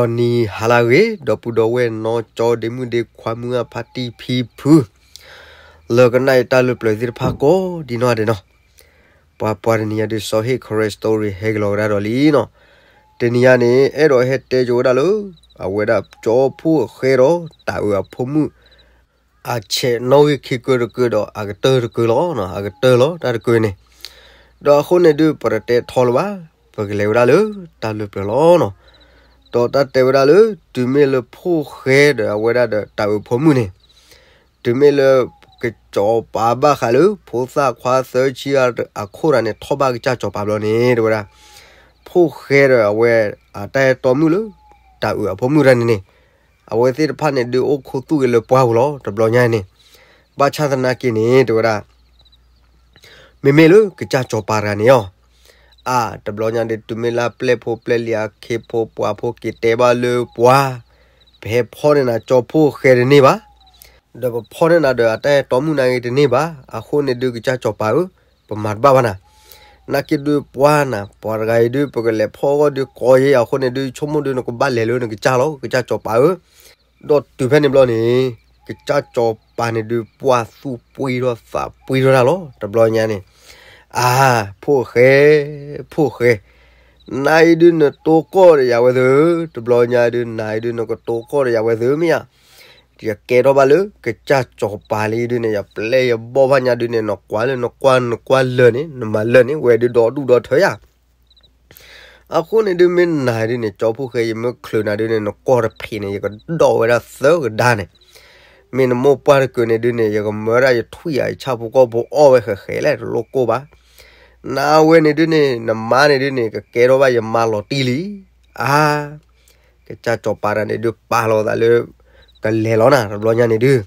ဒီးနံၤဟါလၢအဂ့ၤ ဒီပုၢ်ဒီဝဲၢ်နီၢ်ကၠီဒ့မုၣ်ဒ့ခွါမုၢ်အဖါတံၢ်ဖံဖု လၢကနၣ်အံၤတၢ်လၢပျၢၤသ့ၣ်တဖၣ်ကိးဒံနီၢ်ဒဲးနီၤ, ပှၤပှၤတနံၤညါဒုး စီၤဟ့ၣ် Karen Story ဟဲက့ၤလီၤကဒါဒီးလံနီၤ, တနံၤညါန့ၣ် အဲၣ်ဒိးဟဲတဲကၠိဝဲဒၣ်လၢ အဝဲဒၣ်ကၠီဖှိၣ်ဃဲဒီးတၢ်အုးအဖိမုၣ် အဆဲးနီၣ်ဂံၢ်ခံကၢတကၢဒီးအကတၢၢ်တကၢလီၤ, အကတၢၢ်လီၤတၢ်တကၢန့ၣ်, ဒီးအဃိန့ၣ်ဒုး ပတတဲထီလၢၤဘၣ်, ပကလဲၤဝဲဒၣ်လၢတၢ်လၢပျၢၤလီၤနီၤ, ဒီးတၢ်တဲဝဲဒၣ်လၢ တုၤမ့ၢ်လၢဖှိၣ်ဃဲဒီးအဝဲဒၣ်ဒီးတၢ်အုးဖိမုၣ်န့ၣ်, တုၤမ့ၢ်လၢ ကစီၤပၤဘၣ်ဃးလၢ ဖိသၣ်ခွါသၢဆံအခိၣ်တၢ်န့ၣ် ထီၣ်ဘၣ်ကစၢ်စီၤပၤဘျီန့ၣ် တဲဝဲဒၣ်, ဖှိၣ်ဃဲဒီးအဝဲ အတၢ်အဲၣ်တီမုၣ်လၢ တၢ်အုးအဖိမုၣ်တၢ်န့ၣ်န့ၣ်, အဝဲသ့ၣ်တဖၣ်န့ၣ်ဒုးအိၣ်ခူသူၣ်က့ၤလၢပှၢ်ပူၤလီၤ တဘျီညါန့ၣ်, ဘၣ်ဆၣ်သနာ်က့န့ၣ် တဲဝဲဒၣ် မ့မ့ၢ်လၢကစၢ်စီၤပၤတဂၤန့ၣ်အီၤ, အါ တဘျီညါဒုး တုၤမ့ၢ်လၢအပျဲၢ်ဖိပျဲၢ်လံၤအခ့ဖိပှၤဖိက့ၤတဲဘၣ်လၢပှၤ, ပဟဲဖီၣ်န့ၢ်နၤကၠီဖှိၣ်ဃဲတန့ၢ်ဘၣ်, ဒီးပဖီၣ်န့ၢ်နၤဒီးအတၢ်အဲၣ်တီမုၣ်နာ်က့တန့ၢ်ဘၣ်, အဃိန့ၣ်ဒုးကစၢ်စီၤပၤဧၢ, ပမၤတဘၣ်ဘၣ်နၤ, နာ်က့ဒုးပှၤနၤ ပှၤတဂၤအံၤဒုး ပကလဲၤဖီၣ်အဂီၢ်ဒုးကီယ့ၢ် အဃိန့ၣ်ဒုး ဆိကမိၣ်ဒုးနကဘၣ်လဲၤလၢနကစၢ်လီၤ ကစၢ်စီၤပၤဧၢ, ဒီးတုၤဖဲန့ၣ်ဘျီန့ၣ်, ကစၢ်စီၤပၤန့ၣ်ဒုး ပှၢ်သူၣ်ပှံထီၣ်သးပှံထီၣ်တၢ်လီၤ တဘျီညါန့ၣ်, အါ, ဖှိၣ်ဃဲ, ဖှိၣ်ဃဲ, နအံၤဒုးနတိၢ်ကီၢ်ဒီးယၤဝဲသု, တဘျီညါဒုး နအံၤဒုးနကတိၢ်ကီၢ်ဒီးယၤဝဲသုမ့ၢ်ဧါ, ယကဲထီၣ်ဘၣ်လၢကစၢ်စီၤပၤလံဒုးန့ၣ် ယပျဲၢ်ယဘီၣ်ဖးညါဒုးန့ၣ် နကွၢ်လၢနကွၢ်နကွၢ်လၢာ်န့ၣ် နမၤလၢာ်န့ၣ် ဝဲဒုးဒီဒူၣ်ဒီထၢယၤ အဃိန့ၣ်ဒုး မ့ၢ်နၤဒုးန့ၣ် ကၠီဖှိၣ်ဃဲ ယမ့ၢ်ချုးနၤဒုးန့ၣ် နကီၢ်တဖံးန့ၣ် ယကဒီၣ်ဝဲဒၣ်သၢကဒါန့ၣ်, မ့ၢ်နမိၢ်ပှၢ်တကုာ်န့ၣ်ဒုးန့ၣ် ယကမၢဒၣ်ယထွံၣ်ဧါ ယဆၣ်ဖိကီၢ်ဖိအီၣ်ဝဲဃဲးဃဲးလဲၣ် တလိၣ်ကိၢ်ဘၣ်, နဝဲန့ၣ်ဒုးန့ၣ် နမါန့ၣ်ဒုးန့ၣ် ကကဲထီၣ်ဘၣ်ယမါလီၤတံၢ်လံ, အါ, ကစၢ်စီၤပၤတဂၤန့ၣ်ဒုး ပာ်လီၤသးလၢ ကလဲၤလီၤနၤ တဘျီညါန့ၣ်ဒုး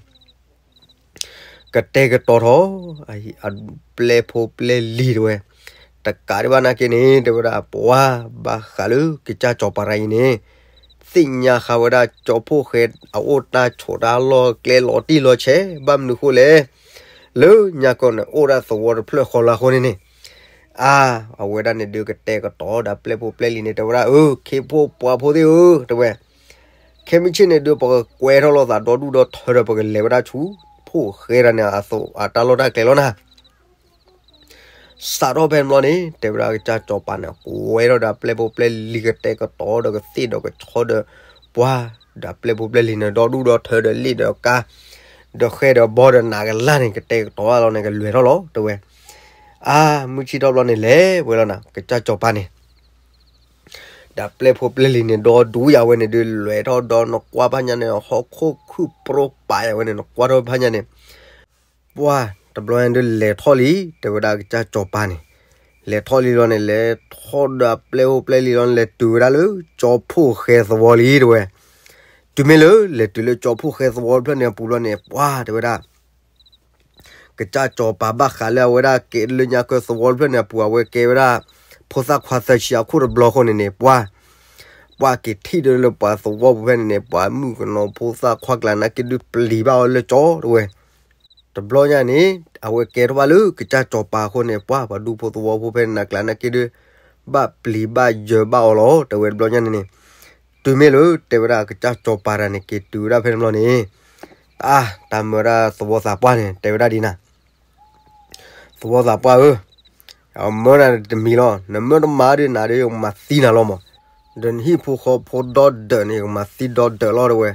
ကတဲာ်ကတီၤထီၣ် အပျဲၢ်ဖိပျဲၢ်လံၤတဝဲ, တကးဒံးဘၣ်နာ်က့န့ၣ် တဲဝဲဒၣ်ပှၤဘၣ်ဃးလၢကစၢ်စီၤပၤတဂၤအံၤန့ၣ်, သ့ၣ်ညါဃာ်ဝဲဒၣ်ကၠီဖှိၣ်ဃဲ အအိၣ်တၢ်ဆိးတၢ်လီၢ်ကျဲလီၤတံၢ်လီၤဆဲး ဘၣ်မနုၤဃိလဲၣ်, လၢညါကီၢ်န့ၣ် အိၣ်ဒၣ်သဝီတဖျၢၣ်ဃီလၢအဃိန့ၣ်န့ၣ်, အါ, အဝဲဒၣ်န့ၣ်ဒုးကတဲာ်ကတီၤဒီးပျဲၢ်ဖိပျဲၢ်လံၤန့ၣ် တဲဝဲဒၣ် အၢ ခ့ဖိပှၤဖိသ့ၣ်ဧၢ တဲဝဲ ခဲမုၢ်ဆ့ၣ်န့ၣ်ဒုး ပကကွဲထီၣ်လိာ်သးဒီဒူၣ်ဒီထၢဒီး ပကလဲၤဝဲဒၣ်ဆူ ဖှိၣ်ဃဲတဂၤန့ၣ် အတၢ်လီၢ်တၢ်ကျဲလီၤနၤ, စးထီၣ်ဖဲန့ၣ်ဘျီန့ၣ် တဲဝဲဒၣ်ကစၢ်စီၤပၤန့ၣ် ကွဲထီၣ်ဒီးပျဲၢ်ဖိပျဲၢ်လံၤ ကတဲာ်ကတီၤဒီးကသ့ၣ်ဒီးကဆီဒီး ပှၤ ဒီးပျဲၢ်ဖိပျဲၢ်လံၤန့ၣ် ဒီဒူၣ်ဒီထၢဒီးလ့ၣ်ဒီးကါ ဒီးဃဲဒီးဘီဒီးနးကလါန့ၣ် ကတဲာ်ကတီၤလီၤန့ၣ် ကလဲၤထီၣ်လီၤ တဲဝဲ, အါ, မုၢ်ဆ့ၣ်ထီၣ်ဘျီန့ၣ် လဲၤဝဲလီၤနၤ ကစၢ်စီၤပၤန့ၣ် ဒီးပျဲၢ်ဖိပျဲၢ်လံၤန့ၣ် ဒီဒူၣ်ယၤဝဲန့ၣ်ဒုး လဲၤထီၣ်ဒီးနကွၢ်ဖးညါန့ၣ် ဟီၣ်ခိၣ်ခုၣ်ပြီပာ်ယၤဝဲန့ၣ် နကွၢ်ထီၣ်ဖးညါန့ၣ်, ပှၤ တဘျီန့ၣ်ဒုး လဲၤထီၣ်လံ တဲဝဲဒၣ်ကစၢ်စီၤပၤန့ၣ်, လဲၤထီၣ်လံလီၤန့ၣ် လဲၤထီၣ်ဒီးပျဲၢ်ဖိပျဲၢ်လံၤလီၤန့ၣ် လဲၤတုၤဝဲဒၣ်လၢကၠီဖှိၣ်ဃဲသဝီလံ တဲဝဲ, တုၤမ့ၢ်လၢ လဲၤတုၤလၢကၠီဖှိၣ်ဃဲသဝီတဖျၢၣ်န့ၣ်အပူၤလီၤန့ၣ် ပှၤ တဲဝဲဒၣ် ကစၢ်စီၤပၤဘၣ်ဃးလၢအဝဲဒၣ်ကဲလၢညါကၢၢ်သဝီတဖျၢၣ်န့ၣ်အပူၤ အဝဲကဲဝဲဒၣ် ဖိသၣ်ခွါသၢဆံအခိၣ်တဘျီဃီန့ၣ်န့ၣ် ပှၤ ပှၤက့ၤထံၣ်ဒီးလၢပှၤသဝီပူၤဖဲန့ၣ်န့ၣ် ပှၤမုၣ်ကနီၤဖိသၣ်ခွါကျါနာ်က့ဒုးပျံၤဘၣ်အီၤလၢကၠီ တဲဝဲ, တဘျီညါန့ၣ် အဝဲကဲထီၣ်ဘၣ်လၢကစၢ်စီၤပၤအဃိန့ၣ် ပှၤ ပှၤဒူဖိသဝီဖိဖဲန့ၣ်နၤကျါနာ်က့ဒုး ဘၣ်ပျံၤဘၣ်ယၢၤဘၣ်အီၤလီၤ တဲဝဲတဘျီညါန့ၣ်န့ၣ်, တုၤမ့ၢ်လၢ တဲဝဲဒၣ်ကစၢ်စီၤပၤတဂၤန့ၣ် က့ၤတုၤဝဲဒၣ်ဖဲန့ၣ်ဘျီန့ၣ် အါ, တၢ်မၢဒၣ်သဝီသးပှၢ်န့ၣ် တဲဝဲဒၣ်ဒ်နၤ, သဝီသးပှၢ်ဧၢ, အမၢနၤတမံၤလီၤ, နမၢတမၤဒုးနၤဒီးယကမၤသံနၤလီၤမး, ဒီးနဟံၣ်ဖိဃီဖိဒီဒၢးန့ၣ် ယကမၤသံဒီဒၢးလီၤ တဲဝဲ,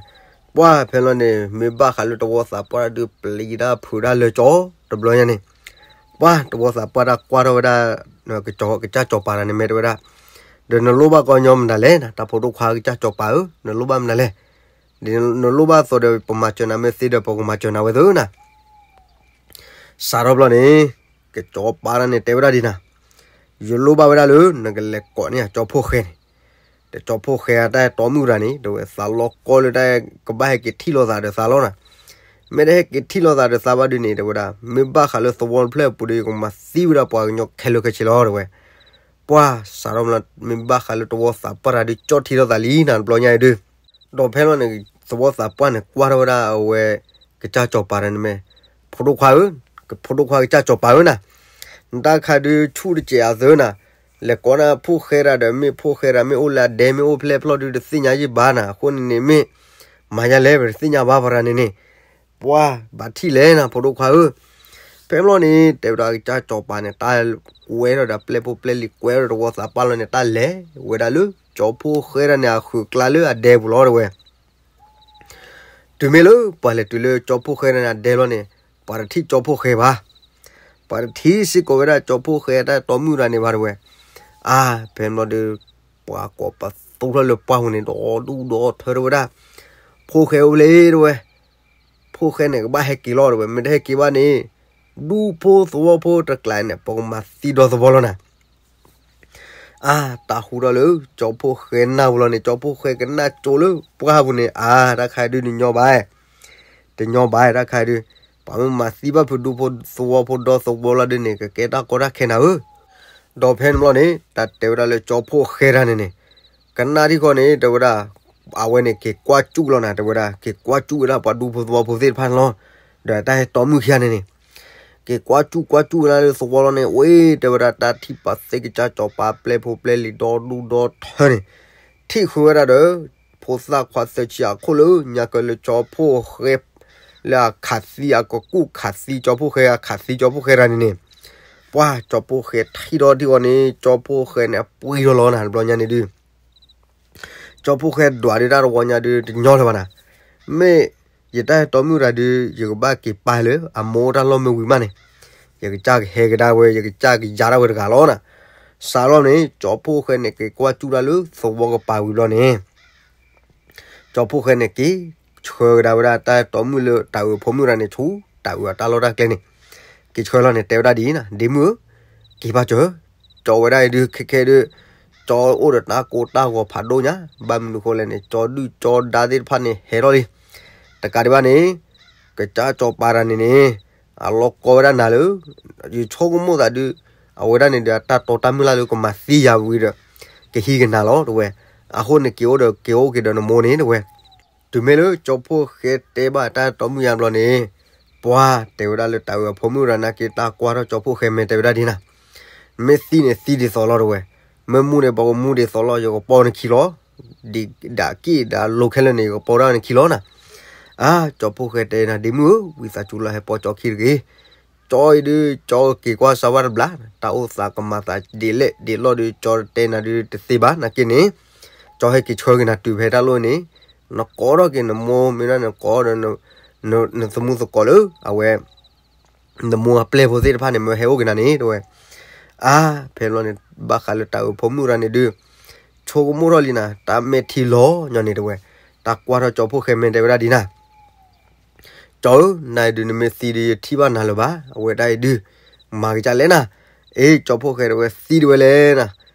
ပှၤဖဲလီၤန့ၣ် မ့ၢ်ဘၣ်ဃးလၢသဝီသးပှၢ်ဒုးပျံၤတၢ်ဖုးတၢ်လၢကၠီ တဘျီညါန့ၣ်, ပှၤသဝီသးပှၢ်တၢ်ကွၢ်ထီၣ်ဝဲဒၣ် ကစၢ်စီၤပၤတဂၤန့ၣ် မ့ၢ်တဲဝဲဒၣ်, ဒီးနလိၣ်ဘၣ်ကီညီမနုၤလဲၣ် တၢ်ဖိဒိၣ်ခွါကစၢ်စီၤပၤဧၢ, နလိၣ်ဘၣ်မနုၤလဲၣ် နလိၣ်ဘၣ်သိးဒီး ပမၤစၢၤနၤမ့ၢ်သ့ဒီးပကမၤစၢၤနၤဝဲသုနၤ, စးထီၣ်ဘျီန့ၣ် ကစၢ်စီၤပၤန့ၣ် တဲဝဲဒၣ်ဒ်နၤ, ယလိၣ်ဘၣ်ဝဲဒၣ်လၢ နကလဲၤကိးန့ၢ်ကၠီဖှိၣ်ဃဲန့ၣ်, ဒီးကၠီဖှိၣ်ဃဲအတၢ်အဲၣ်တီမုၣ်တဂၤန့ၣ် တဲဝဲသးလီၤကီလၢတၢ်ကဘၣ်ဟဲက့ၤထံၣ်လိာ်သးဒီးသးလီၤနၤ, မ့ၢ်တဟဲက့ၤထံၣ်လိာ်သးဒီးသးဘၣ်ဒုးန့ၣ် တဲဝဲဒၣ် မ့ၢ်ဘၣ်ဃးလၢသဝီတဖျၢၣ်အပူၤဒီး ယကမၤသံဝဲဒၣ်ပှၤကညီခဲလၢာ်ခဲဆ့လီၤ တဲဝဲ, ပှၤစးထီၣ်ဘျီ မ့ၢ်ဘၣ်ဃးလၢသဝီသးပှၢ်တၢ်ဒုးကၠီထံထီၣ်သးလံနၤတဘျီညါအံၤဒုး ဒီးဖဲလီၤန့ၣ် သဝီသးပှၢ်န့ၣ် ကွၢ်ထီၣ်ဝဲဒၣ်အဝဲ ကစၢ်စီၤပၤန့ၣ်မ့ၢ် ဖိဒိၣ်ခွါဧၢ, ဖိဒိၣ်ခွါကစၢ်စီၤပၤဧၢနၤ, နတၢ်ခါဒုးဆူၣ်တစဲးအသၢနၤ, လဲၤကိးနၤဖိၣ်ဃဲတၢ်ဒီး မ့ၢ်ဖိၣ်ဃဲတၢ်မ့ၢ်အိၣ်လၢအဒဲမ့ၢ်အိၣ်ဖျဲၣ်ဖျီၣ်ဒုးတသ့ၣ်ညါယံၣ်ဘၣ်နၤ, အဃိန့ၣ်န့ၣ်မ့ၢ် မၤယၤလဲၣ် ပတသ့ၣ်ညါဘၣ်ပှၤတဂၤန့ၣ်န့ၣ်, ပှၤဘၣ်ထံၣ်လဲၣ်နၤ ဖိဒိၣ်ခွါဧၢ. ဖဲန့ၣ်ဘျီန့ၣ် တဲဝဲဒၣ်ကစၢ်စီၤပၤန့ၣ် တၢ်ကွဲထီၣ်ဒီးပျဲၢ်ဖိပျဲၢ်လံၤ ကွဲထီၣ်တဝီသးပာ်လီၤန့ၣ် တၢ်လဲၤဝဲဒၣ်လၢ ကၠီဖှိၣ်ဃဲတၢ်န့ၣ်အဃုာ်ကျါလၢအဒဲပူၤလီၤတဝဲ. တုၤမ့ၢ်လၢပှၤလဲၤတုၤလၢကၠီဖှိၣ်ဃဲတၢ်န့ၣ်အဒဲလီၤန့ၣ် ပှၤတထံၣ်ကၠီဖှိၣ်ဃဲဘၣ်. ပှၤတထံၣ်စ့ၢ်ကီးဝဲဒၣ်ကၠီဖှိၣ်ဃဲတၢ်တီမုၣ်တဂၤန့ၣ်ဘၣ်တဝဲ. အါ ဖဲန့ၣ်ဘျီဒီး ပှၤကိးပသူထီၣ်လၢပှၢ်ပူၤန့ၣ် ဒီဒူၣ်ဒီထၢတဝဲဒၣ်, ဖိၣ်ဃဲအိၣ်ဖျဲၣ်တဝဲ, ဖိၣ်ဃဲန့ၣ်ကဘၣ်ဟဲက့ၤလီၤတဝဲ, မ့ၢ်တဟဲက့ၤဘၣ်န့ၣ် ဒူဖိသဝီဖိတကျါန့ၣ် ပကမၤသံဒီသဝီလီၤနၤ. အါ တၢ်ဟူထီၣ်လၢ ကၠီဖှိၣ်ဃဲနၢ်ပူၤလီၤန့ၣ် ကၠီဖှိၣ်ဃဲကနၣ်ကၠိလၢပှၢ်ပူၤန့ၣ် အါ တၢ်ခါဒုးတညီဘၣ်, တညီဘၣ်တၢ်ခါဒုး, ပှၤမ့ၢ်မၤသံဘၣ်ဖုးဒူဖိသဝီဖိဒီသဝီလီၤဒုးန့ၣ် ကကဲတၢ်ကီတၢ်ခဲနၤဧၢ. ဒီးဖဲန့ၣ်ဘျီန့ၣ် တၢ်တဲဝဲဒၣ်လၢကၠီဖှိၣ်ဃဲတၢ်န့ၣ်န့ၣ် ကနၣ်ထံၣ်ဃီန့ၣ် တဲဝဲဒၣ် အဝဲန့ၣ်က့ၤကွၢ်စူၣ်လီၤနၤ တဲဝဲဒၣ် က့ၤကွၢ်စူၣ်ဝဲဒၣ်ပှၤဒူဖိသဝီဖိသ့ၣ်တဖၣ်န့ၣ်လီၤ. ဒီးတၢ်ဟဲတီမုၣ်ခံဂၤန့ၣ်န့ၣ် က့ၤကွၢ်စူၣ်ကွၢ်စူၣ်ဝဲဒၣ်လၢသဝီလီၤန့ၣ် ဝဲတဲဝဲဒၣ်တၢ်ထံၣ်ပာ်သ့ၣ်ကစၢ်စီၤပၤပျဲၢ်ဖိပျဲၢ်လံၤဒီဒူၣ်ဒီထၢန့ၣ် ထံၣ်ဃုာ်ဝဲဒၣ်ဒီး ဖိသၣ်ခွါသၢဆံအခိၣ်လၢညါကၢလၢကၠီဖှိၣ်ဃဲ လၢအခးသံအကကူၣ်ခးသံကၠီဖှိၣ်ဃဲ အခးသံကၠီဖှိၣ်ဃဲတၢ်န့ၣ်န့ၣ်, ပှၤကၠီဖှိၣ်ဃဲထံၣ်ထီၣ်ထံၣ်ဃီန့ၣ် ကၠီဖှိၣ်ဃဲန့ၣ် အပှ့ၤထီၣ်လီၤနၤ တဘျီညါန့ၣ်ဒုး ကၠီဖှိၣ်ဃဲဒွးဒုးတၢ်တဝီညါဒုးတညီလၢၤဘၣ်နၤ. မ့ၢ်ယတၢ်ဟဲတီမုၣ်တဂၤဒုး ယကဘၣ်က့ၤပာ်လၢအမိၢ်တၢ်လီၢ်မ့ၢ်ဝံၤမးန့ၣ်, ယကစၢ်ကဟဲကဒါဝဲ ယကစၢ်ကယၤဒၣ်ဝဲတဂၤလီၤနၤ. စးထီၣ်န့ၣ် ကၠီဖှိၣ်ဃဲန့ၣ် က့ၤကွၢ်စူၣ်တၢ်လၢသဝီကပၤဝံၤဘျီန့ၣ် ကၠီဖှိၣ်ဃဲန့ၣ် က့ၤဆှၢကဒါဝဲဒၣ်တၢ်တီမုၣ်လၢတၢ်အုးဖိမုၣ်တဂၤန့ၣ် ဆူတၢ်အုးအတၢ်လီၢ်တၢ်ကျဲန့ၣ်, က့ၤဆှၢလီၤန့ၣ် တဲဝဲဒၣ်ဒ်အံၤနၤ ဒ့မုၣ်ဧၢ, က့ၤပာ်စၢၤ, ကၠီဝဲဒၣ်အံၤဒုး ခဲခဲဒုး ကၠီအိၣ်ဒီးတၢ်ကိၢ်တၢ်ဂီၤဖးဒိၣ်ညါ, ဘၣ်မနုၤဃိလဲၣ်န့ၣ် ကၠီဒုၣ်ကၠီဒါသ့ၣ်တဖၣ်န့ၣ် ဟဲထီၣ်လံ. တကးဒံးဘၣ်န့ၣ် ကစၢ်စီၤပၤတဂၤန့ၣ်န့ၣ် အလီၤကီဝဲဒၣ်နၤလၢ ယဆိကမိၣ်သးဒုး အဝဲဒၣ်န့ၣ်ဒီး အတၢ်တီတၢ်မုၢ်လၢ်လၢကမၤသံယၤဝံၤဒီး ကဟံးကနၤလီၤ တဲဝဲ. အဃိန့ၣ် က့ၤအိၣ်ဒီး က့ၤအိၣ်က့ၤဒီးနမိၢ်န့ၣ် တဲဝဲ. တုၤမ့ၢ်လၢကၠီဖှိၣ်ဃဲတဲဘၣ်တၢ်တီမုၣ်ယါဘျီန့ၣ် ပှၤတဲဝဲဒၣ်လၢတၢ်အုးအဖိမုၣ်တဂၤန့ၣ်က့ၤ တၢ်ကွၢ်ထီၣ်ကၠီဖှိၣ်ဃဲမဲာ် တဲဝဲဒၣ်ဒ်နၤ, မ့ၢ်သံန့ၣ် သံဒ်သိးလီၤ တဲဝဲ. မ့ၢ်မူန့ၣ် ပကမူဒ်သိးလီၤ, ယကပီနခံလီၤ. ဒ်ဒၣ်က့ၣ်ဒၣ်လိၤခဲလၢာ်န့ၣ် ယကပီဒၣ်နခံလီၤနၤ. အါ ကၠီဖှိၣ်ဃဲတဲနၤ ဒ့မုၣ်ဧၢ, ဝံသးစူၤလၢဟဲပီကၠီခံတဂ့ၤ. ကၠီအံၤဒုး ကၠီက့ၤကွၢ်စၢၤဝဲတဘျီ, တၢ်အိၣ်သးကမၤသးဒ်လဲၣ်ဒ်လဲၣ်ဒုး ကၠီတဲနၤဒုးတသ့ဘၣ် နာ်က့န့ၣ်, ကၠီဟဲက့ၤဆှၢက့ၤနၤတုၤဖဲတၢ်လီၢ်န့ၣ်, နကိးထီၣ်က့ၤနမိၢ် မ့ၢ်ဒၣ်နကိးဒီး နသမူသကိးလၢ အဝဲ နမိၢ်အပျဲၢ်ဖိသ့ၣ်တဖၣ်န့ၣ် မၢဟဲအိၣ်က့ၤနၤန့ၣ် တဲဝဲ. အါ ဖဲဘျီန့ၣ် ဘၣ်ဃးလၢတၢ်အုးဖိမုၣ်တဂၤန့ၣ်ဒုး ဆိကမိၣ်ထီၣ်လံနၤ, တၢ်မဲာ်ထံလီၤညီန့ၣ် တဲဝဲ. တၢ်ကွၢ်ထီၣ်ကၠီဖှိၣ်ဃဲမဲာ် တဲဝဲဒၣ်ဒ်နၤ, ကၠီဧၢ, နၤအံၤဒုး နမ့ၢ်သံဒုး ယထံၣ်ဘၣ်နၤလၢၤဘၣ်, အဝဲဒၣ်အံၤဒုး မၤကစၢ်လဲၣ်နၤ. အ့ ကၠီဖှိၣ်ဃဲတဲဝဲ သံတဝဲလဲၣ်နၤ,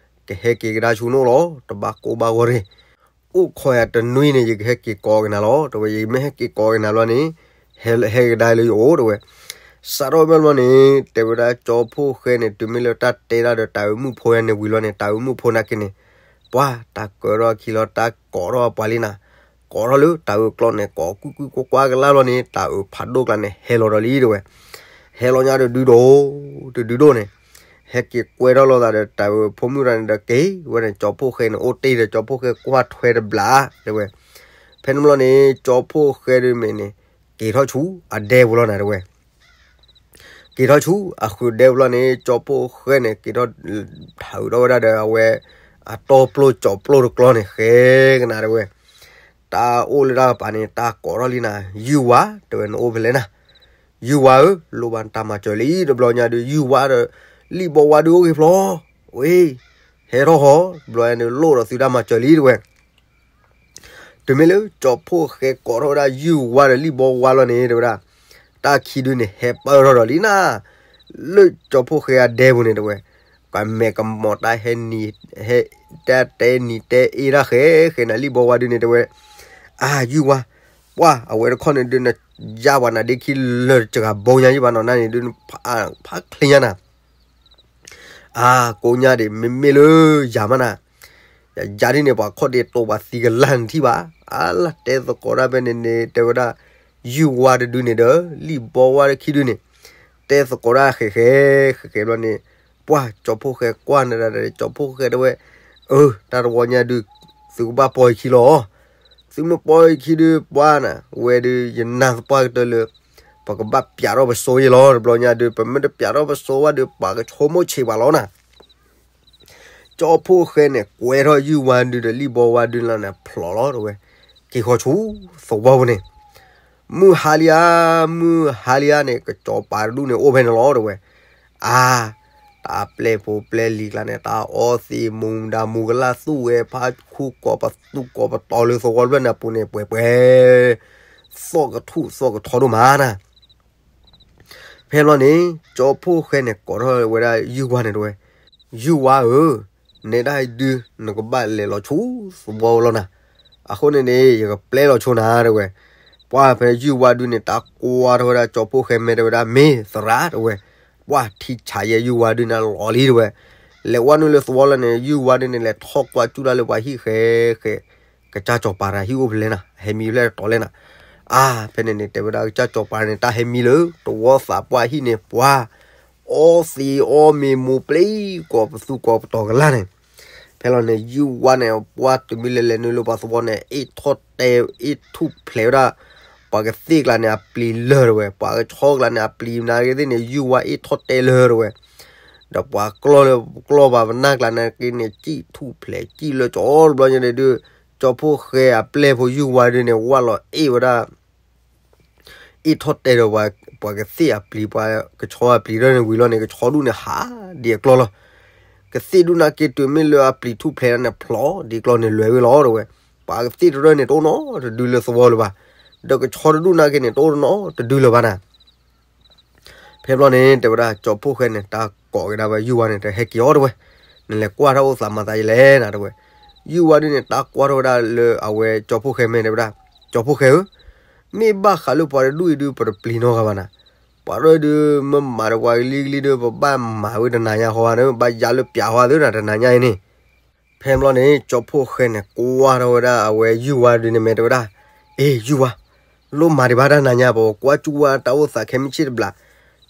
ကဟဲက့ၤကဒါဆူနအိၣ်လီၤ, တဘၣ်ကိၢ်ဘၣ်ဂီၤတဂ့ၤ. အိၣ်ခိးယၤတနွံန့ၣ် ယကဟဲက့ၤကိးက့ၤနၤလီၤ တဲဝဲ, ယမ့ၢ်ဟဲက့ၤကိးက့ၤနၤဘျီန့ၣ် ဟဲကဒါလၢယအိၣ် တဲဝဲ. စးထီၣ်ဖဲဘျီန့ၣ် တဲဝဲဒၣ်ကၠီဖှိၣ်ဃဲန့ၣ် တုၤမ့ၢ်လၢတၢ်တဲဒၣ်ဒီးတၢ်အုးမုၣ်ဖိယါန့ၣ်ဝံၤလီၤန့ၣ် တၢ်အုးမုၣ်ဖိနာ်က့န့ၣ် ပှၤတၢ်ကၢထီၣ်အခံလီၤ တၢ်ကိးထီၣ်အပှၤလံနၤ, ကိးထီၣ်လၢတၢ်အုးကျီန့ၣ် ကိးကွံၢ်ကွံၢ်ကွၢ်ကွၢ်ကလၢ်ဘျီန့ၣ် တၢ်အုးဖးဒိၣ်ကျါန့ၣ် ဟဲလီၤဒီးလံ တဲဝဲ. ဟဲလီၤညါတဒုဒိၣ် တဒုဒိၣ်န့ၣ် ဟဲက့ၤကွဲထီၣ်လိာ်သးဒီးတၢ်အုးဖိမုၣ်တဂၤန့ၣ်ဒီးက့ၤဝဲန့ၣ် ကၠီဖှိၣ်ဃဲန့ၣ် အိၣ်တ့ၢ်ဒီးကၠီဖှိၣ်ဃဲကွၢ်ထွဲတဘျီ တဲဝဲ. ဖဲန့ၣ်ဘျီန့ၣ် ကၠီဖှိၣ်ဃဲဒုးမ့ၢ်န့ၣ် က့ၤထီၣ်ဆူအဒဲပူၤလီၤနၤ တဲဝဲ. က့ၤထီၣ်ဆူအဃုာ်ဒဲပူၤလီၤန့ၣ် ကၠီဖှိၣ်ဃဲန့ၣ် က့ၤထီၣ် ထုးထီၣ်ဝဲဒၣ်ဒီးအဝဲ အတီပျိၢ်ကၠီပျိၢ်တကျီန့ၣ် ဃဲကနၤ တဲဝဲ. တၢ်အိၣ်လၢတၢ်ကပၤန့ၣ် တၢ်ကိးထီၣ်လံနၤ, ယုၢ်ဝါ တဲဝဲ နအိၣ်ဖဲလဲၣ်နၤ. ယုၢ်ဝါဧၢ, လိၣ်ဘၣ်နတၢ်မၤစၢၤလံ တဘျီညါဒုး ယုၢ်ဝါဒီး လံၣ်ဘီဝါဒုးအိၣ်ဂ့ၤဖျီ, ဝဲ ဟဲထီၣ်ဃီ တဘျီညါဒုး လိၣ်ဒီးသုတၢ်မၤစၢၤလံ တဲဝဲ. တုၤမ့ၢ်လၢကၠီဖှိၣ်ဃဲကိးထီၣ်ဝဲဒၣ်ယုၢ်ဝါဒီးလံၣ်ဘီဝါလီၤန့ၣ် တဲဝဲဒၣ် တၢ်ခံဒုန့ၣ် ဟဲပၢၢ်ထီၣ်ဒီးလံနၤ လၢကၠီဖှိၣ်ဃဲအဒဲပူၤန့ၣ် တဲဝဲ. ကမဲာ်ကမီၤတၢ်ဟဲနံၤ ဟဲ တၢ်တဲနံၤတဲအ့တၢ်ဃဲဃဲနၤ လံၣ်ဘီဝါဒုန့ၣ် တဲဝဲ. အါ ယုၢ်ဝါ, ပှၤအဝဲတခီန့ၣ်ဒုး နယါပှၤနၤဒ့ခံလၢာ်တစှၤဘိညါယံၣ်ဘၣ်နီၤ နန့ၣ်ဒုး ဖးချ့ညါနၤ အါ ကိးညါဒံး မ့မ့ၢ်လၢယၤမးနၤ, ယၤဒ်န့ၣ် ပှၤခီၣ်ဒ့တိာ်ပှၤသံကလၢ်နထံၣ်ဘၣ်, အါလၢတဲသကိးတၢ်ဖဲန့ၣ်န့ၣ် တဲဝဲဒၣ် ယုၢ်ဝါတဒုန့ၣ်ဒီး လံၣ်ဘီဝါတခံဒုန့ၣ် တဲသကိးတၢ်ဃဲဃဲ ဃဲဃဲဘျီန့ၣ် ပှၢ်ကၠီဖှိၣ်ဃဲကွၢ်နၤဒီး ကၠီဖှိၣ်ဃဲတဲဝဲ, အၢ တၢ်တဝီညါဒုး သုကဘၣ်ပီၢ်ယခံလီၤ. သုမ့ၢ်ပီၢ်ယခံဒုး ပှၢ်နၤ ဝဲဒုး ယနာ်သပှၢ်ကတၢၢ်လၢ ပကဘၣ်ပျးထီၣ်ပစိယဲလီၤ. တဘျီညါဒုး ပမ့ၢ်တပျးထီၣ်ပစိဝဲဒုး ပှၤကဆိကမိၣ်ဆံးပှၤလီၤနၤ. ကၠီဖှိၣ်ဃဲန့ၣ် ကွဲထီၣ်ယုၢ်ဝါဒုးဒီးလံၣ်ဘီဝါဒုးလီၤန့ၣ် ဖျိးလီၤတဲဝဲ, က့ၤဃီဆူသဝီပူၤန့ၣ်, မုၢ်ဟါလံဧါ, မုၢ်ဟါလံဧါန့ၣ် ကစီၤပၤတဒူၣ်န့ၣ်အိၣ်ဖဲန့ၣ်လီၤတဲဝဲ. အါ, တၢ်ပျဲၢ်ဖိပျဲၢ်လံၤကျါန့ၣ် တၢ်အီသံးမူဒါမူကလၢ်သူၣ်ဝဲဖးခူကိးပသူကိးပတီၤလၢသဝီတဖျၢၣ်န့ၣ်အပူၤန့ၣ် ပှဲၤပှဲၤ သီၣ်ကထူၣ်သီၣ်ကထီဒိၣ်မးနၤ. ဖဲဘျီန့ၣ် ကၠီဖှိၣ်ဃဲန့ၣ် ကိးထီၣ်ဝဲဒၣ်ယုၢ်ဝါန့ၣ်တဲဝဲ, ယုၢ်ဝါဧၢ, နဲဒၣ်ဒုး နကဘၣ်လဲၤလီၤဆူသဝီလီၤနၤ. အဃိန့ၣ်န့ၣ် ယကပျဲလီၤဆိနၤတဲဝဲ. ပှၢ်ဖဲယုၢ်ဝါဒုးန့ၣ် တၢ်ကွၢ်ထီၣ်ဝဲဒၣ်ကၠီဖှိၣ်ဃဲမဲာ်တဲဝဲဒၣ် မ့ၢ်သရၣ်တဲဝဲ. ပှၢ်ထံဆးယဲၢ်ယုၢ်ဝါဒုးန့ၣ်လီၤလံတဲဝဲ. လဲၤဝဲနုာ်လၢသဝီလီၤန့ၣ် ယုၢ်ဝါဒုးန့ၣ် လဲၤထီၣ်ကွၢ်စူၣ်ဒၣ်လၢပှၤဟံၣ်ဃဲဃဲ ကစၢ်စီၤပၤတဂၤဟံၣ်အိၣ်ဖဲလဲၣ်နၤ, ဟဲမံဖဲလဲၣ်တတီၤလဲၣ်နၤ. အါ, ဖဲန့ၣ်န့ၣ် တဲဝဲဒၣ်ကစၢ်စီၤပၤန့ၣ် တၢ်ဟဲမံလၢ တဝီသးပှၢ်ဟံၣ်န့ၣ် ပှၢ်အီသံးအီမ့ၤမူပျံၤကိးပသူကိးပတီၤကလၢ်န့ၣ်. ဖဲလီၤန့ၣ် ယုၢ်ဝါန့ၣ် ပှၢ်တုၤမ့ၢ်လဲၤလဲၤနုာ်လၢပှၤသဝီန့ၣ် အ့ၣ်ထီၣ်တဲ အ့ၣ်ထူၣ်ဖျဲးဝဲဒၣ် ပှၤကသ့ၣ်ကျါန့ၣ်အပျံၤလၢာ်တဲဝဲ, ပှၤကဆီကျါန့ၣ်အပျံၤနာ်က့သ့ၣ်န့ၣ် ယုၢ်ဝါအ့ၣ်ထီၣ်တဲလၢာ်တဲဝဲ. ဒီးပှၤကျီၢ်လၢကျီၢ်ပှၤပနၢ်ကျါန့ၣ်က့န့ၣ် စံၣ်ထူၣ်ဖျဲးစံၣ်လၢာ်ကၠီတဘျီညါန့ၣ်ဒုး ကၠီဖှိၣ်ဃဲအပျဲၢ်ဖိယုၢ်ဝါဒုးန့ၣ် ဝၢ်လီၤအ့ၣ်ဝဲဒၣ် အ့ၣ်ထီၣ်တဲဒီးပှၤကသ့ၣ်အပျံၤ ပှၤကဆီအပျံၤတဖၣ်န့ၣ်ဝံၤလီၤန့ၣ် ကဆီဒူၣ်န့ၣ်ဟးဒံးအကျီၢ်လီၤ. ကသ့ၣ်ဒူၣ်နာ်က့တုၤမ့ၢ်လၢအပျံၤထူၣ်ဖျဲးန့ၣ် ဖျိးဒံးကျီၢ်န့ၣ်လဲၤဝဲလီၤတဲဝဲ. ပှၤကသ့ၣ်တဖၣ်န့ၣ် တအိၣ်နီတဒုလၢသဝီလၢၤဘၣ်. ဒီးကဆီတဒူၣ်နာ်က့န့ၣ် တအိၣ်နီတဒုလၢၤဘၣ်နၤ. ဖဲဘျီန့ၣ် တဲဝဲဒၣ် ကၠီဖှိၣ်ဃဲန့ၣ် တၢ်ကိးက့ၤဒၣ်ဝဲယုၢ်ဝါန့ၣ် တဟဲက့ၤအီၤတဲဝဲ, နလဲၤကွၢ်တၢ်အိၣ်သးမၤသးယလဲၣ်နၤတဲဝဲ. ယုၢ်ဝါဒုးန့ၣ် တၢ်ကွၢ်ထီၣ်ဝဲဒၣ်လၢအဝဲကၠီဖှိၣ်ဃဲမဲာ်တဲဝဲဒၣ်, ကၠီဖှိၣ်ဃဲဧၢ, မ့ၢ်ဘၣ်ဃးလၢပှၤတဒူၣ်အံၤဒုး ပတပျံၤနီတဂၤဘၣ်နၤ. ပှၤတဒူၣ်အံၤဒုး မ့ၢ်မၤဒီးပှၤလံကလံဒီး ပဘၣ်မၤဝဲတနၤညါဃီဧါ, ဘၣ်ယါလၢပျးဃီဧါသ့နၤ တနၤညါအံၤန့ၣ်. ဖဲဘျီန့ၣ် ကၠီဖှိၣ်ဃဲန့ၣ် ကွၢ်ထီၣ်ဝဲဒၣ်အဝဲယုၢ်ဝါဒုးန့ၣ်မဲာ်တဲဝဲဒၣ်, အ့ ယုၢ်ဝါ, လိၣ်မၤဒံးဘၣ်တၢ်နၤညါ ပကွၢ်စူၣ်ဝဲတၢ်အိၣ်သးခဲမုၢ်ဆ့ၣ်တဘျီ,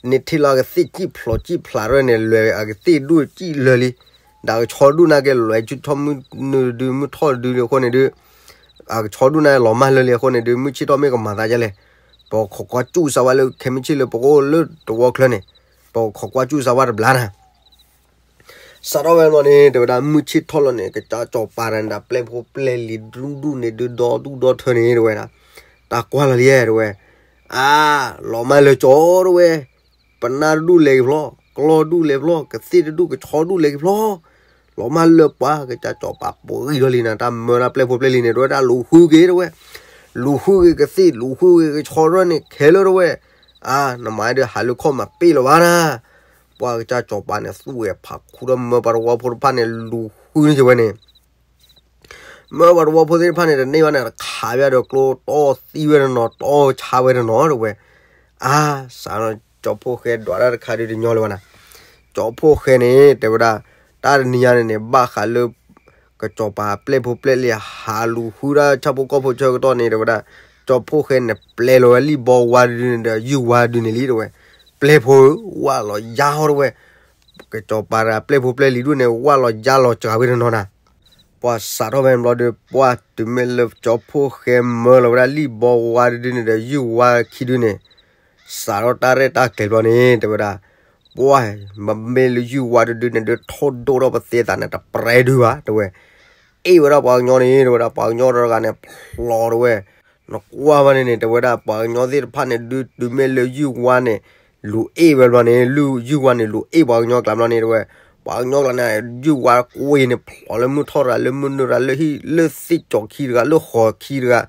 နထံၣ်လၢအကသ့ၣ်စံၣ်ဖျိးစံၣ်ဖျးထီၣ်န့ၣ် လဲၤအကသ့ၣ်ဒူၣ်စံၣ်လၢာ်လံ, ဒီးအကဆီဒူၣ်နာ်က့လဲၤဆူထီၣ်မုၢ်နုာ်ဒုး မုၢ်ထီၣ်ဒုးအဃိန့ၣ်ဒုး အကဆီဒူၣ်နာ်က့လီၤမၢ်လၢာ်လံအဃိန့ၣ်ဒုး မုၢ်ဆ့ၣ်ထီၣ်မ့ၢ်ကမၤသးဒ်လဲၣ်, ပခိးကွၢ်စူၣ်စးဝါလၢခဲမုၢ်ဆ့ၣ်လၢပကအိၣ်လၢတဝီချၢန့ၣ်, ပခိးကွၢ်စူၣ်စးဝါတဘျီနၤ. စးထီၣ်ဝဲဘျီန့ၣ် တဲဝဲဒၣ် မုၢ်ဆ့ၣ်ထီၣ်လီၤန့ၣ် ကစၢ်စီၤပၤန့ၣ်ဒီး ပျဲၢ်ဖိပျဲၢ်လံၤဒူၣ်ဒူၣ်န့ၣ်ဒုး ဒီဒူၣ်ဒီထၢန့ၣ်တဲဝဲဒၣ်, တၢ်ကွၢ်လီၤလံတဲဝဲ, အါ, လီၤမၢ်လၢာ်ကၠီတဲဝဲ, ပနၢ်တဒူၣ်လဲၤက့ၤဖျီ, ကျီၢ်ဒူၣ်လဲၤဖျီ, ကသ့ၣ်တဒူၣ်ကဆီဒူၣ်လဲၤက့ၤဖျီ, လီၤမၢ်လၢာ်ပှၤ, ကစၢ်စီၤပၤပှ့ၤလီၤလံနၤ, တၢ်မၢဒၣ်ပျဲၢ်ဖိပျဲၢ်လံၤန့ၣ် တဲဝဲဒၣ်လူၤဃုက့ၤတဲဝဲ, လူၤဃုက့ၤကသ့ၣ် လူၤဃုက့ၤကဆီတဖၣ်န့ၣ်ခဲလၢာ်တဲဝဲ, အါ, နမၤဒုးဟးလၢခီၣ်မးပ့ၣ်လီၤဘၣ်နၤ. ပှၢ်ကစၢ်စီၤပၤန့ၣ် သူၣ်ဝဲဖးခူဒီးမၢပှၤတဝီဖိတဖၣ်န့ၣ် လူၤဃုန့ၢ်က့ၤဝဲန့ၣ်, မၢပှၤတဝီဖိသ့ၣ်တဖၣ်န့ၣ် တန့ၢ်ဘၣ်န့ၣ် တခးဝဲဒီးကျိ တီၢ်သံဝဲတနီၤ တီၢ်ဆါဝဲတနီၤတဲဝဲ, အါ, စးထီၣ်ကၠီဖှိၣ်ဃဲဒွးတၢ်တခါဒုးတညီလၢၤဘၣ်နၤ. ကၠီဖှိၣ်ဃဲန့ၣ် တဲဝဲဒၣ်, တၢ်တနံၤညါန့ၣ်န့ၣ် ဘၣ်ဃးလၢ ကစၢ်စီၤပၤပျဲၢ်ဖိပျဲၢ်လံၤဟးလူၤဃုဒၣ်ဆၣ်ဖိကီၢ်ဖိဆၢကတီၢ်န့ၣ် တဲဝဲဒၣ်, ကၠီဖှိၣ်ဃဲန့ၣ် ပျဲလီၤဝဲလံၣ်ဘီဝါဒုန့ၣ်ဒီးယုၢ်ဝါဒုန့ၣ်လံတဲဝဲ, ပျဲၢ်ဖိဧၢ, ဝၢ်လီၤယါဟီတဲဝဲ, ကစၢ်စီၤပၤဒီးပျဲၢ်ဖိပျဲၢ်လံၤဒူၣ်န့ၣ် ဝၢ်လီၤယါလီၤစှၤဝဲတနီၤနၤ. ပှၢ်စးထီၣ်ဖဲန့ၣ်ဘျီဒီး ပှၢ်တုၤမ့ၢ်လၢကၠီဖှိၣ်ဃဲမၢလီၤဝဲဒၣ်လံၣ်ဘီဝါဒုန့ၣ်ဒီးယုၢ်ဝါခံဒုန့ၣ် စးထီၣ်တၢ်ရဲၣ်တၢ်ကျဲၤဘျီန့ၣ် တဲဝဲဒၣ်, ပှၢ်, မ့မ့ၢ်လၢယုၢ်ဝါတဒုန့ၣ်ဒုး ထိၣ်ဒိၣ်ထီၣ်ပသ့သးန့ၣ် တပြဲဒုဘၣ်တဲဝဲ, အ့ၣ်ဝဲဒၣ်ပှၤကညီန့ၣ် တဲဝဲဒၣ် ပှၤကညီတဂၤန့ၣ် ဖျိးတဲဝဲ, နကွၢ်ဘၣ်န့ၣ်န့ၣ် တဲဝဲဒၣ် ပှၤကညီသ့ၣ်တဖၣ်န့ၣ်ဒုး တုၤမ့ၢ်လၢယုၢ်ဝါန့ၣ် လူၤအ့ၣ်ဝဲဘျီန့ၣ် လၢယုၢ်ဝါန့ၣ် လူၤအ့ၣ်ပှၤကညီကျါဘျီန့ၣ် တဲဝဲ, ပှၤကညီကျါန့ၣ် ယုၢ်ဝါကွ့န့ၣ် ဖျိးလၢမုၢ်ထီၣ်တဂၤ လၢမုၢ်နုာ်တဂၤ လၢဟံၣ် လၢသ့ၣ်ကၠီၤခံတဂၤ လၢဃီၤခံတဂၤ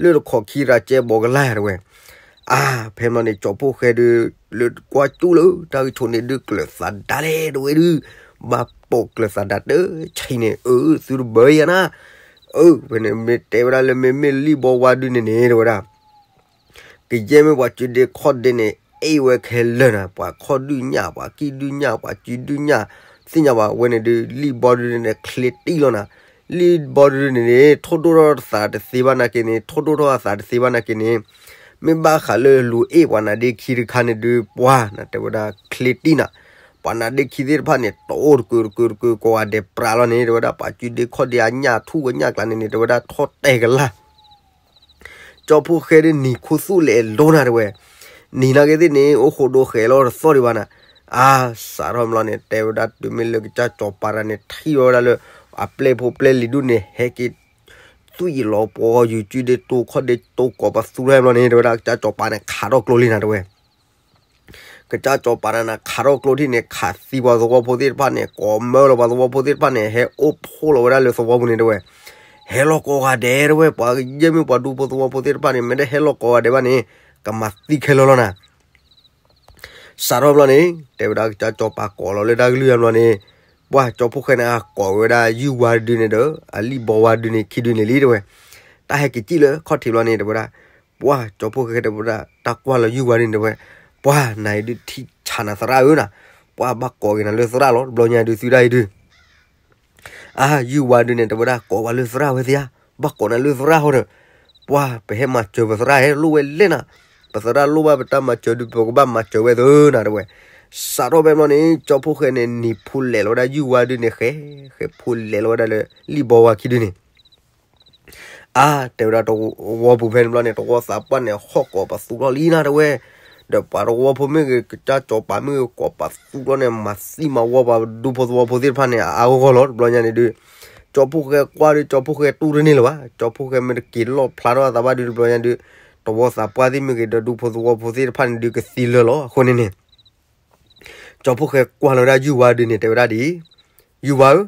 လၢတခီၣ်ခံတဂၤ ကဲဘီကလါတဲဝဲ. အါ, ဖဲမ့ၢ်န့ၣ် ကၠီဖှိၣ်ဃဲဒုး လၢကွၢ်ကၠူၣ်လၢတၢ်ဂံၢ်ဆူၣ်န့ၣ်ဒုး ကျၢၤသးဒါလဲၣ်တဲဝဲဒုး, ဘၣ်ပိာ်ကျၢၤသးဒါတဆံးန့ၣ် အၢ သုတဘၢယၤနၤ, အၢ ဖဲန့ၣ်မ့ၢ်တဲဝဲဒၣ်လၢမ့မ့ၢ်လံၣ်ဘီဝါဒုန့ၣ်န့ၣ် တဲဝဲဒၣ် ကယဲၢ်မ့ၢ်ပှၤစုဒ့ခီၣ်ဒ့န့ၣ် အ့ၣ်ဝဲခဲလၢာ်နၤ, ပှၤခီၣ်ဒုၣ်ညၣ် ပှၤကံၢ်ဒုၣ်ညၣ် ပှၤစုဒုၣ်ညၣ် သ့ၣ်ညါဘၣ်ဝဲန့ၣ်ဒုး လံၣ်ဘီဒုန့ၣ် ချ့တံၢ်လီၤနၤ, လံၣ်ဘီဒုန့ၣ်န့ၣ် ထိၣ်ဒိၣ်ထီၣ်သးတသ့ဘၣ်နာ်က့န့ၣ် ထိၣ်ဒိၣ်ထီၣ်အသးတသ့ဘၣ်နာ်က့န့ၣ် မ့ၢ်ဘၣ်ဃးလၢလူၤအ့ၣ်ပှၤနၤဒ့ခံတခါန့ၣ်ဒုး ပှၢ်နၤတဲဝဲဒၣ် ချ့တံၢ်နၤ, ပှၤနါဒ့ခံသ့ၣ်တဖၣ်န့ၣ် တအိၣ်တကုာ်တကုာ်တကုာ် ကိးဂၤဒဲးပြးလီၤန့ၣ် တဲဝဲဒၣ် ပှၤကုဒ့ခီၣ်ဒ့အညၣ်ထူၣ်ကညၣ်ကျါန့ၣ်န့ၣ် တဲဝဲဒၣ်ထီၣ်တဲာ်ကလာ် ကၠီဖှိၣ်ဃဲဒ်နံၤခူသူၣ်လဲၤလိၤနၤတဲဝဲ, နံၤနာ်က့သ့ၣ်န့ၣ် အိၣ်ဃိဒိဃဲၤလီၤတသီၣ်ဒံးဘၣ်နၤ, အါ စးထီၣ်ဘျီန့ၣ် တဲဝဲဒၣ်တုၤမ့ၢ်လၢကစၢ်ကၠီၤပၤတၢ်န့ၣ် ထံၣ်ဝဲဒၣ်လၢ အပျဲၢ်ဖိပျဲၢ်လံၤဒုၣ်န့ၣ် ဟဲက့ၤ သွံၣ်လီၤပှီၤယူၤကုဒ့တိခီၣ်ဒ့တိကိးပသူထီၣ်ဘျီန့ၣ် တဲဝဲဒၣ်ကစၢ်ကၠီၤပၤန့ၣ် ခးထီၣ်ကျိလံနၤတဲဝဲ ကစၢ်ကၠီၤပၤန့ၣ် ခးထီၣ်ကျိထံၣ်န့ၣ် ခးသံပှၤသဝီဖိသ့ၣ်တဖၣ်န့ၣ် ကိးမၢလီၤပှၤသဝီဖိသ့ၣ်တဖၣ်န့ၣ် ဟဲအိၣ်ဖှိၣ်လီၤဝဲဒၣ်လၢသဝီပူၤန့ၣ်တဲဝဲ, ဟဲလီၤကိးဂၤဒဲးတဲဝဲ ပှၤကယဲၢ်မ့ၢ်ပှၤဒူဖိသဝီဖိသ့ၣ်တဖၣ်န့ၣ် မ့ၢ်တဟဲလီၤကိးဂၤဒဲးဘၣ်န့ၣ် ကမၤသံခဲလၢာ်လီၤနၤ စးထီၣ်ဘျီန့ၣ် တဲဝဲဒၣ်ကစၢ်ကၠီၤပၤကိးလီၤလၢတၢ်ကလုၢ်အဘျီန့ၣ်, ပှၢ်ကၠီဖှိၣ်ဃဲန့ၣ် အကိးဝဲဒၣ်ယုၢ်ဝါတဒုန့ၣ်ဒီး အလံၣ်ဘီဝါတဒုန့ၣ် ခံဒုန့ၣ်လံတဲဝဲ, တၢ်ဟဲက့ၤစံၣ်လၢခီၣ်ထံးဘျီန့ၣ် တဲဝဲဒၣ်, ပှၢ်ကၠီဖှိၣ်ဃဲတဲဝဲဒၣ် တၢ်ကွၢ်လီၤယုၢ်ဝါဒုန့ၣ်တဲဝဲ, ပှၢ်နၤအံၤဒုးထံၣ်ဆးနၤသရၣ်ဧၢနၤ, ပှၢ်ဘၣ်ကိးက့ၤနၤလၢသရၣ်လီၤ တဘျီညါဒုးသုဒၣ်အံၤဒုး အါ ယုၢ်ဝါဒုန့ၣ် တဲဝဲဒၣ် ကိးဝဲလၢသရၣ်ဝဲသ့ဧါ, ဘၣ်ကိးနၤလၢသရၣ်ဃီဒီး, ပှၢ် ပဟဲမၤစၢၤပသရၣ်ဟဲ လိၣ်ဝဲလဲၣ်နၤ, ပသရၣ်လိၣ်ဘၣ်ပတၢ်မၤစၢၤဒုး ပကဘၣ်မၤစၢၤဝဲသ့နၤတဲဝဲ, စးထီၣ်ဖဲဘျီန့ၣ် ကၠီဖှိၣ်ဃဲန့ၣ် နံၤဖိလဲၤလီၤဝဲဒၣ်ယုၢ်ဝါဒုန့ၣ် ဃဲ ဃဲဖိလဲၤလီၤဝဲဒၣ်လၢ လံၣ်ဘီဝါခံဒုန့ၣ် အါ တဲဝဲဒၣ်တဝီပူၤဖဲန့ၣ်ဘျီန့ၣ် တဝီသးပှၢ်န့ၣ် ဟီၣ်ကိးပသူထီၣ်လံနၤတဲဝဲ, ဒီးပှၤတဝီဖိမ့ၢ်ဂ့ၤ ကစၢ်ကၠီၤပၤမ့ၢ်ဂ့ၤ ကိးပသူထီၣ်န့ၣ် မၤသံမၤဝီပှၤဒူဖိသဝီဖိသ့ၣ်တဖၣ်န့ၣ် အါဂီၢ်ဂီၢ်လီၤ တဘျီညါန့ၣ်ဒုး, ကၠီဖှိၣ်ဃဲကွၢ်ဒုး ကၠီဖှိၣ်ဃဲတူၢ်တန့ၢ်လၢၤဘၣ်, ကၠီဖှိၣ်ဃဲမ့ၢ်တက့ၤလီၣ်ဖျါထီၣ်အသးဘၣ်ဒုး တဘျီညါဒုး, တဝီသးပှၢ်သ့ၣ်မ့ၢ်ဂ့ၤ ဒီးဒူဖိသဝီဖိသ့ၣ်တဖၣ်န့ၣ်ဒုး ကသံလၢာ်လီၤ အဃိန့ၣ်န့ၣ် ကၠီဖှိၣ်ဃဲကွၢ်လီၤဝဲဒၣ်ယုၢ်ဝါဒုန့ၣ် တဲဝဲဒၣ်ဒ်အံၤ, ယုၢ်ဝါဧၢ,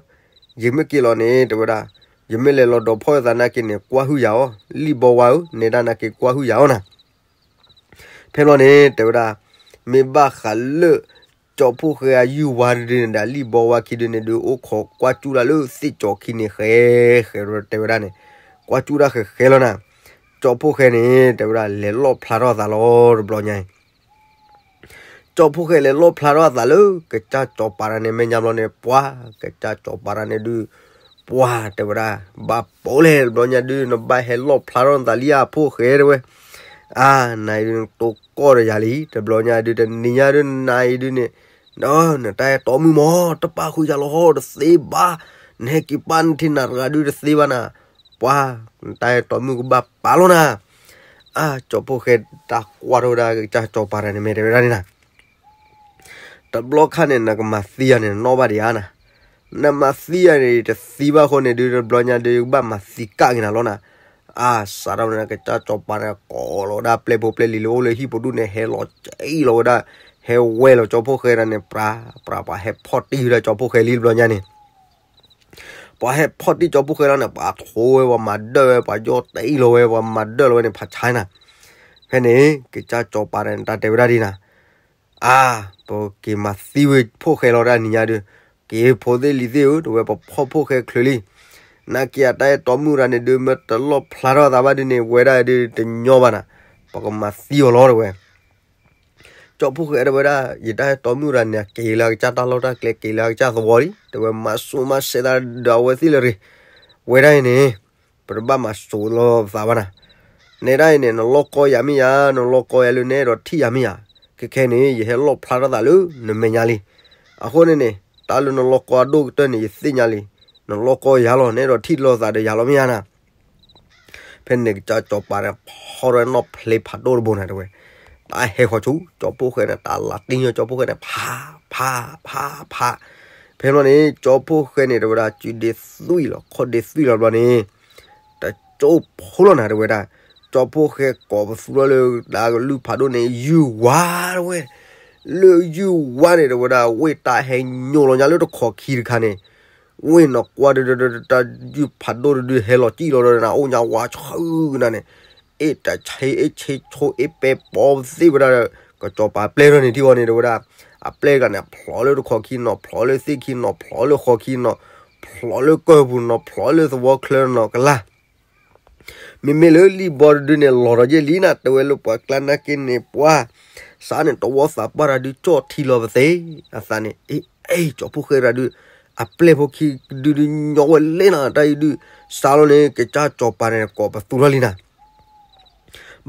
ယမ့ၢ်က့ၤလီၤန့ၣ် တဲဝဲဒၣ်, ယမ့ၢ်လဲၤလီၤဒီးဖီၣ်သးနာ်က့န့ၣ် ကွၢ်ဟုၣ်ယၤအီၤ, လံၣ်ဘီဝါဧၢ, နဲဒၣ်နာ်က့ကွၢ်ဟုၣ်ယၤအီၤနၤ ဖဲဘျီန့ၣ် တဲဝဲဒၣ်, မ့ၢ်ဘၣ်ဃးလၢ ကၠီဖှိၣ်ဃဲအယုၢ်ဝါဒုန့ၣ်ဒီး လံၣ်ဘီဝါခံဒုန့ၣ်ဒုး အိၣ်ခိးကွၢ်ကၠူၣ်တၢ်လၢသ့ၣ်ကၠီၤခံန့ၣ် ဃဲ ဃဲတဲဝဲဒၣ်န့ၣ်, ကွၢ်ကၠူၣ်တၢ်ဃဲဃဲလီၤနၤ, ကၠီဖှိၣ်ဃဲန့ၣ် တဲဝဲဒၣ် လဲၤလီၣ်ဖျါထီၣ်အသးလီၤ တဘျီညါအံၤ ကၠီဖှိၣ်ဃဲလဲၤလီၣ်ဖျါထီၣ်အသးလၢ ကစၢ်ကၠီၤပၤတၢ်န့ၣ် မဲာ်ညါဘျီန့ၣ် ပှၢ် ကစၢ်ကၠီၤပၤတၢ်န့ၣ်ဒုး, ပှၢ် တဲဝဲဒၣ်, ဘၣ်ပိာ်လဲၣ် တဘျီညါဒုး နဘၣ်ဟဲလီၣ်ဖျါထီၣ်နသးလံဧါ ဖှိၣ်ဃဲတဲဝဲ, အါ နၤအံၤဒုး နတိၢ်ကီၢ်ဒီးယၤလံ တဘျီညါဒုး တနံၤညါဒုး နၤအံၤဒုးန့ၣ်, နတၢ်အဲၣ်တီမုၣ်မ့ၢ် တပာ်ဃုာ်ယၤလီၤဟီ တသ့ဘၣ်, နဟဲက့ၤပာ်နထံနၤတဂၤဒုး တသ့ဘၣ်နၤ, ပှၢ် နတၢ်အဲၣ်တီမုၣ်ကဘၣ်ပာ်လီၤနၤ, အါ ကၠီဖှိၣ်ဃဲတၢ်ကွၢ်ထီၣ်ဝဲဒၣ် ကစၢ်ကၠီၤပၤတၢ်န့ၣ် မ့ၢ်တဲဝဲဒၣ်န့ၣ်နၤ တဘျီခါန့ၣ် နကမၤသံယၤန့ၣ် နီၣ်ဘၣ်ဒံးဧါနၤ, နမၤသံယၤန့ၣ် တသံဘၣ်အဃိန့ၣ်ဒုး တဘျီညါဒုး ယကဘၣ်မၤသံကၣ်က့ၤနၤလီၤနၤ, အါ စးထီၣ်န့ၣ် ကစၢ်ကၠီၤပၤန့ၣ် ကိးလီၤဝဲဒၣ်ပျဲၢ်ဖိပျဲၢ်လံၤလၢအိၣ်လၢဟံၣ်ပူၤဒူၣ်န့ၣ် ဟဲလီၤကံၣ်လီၤဝဲဒၣ်, ဟဲဝဲလီၤကၠီဖှိၣ်ဃဲတၢ်န့ၣ် ပြး ပြး ပှၤဟဲဖီၣ်တံၢ်ဝဲဒၣ်ကၠီဖှိၣ်ဃဲလံ တဘျီညါန့ၣ် ပှၤဟဲဖီၣ်တံၢ်ကၠီဖှိၣ်ဃဲလီၤန့ၣ် ပှၤထိဝဲ ပှၤမၤဒၢၣ်ဝဲ ပှၤယီၢ်တံၢ်လီၤဝဲ ပှၤမၤဒၢၣ်လီၤဝဲန့ၣ် ဖးဆါနၤ, ဖဲန့ၣ် ကစၢ်ကၠီပၤန့ၣ် တၢ်တဲဝဲဒၣ်ဒ်နၤ, အါ ပက့ၤမၤသံဝဲဖှိၣ်ဃဲလီၤဒၣ်နံၤညါဒုး, က့ၤဖိသ့ၣ်လံၤသ့ၣ်ဧၢ တဝဲပဖီၣ်ဖှိၣ်ဃဲချုးလံ, နာ်က့အတၢ်အဲၣ်တီမုၣ်တဂၤန့ၣ်ဒုး မ့ၢ်တလီၣ်ဖျါထီၣ်သးဘၣ်ဒုးန့ၣ် ဝဲဒၣ်ဒုးတညီဘၣ်နၤ, ပကမၤသံအီၤလီၤတဝဲ ကၠီဖှိၣ်ဃဲတဲဝဲဒၣ် ယတၢ်အဲၣ်တီမုၣ်တဂၤန့ၣ် က့ၤလၢအကစၢ်တၢ်လီၢ်တၢ်ကျဲ က့ၤလၢအကစၢ်သဝီလံ, တဲဝဲမၤစိၤမၤစဲးသးဒီးအဝဲသ့ၣ်လၢၤရ့ၣ်, ဝဲဒၣ်အံၤန့ၣ် ပတဘၣ်မၤစိၤလီၤသးဘၣ်နၤ, နဲဒၣ်အံၤန့ၣ် နလီၢ်ကီယၤမ့ၢ်ယၤ, နလီၢ်ကီယၤလၢနအဲၣ်ဒိးထံၣ်ယၤမ့ၢ်ယၤ, ခဲခဲန့ၣ် ယဟဲလီၣ်ဖျါထီၣ်သးလၢနမဲာ်ညါလံ, အဃိန့ၣ်န့ၣ် တၢ်လၢနလီၢ်ကီအဒိၣ်ကတၢၢ်န့ၣ် ယသ့ၣ်ညါလံ, နလီၢ်ကီယၤလီၤ နအဲၣ်ဒိးထံၣ်လိာ်သးဒီးယၤလီၤမ့ၢ်ယၤနၤ ဖဲန့ၣ်ကစၢ်ကၠီပၤန့ၣ် ဖီၣ်ထီၣ်နီၣ်ဖျ့ဖးဒိၣ်တဘိန့ၣ်တဲဝဲ, တၢ်ဟဲဃီၤဆူ ကၠီဖှိၣ်ဃဲန့ၣ် တၢ်လၤတံၢ်ညီကၠီဖှိၣ်ဃဲန့ၣ် ဖး ဖး ဖး ဖး, ဖဲဘျီန့ၣ် ကၠီဖှိၣ်ဃဲန့ၣ် တဲဝဲဒၣ် စုဒ့သွံၣ်လီၤ ခီၣ်ဒ့သွံၣ်လီၤဘျီန့ၣ် တကၠိဖိလီၤနၤ တဲဝဲဒၣ်, ကၠီဖှိၣ်ဃဲကိးပသူထီၣ်လၢတၢ်ကလုၢ်ဖးဒိၣ်န့ၣ် ယုၢ်ဝါတဲဝဲ, လၢယုၢ်ဝါန့ၣ် တဲဝဲဒၣ် ဝ့ၢ်တၢ်ဟဲညိလီၤညါလၢတခီးခံတခါန့ၣ် ဝ့ၢ်နီၢ်ကွၢ်ဒုး တၢ်ယုၢ်ဖးဒိၣ်တဒု ဟဲလီၤစံၣ်လီၤဒီးနၤ အိၣ်ညါဝါဆှၢနၤန့ၣ်, အ့ၣ်တဆ့ အ့ၣ်ဆ့ဆိ အ့ၣ်ပဲပိာ်သ့ၣ်ဝဲဒၣ်ဒီး ကစီၤပၤပျဲၢ်ထီၣ်န့ၣ်ထံၣ်ဝဲန့ၣ် တဲဝဲဒၣ်, အပျဲၢ်တဂၤန့ၣ် ဖျိးလၢတခီးခံနီၤ ဖျိးလၢသ့ၣ်ခံနီၤ ဖျိးလၢဃီခံနီၤ ဖျိးလၢကၢၢ်ပူၤနီၤ ဖျိးလၢသဝီချၢနီၤကလၢ် မ့မ့ၢ်လၢလံၣ်ဘီတဒုန့ၣ် လီၤဒီးယဲၢ်လံနၤ တဲဝဲလၢပှၤကျါနာ်က့န့ၣ် ပှၤ စးန့ၣ် တဝီသးပှၢ်တဒု ကၠီၣ်ထံလီၤပသ့ အသးန့ၣ် အ့ၣ် အ့ၣ် ကၠီဖှိၣ်ဃဲတဒု အပျဲၢ်ဖိခံဒုဒု ညီဝဲလဲၣ်နၤ တၢ်အံၤဒု စးလီၤန့ၣ် ကစၢ်ကစီၤပၤန့ၣ် ကိးပသူထီၣ်လံနၤ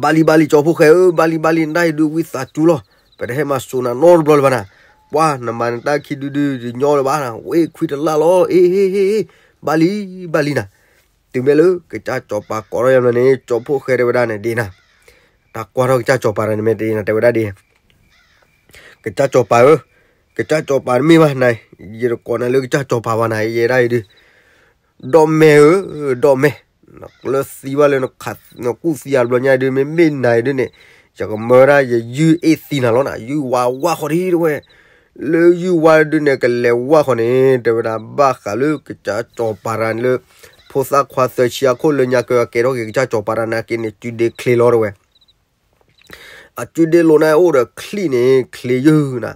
ဘၣ်လံဘၣ်လံ ကၠီဖှိၣ်ဃဲဧၢ ဘၣ်လံဘၣ်လံ နတၢ်အံၤဒု ဝံသးစူၤလီၤ ပတဟဲမၤစိၤနၤနီတဘျီလၢၤဘၣ်နၤ ပှၤနမၤနတၢ်ခံဒုဒု ယညီလၢၤဘၣ်နၤ, ဝ့ၢ်ခွံတလၢ်လီၤ, အ့ ဟ့ၣ်ဟ့ၣ်ဟ့ၣ်, ဘၣ်လံ ဘၣ်လံနၤ. တုၤမ့ၢ်လၢကစၢ်စီၤပၤကိးထီၣ်ယၤဘျီန့ၣ် ကၠီဖှိၣ်ဃဲတဲဝဲဒၣ်န့ၣ်ဒ်နၤ, တၢ်ကွၢ်ထီၣ်ကစၢ်စီၤပၤတဂၤန့ၣ်မ့ၢ်ဒ်နၤ တဲဝဲဒၣ်ဒ် ကစၢ်စီၤပၤဧၢ, ကစၢ်စီၤပၤတမ့ၢ်ဘၣ်နၤ, ယတကိးနၤလၢကစၢ်စီၤပၤဘၣ်နၤ, ယဲဒၣ်အံၤဒု ဒီးမဲာ်ဧၢ, ဒီးမဲာ်, နကျၢၤသံဘၣ်လၢနကူၣ်သံအါတဘျီညါဒု မ့မ့ၢ်နၤအံၤဒုန့ၣ်, ယကမၢဒၣ်ယယုၢ်အ့ၣ်သံနၤလီၤနၤ, ယုၢ်ဝါဝါဃီဒံးတဝဲ, လၢယုၢ်ဝါဒုန့ၣ် ကလဲၤဝါဃီန့ၣ် တဲဝဲဒၣ် ဘၣ်ဃးလၢကစၢ်စီၤပၤတဂၤန့ၣ်လၢ ဖိသၣ်ခွါသၢဆံအခိၣ်လၢညါကကဲထီၣ်က့ၤကစၢ်စီၤပၤတဂၤနာ်က့န့ၣ် စုဒ့ချ့လီၤတဝဲ အစုဒ့လိာ်န့ၣ်အိၣ်ဒီးချံၣ်န့ၣ် ချ့ယုၢ်နၤ,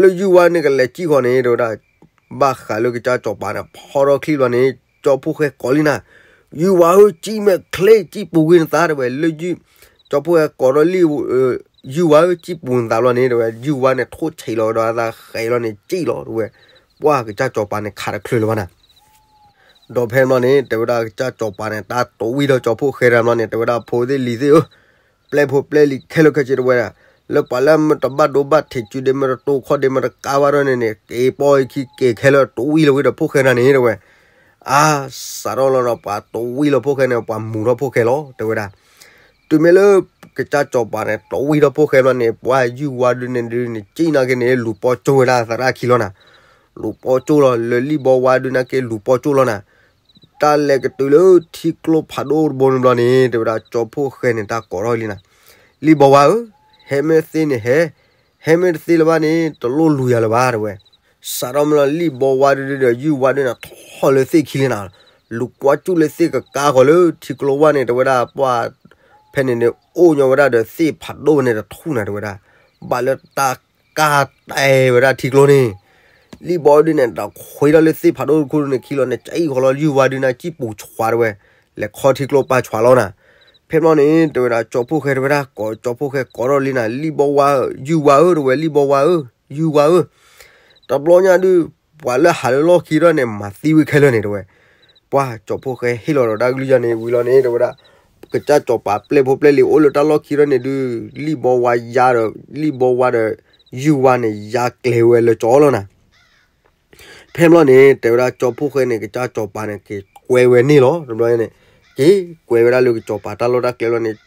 လၢယုၢ်ဝါန့ၣ်ကလဲၤစံၣ်ဃီန့ၣ် တဲဝဲဒၣ်, ဘၣ်ဃးလၢကစၢ်စီၤပၤန့ၣ် ဖီထီၣ်ချံၣ်ဘျီန့ၣ် ကၠီဖှိၣ်ဃဲကိးလံနၤ, ယုၢ်ဝါဧၢ စံၣ်မဲာ်ချ့ စံၣ်ပူၤကွံာ်နသးတဝဲ, လၢယုၢ်, ကၠီဖှိၣ်ဃဲကိးထီၣ်လံ, ယုၢ်ဝါဧၢ စံၣ်ပူၤနသးဘျီန့ၣ် တဝဲ ယုၢ်ဝါန့ၣ်ထိၣ်ဆံးလီၤဒီးအသးဃဲးလီၤန့ၣ် စံၣ်လီၤတဝဲ, ပှၤကစၢ်စီၤပၤန့ၣ်ခးတချုးလၢၤဘၣ်နၤ ဒီးဖဲဘျီန့ၣ် တဲဝဲဒၣ်ကစၢ်စီၤပၤန့ၣ် တၢ်တဝံၣ်ထီၣ်ကၠီဖှိၣ်ဃဲတဂၤဘျီန့ၣ် တဲဝဲဒၣ် ဖိသ့ၣ်လံၤသ့ၣ်ဧၢ, ပျဲၢ်ဖိပျဲၢ်လံၤခဲလၢာ်ခဲဆ့တဝဲဒၣ်, လၢပှၤလၢမ့ၢ်တဘၣ်ဒိဘၣ်ထံးစုဒ့ မ့ၢ်တတိၢ်ခီၣ်ဒ့ မ့ၢ်တကါဘၣ်ထီၣ်န့ၣ်န့ၣ် က့ၤပိာ်အခံက့ၤခဲလၢာ် တဝံၣ်လီၤဝံၤဒီးဖိၣ်ဃဲနၤန့ၣ်တဝဲ, အါ, စးထီၣ်လီၤဒီးပှၤတဝံၣ်လီၤဖိၣ်ဃဲန့ၣ် ပှၤမူၤထီၣ်ဖိၣ်ဃဲလီၤ တဲဝဲဒၣ် တုၤမ့ၢ်လၢကစၢ်စီၤပၤန့ၣ် တဝံၣ်ထီၣ်ဖိၣ်ဃဲဘျီန့ၣ် ပှၤယုၢ်ဝါဒုန့ၣ်ဒုန့ၣ် စံၣ်နာ်က့န့ၣ် လူၤပိာ်ကၠိဝဲဒၣ်သရၣ်ခံလီၤနၤ, လူၤပိာ်ကၠိလီၤ လၢလံၣ်ဘီဝါဒုနာ်က့လူၤပိာ်ကၠိလီၤနၤ, တၢ်လဲၤကတုၤလၢထံကျိဖးဒိၣ်တဘိန့ၣ်ဘျီန့ၣ် တဲဝဲဒၣ်ကၠီဖှိၣ်ဃဲန့ၣ် တၢ်ကိးထီၣ်လံနၤ, လံၣ်ဘီဝါဧၢ, ဟဲမ့ၢ်သ့န့ၣ်ဟဲ, ဟဲမ့ၢ်တသ့လၢၤဘၣ်န့ၣ် တလိၣ်လူၤယၤလၢၤဘၣ် တဲဝဲ စးထီၣ်မ့ၢ်လီၤ လံၣ်ဘီဝါဒုဒီးယုၢ်ဝါဒုန့ၣ် ထီၣ်လၢသ့ၣ်ခံလံနၤ, လူၤကွၢ်ကၠူၣ်လၢသ့ၣ်ကကါဃီၤလၢထံကျိဝါန့ၣ် တဲဝဲဒၣ် ပှၤဖဲန့ၣ်န့ၣ် အိၣ်ညီဝဲဒၣ်ဒီးသ့ၣ်ဖးဒိၣ်န့ၣ်တထူၣ်နၤ တဲဝဲဒၣ်, ဘၣ်လၢတၢ်ကါတဲဝဲဒၣ်ထံကျိန့ၣ်, လံၣ်ဘီဒုန့ၣ် တၢ်ခွံထီၣ်လၢသ့ၣ်ဖးဒိၣ်တခူန့ၣ်ခံလီၤန့ၣ် ကအံၣ်ဃီၤလီၤ ယုၢ်ဝါဒုန့ၣ် စံၣ်ပူၤဆှးတဝဲ, လဲၤခီထံကျိပာ်ဆှးလီၤနၤ, ဖဲဘျီန့ၣ် တဲဝဲဒၣ် ကၠီဖှိၣ်ဃဲ တဲဝဲဒၣ် ကိးကၠီဖှိၣ်ဃဲကိးထီၣ်လံနၤ လံၣ်ဘီဝါဧၢ, ယုၢ်ဝါဧၢ တဲဝဲ လံၣ်ဘီဝါဧၢ, ယုၢ်ဝါဧၢ, တဘျီညါဒု ပှၤလၢဟးလၢလီၢ်ခံထီၣ်န့ၣ် မၤသံဝဲခဲလၢာ်န့ၣ် တဲဝဲ, ပှၤကၠီဖှိၣ်ဃဲဟ့ၣ်လီၤဒီးတၢ်ကလုၢ်ယါန့ၣ်ဝံၤလီၤန့ၣ် တဲဝဲဒၣ်, ကစၢ်စီၤပၤပျဲၢ်ဖိပျဲၢ်လံၤအိၣ်လၢတၢ်လီၢ်ခံထီၣ်န့ၣ်ဒု လံၣ်ဘီဝါယါဒီး လံၣ်ဘီဝါဒီး ယုၢ်ဝါန့ၣ် ယါကျဲၤဝဲလၢကၠီလီၤနၤ ဖဲဘျီန့ၣ် တဲဝဲဒၣ်ကၠီဖှိၣ်ဃဲန့ၣ် ကစၢ်စီၤပၤန့ၣ် က့ၤကွဲဝဲန့ၣ်လီၤ. တဘျီန့ၣ် က့ၤကွဲဝဲဒၣ်လၢကစီၤပၤတၢ်လီၢ်တၢ်ကျဲလီၤန့ၣ်,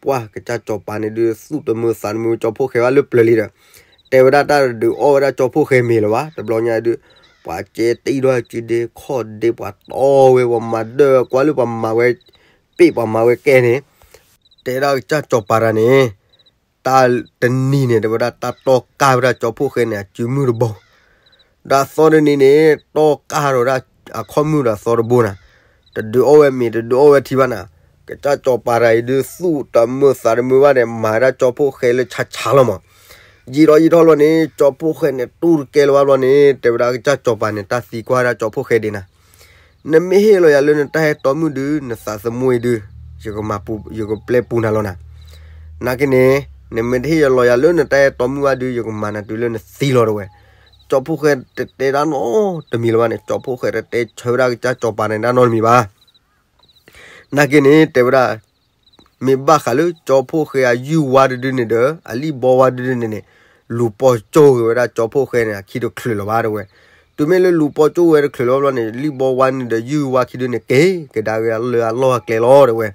ပှၤကစၢ်စီၤပၤန့ၣ်ဒုး သူၣ်တမုာ်သးတမုာ်ကၠီဖှိၣ်ဃဲဘၣ်လၢပျၢၤလံဒီး, တဲဝဲဒၣ်တၢ်တဒုးအီၣ်ဝဲဒၣ်ကၠီဖှိၣ်ဃဲမ့ၤလၢၤဘၣ်. တဘျီညါဒုး ပှၤကဲတံၢ်ဒီးစုဒ့ခီၣ်ဒ့ ပှၤတီဝဲ ပှၤမၤဒၢကွၢ်လၢပှၤမၤဝဲ ပ့ၢ်ပှၤမၤဝဲကဲန့ၣ်, တဲဒၣ်ကစၢ်စီၤပၤတဂၤန့ၣ် တၢ်တနံၤန့ၣ် တဲဝဲဒၣ်တၢ်တီၢ်ကၢ်ဝဲဒၣ်ကၠီဖှိၣ်ဃဲန့ၣ် အစုမုၢ်တဘိ, ဒီးအသီတနံၤန့ၣ် တီၢ်ကၢ်ဒီးဝဲဒၣ်အခီၣ်မုၢ်ဒီးအသီတဘိနၤ, တဒုးအီၣ်ဝဲမ့ၤ တဒုးအီၣ်ဝဲထံဘၣ်နၤ, ကစၢ်စီၤပၤတဂၤအံၤဒုး သူၣ်တမုာ်သးတမုာ်ဘၣ်န့ၣ် မၤဝဲဒၣ်ကၠီဖှိၣ်ဃဲလၢဆါဆါလီၤမး, ယံာ်ထီၣ်ယံာ်ထီၣ်လီၤန့ၣ် ကၠီဖှိၣ်ဃဲန့ၣ် တူၢ်တကဲလၢၤဘၣ်ဘျီန့ၣ် တဲဝဲဒၣ်ကစၢ်စီၤပၤန့ၣ် တၢ်သံကွၢ်ဝဲဒၣ်ကၠီဖှိၣ်ဃဲဒ်နၤ နမ့ၢ်ဟ့ၣ်လီၤယၤလၢနတၢ်အဲၣ်တီမုၣ်ဒုး နသးသမူအံၤဒုး ယကမၤပူၤ ယကပျဲပူၤနၤလီၤနၤ, နာ်က့န့ၣ် နမ့ၢ်တဟ့ၣ်ယၤလီၤယၤလၢနတၢ်အဲၣ်တီမုၣ်ဘၣ်ဒုး ယကမၤနၤတုၤလၢနသံလီၤ တဲဝဲ, ကၠီဖှိၣ်ဃဲတတဲတၢ်နီတမံၤလၢၤဘၣ်န့ၣ် ကၠီဖှိၣ်ဃဲတတဲဆၢဝဲဒၣ်ကစၢ်စီၤပၤန့ၣ်တၢ်နီတမံၤဘၣ် နာ်က့န့ၣ် တဲဝဲဒၣ် မ့ၢ်ဘၣ်ဃးလၢကၠီဖှိၣ်ဃဲအယုၢ်ဝါတဒုန့ၣ်ဒီး အလံၣ်ဘီဝါတဒုန့ၣ်န့ၣ် လူၤပိာ်ကၠိဂ့ၤဝဲဒၣ်ကၠီဖှိၣ်ဃဲန့ၣ် အခံတချုးလၢၤဘၣ် တဲဝဲ, တုၤမ့ၢ်လၢလူၤပိာ်ကၠိဝဲတချုးလၢၤဘၣ်ဘျီန့ၣ် လံၣ်ဘီဝါန့ၣ်ဒီးယုၢ်ဝါခံဒုန့ၣ် က့ၤကဒါက့ၤလၢအလီၢ်အကျဲလီၤ တဲဝဲ,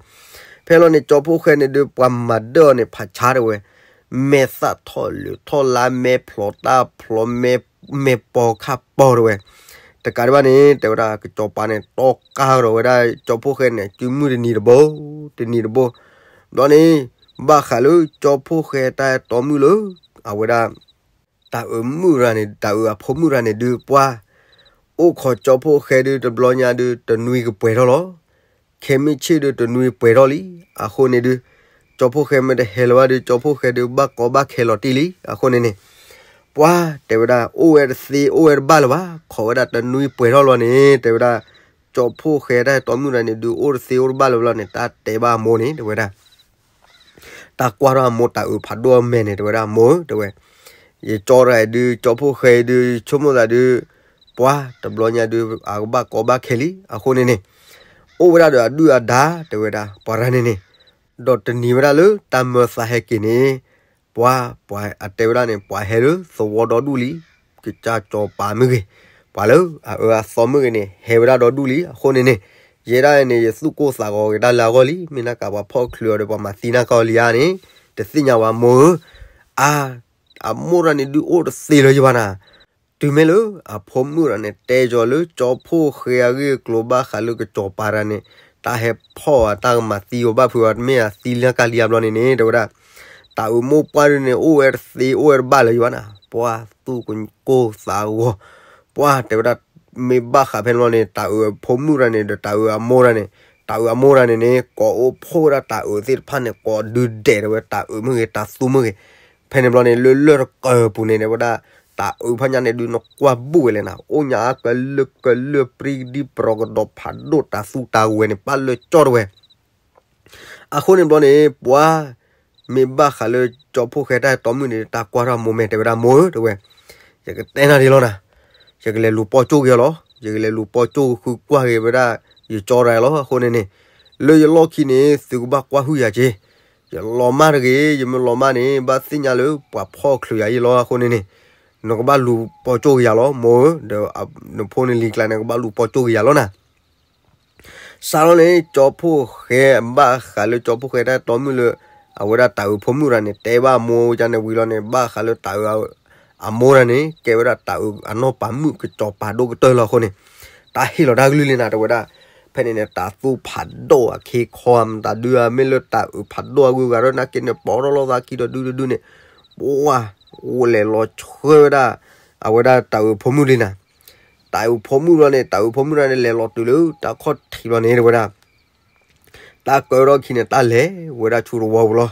ဖဲလီၤန့ၣ် ကၠီဖှိၣ်ဃဲန့ၣ်ဒုး ပှၤမၤဒၢအီၤန့ၣ် ဖးဆါ တဲဝဲ, မဲာ်သၣ်ထီၣ်လၢာ်ထီၣ်လါ မဲာ်ဖျိးတၢ်ဖျိး မဲာ်ပိာ်ခါပိာ် တဲဝဲ, တကးဒံးဘၣ်န့ၣ် တဲဝဲဒၣ် ကစီၤပၤန့ၣ် တီၢ်ကၢ်ဒီးဝဲဒၣ်ကၠီဖှိၣ်ဃဲန့ၣ် စုမုၢ်တနံၤတဘိ တနံၤတဘိ, ဘျီန့ၣ် ဘၣ်ဃးလၢကၠီဖှိၣ်ဃဲတၢ်အဲၣ်တီမုၣ်လၢ အဝဲဒၣ် တၢ်အုးမုၣ်ရၤန့ၣ် တၢ်အုးအဖိမုၣ်ရၤန့ၣ်ဒုး ပှၤ အိၣ်ခိးကၠီဖှိၣ်ဃဲဒုးတဘျီညါဒုး တနွံကပှဲၤထီၣ်လီၤ. ခဲမုၢ်ဆ့ၣ်ဒုးတနွံပှဲၤထီၣ်လံ. အဃိန့ၣ်ဒုး ကၠီဖှိၣ်ဃဲမ့ၢ်တဟဲလၢၤဘၣ်ဒုး ကၠီဖှိၣ်ဃဲဒုးဘၣ်ကီဘၣ်ခဲလီၤတံၢ်လံ. အဃိန့ၣ်န့ၣ် ပှၤတဲဝဲဒၣ် အိၣ်ဝဲတသ့အိၣ်ဝဲတဘၣ်လၢၤဘၣ်. ခိးဝဲဒၣ်တနွံပှဲၤထီၣ်လီၤန့ၣ် တဲဝဲဒၣ် ကၠီဖှိၣ်ဃဲတၢ်အဲၣ်တီမုၣ်ရၤန့ၣ်ဒုး အိၣ်တသ့အိၣ်တဘၣ်လၢၤဘၣ်န့ၣ် တၢ်တဲဘၣ်အမိၢ်န့ၣ် တဲဝဲဒၣ် တၢ်ကွၢ်ထီၣ်အမိၢ်တၢ်အုးဖးဒိၣ်အမဲာ်န့ၣ် တဲဝဲဒၣ် မိၢ်ဧၢ တဲဝဲ, ယကၠီတဂၤအံၤဒုး ကၠီဖှိၣ်ဃဲအံၤဒုး ယဆိကမိၣ်သးဒုး ပှၤတဘျီညါဒုး အကဘၣ်ကီဘၣ်ခဲလံ. အဃိန့ၣ်န့ၣ် အိၣ်ဝဲဒၣ်ဒီးအဒုၣ်အဒါ တဲဝဲဒၣ် ပှၤရၤန့ၣ်န့ၣ် ဒီးတနံၤဝဲဒၣ်လၢတၢ်မၢသးဟဲက့ၤန့ၣ် ပှၤ ပှၤအတဲဝဲဒၣ်န့ၣ် ပှၤဟဲလၢသဝီဒီဒူၣ်လံ, ကစၢ်စီၤပၤမ့ၢ်ဂ့ၤ, ပှၤလၢအအၢအသီမ့ၢ်ဂ့ၤန့ၣ် ဟဲဝဲဒၣ်ဒီဒူၣ်လံ. အဃိန့ၣ်န့ၣ် ယဲဒၣ်န့ၣ် ယသူၣ်ကိၢ်သးဂီၤက့ၤတၢ်လၢအဂီၢ်လံ. မ့ၢ်နၢ်ကးပှၤဖီၣ်ချုးအီၤဒီး ပှၤမၤသံနၢ်ကးအီၤလံဧါန့ၣ် တသ့ၣ်ညါဝဲမိၢ်ဧၢ. အ အမိၢ်တဂၤန့ၣ်ဒုးအိၣ်တသ့လၢၤယဘၣ်နၤ. တုၤမ့ၢ်လၢအဖိမုၣ်တဂၤန့ၣ် တဲကီၤလၢကၠီဖှိၣ်ဃဲအဂ့ၢ်အကျိၤဘၣ်ဃးလၢကစီၤပၤတဂၤန့ၣ် တၢ်ဟဲဖီၣ်အတၢ်ကမၤသံအီၤဘၣ်ဖုးအီၤ မ့ၢ်အသံလၢကါလံအါဘျီန့ၣ်န့ၣ် တဲဝဲဒၣ် တၢ်အုးမိၢ်ပှၢ်ဒုးန့ၣ် အိၣ်ဝဲတသ့ အိၣ်ဝဲတဘၣ်လၢၤယဘၣ်နၤ. ပှၤသူၣ်ကကိၢ်သးဂီၤ, ပှၤတဲဝဲဒၣ် မ့ၢ်ဘၣ်ဃးဖဲန့ၣ်ဘျီန့ၣ် တၢ်အုးအဖိမုၣ်တဂၤန့ၣ် ဒီးတၢ်အုးအမိၢ်တဂၤန့ၣ် တၢ်အုးအမိၢ်တဂၤန့ၣ်န့ၣ် ကိးအိၣ်ဖှိၣ်ဝဲဒၣ်တၢ်အုးသ့ၣ်တဖၣ်န့ၣ် ကိးဒုးဒဲးတဲဝဲ တၢ်အုးမ့ၢ်ဂ့ၤ တၢ်သူမ့ၢ်ဂ့ၤ. ဖဲန့ၣ်ဘျီန့ၣ် လၢလၢၢ်တကၢၢ်ပူၤန့ၣ် တဲဝဲဒၣ် တၢ်အုးဖးညါန့ၣ်ဒုး နကွၢ်ဘူၣ်ဝဲလဲၣ်နၤ, အိၣ်ညါအါကလၢာ်ကလၢာ် ပြံကဒံပြီကဒီးဖးဒိၣ် တၢ်သူတၢ်ဝဲန့ၣ် ပာ်လၢကၠီတဲဝဲ. အဃိန့ၣ်ဘျီန့ၣ် ပှၤ မ့ၢ်ဘၣ်ဃးလၢကၠီဖှိၣ်ဃဲတၢ်အဲၣ်တီမုၣ်န့ၣ် တၢ်ကွၢ်ထီၣ်မိၢ်မဲာ် တဲဝဲဒၣ် မိၢ်ဧၢ တဲဝဲ, ယကတဲနၤဒ်လီၤနၤ, ယကလဲၤလူၤပိာ်ကၠိက့ၤအီၤလီၤ. ယကလဲၤလူၤပိာ်ကၠိဃုကွၢ်က့ၤဝဲဒၣ် ယကၠီတဂၤလီၤ. အဃိန့ၣ်န့ၣ် လၢယလီၢ်ခံန့ၣ် သုကဘၣ်ကွၢ်ဟုၣ်ယၤက့ၤ. ယလီၤမၢ်တဂ့ၤ, ယမ့ၢ်လီၤမၢ်န့ၣ် ဘၣ်သ့ၣ်ညါလၢပှၤဖီၣ်ချုးယၤအံၤလီၤ. အဃိန့ၣ်န့ၣ် နကဘၣ်လူၤပိာ်ကၠိက့ၤယၤလီၤ မိၢ်ဧၢ, ဒီးနဖိနလံၤကျါန့ၣ် ကဘၣ်လူၤပိာ်ကၠိက့ၤယၤလီၤနၤ. စးထီၣ်န့ၣ် ကၠီဖှိၣ်ဃဲ ဘၣ်ဃးလၢကၠီဖှိၣ်ဃဲတၢ်အဲၣ်တီမုၣ်လၢ အဝဲဒၣ်တၢ်အုးဖိမုၣ်တဂၤန့ၣ် တဲဘၣ်မိၢ်ကန့ၣ်ဝံၤလီၤန့ၣ် ဘၣ်ဃးလၢတၢ်အုးအမိၢ်တဂၤန့ၣ် ကဲဝဲဒၣ်တၢ်အုးအနီၢ်ပၤမုၣ် ကစီၤပၤဒိၣ်ကတၢၢ်လီၤ. အဃိန့ၣ် တၢ်ဟ့ၣ်လီၤတၢ်ကလုၢ်လံနၤ တဲဝဲဒၣ်. ဖဲန့ၣ်န့ၣ် တၢ်သူဖးဒိၣ်အခ့ခီ မတၤဒုးဧါ, မ့ၢ်လၢတၢ်အုးဖးဒိၣ်အဂုၤအဂၤဒီး နာ်က့န့ၣ် ပိာ်ထီၣ်လိာ်သးခံဒီးဒုဒုဒုန့ၣ် ပှၤ အိၣ်လဲၤလီၤဆှၢဝဲဒၣ် အဝဲဒၣ်တၢ်အုးဖိမုၣ်လံနၤ. တၢ်အုးဖိမုၣ်လီၤန့ၣ် တၢ်အုးဖိမုၣ်လီၤန့ၣ် လဲၤလီၤတုၤလၢတၢ်ခီၣ်ထံးလီၤန့ၣ် တဲဝဲဒၣ် တၢ်ကၢထီၣ်ခံန့ၣ် တၢ်လဲၤဝဲဒၣ်ဆူတဝီပူၤလီၤ.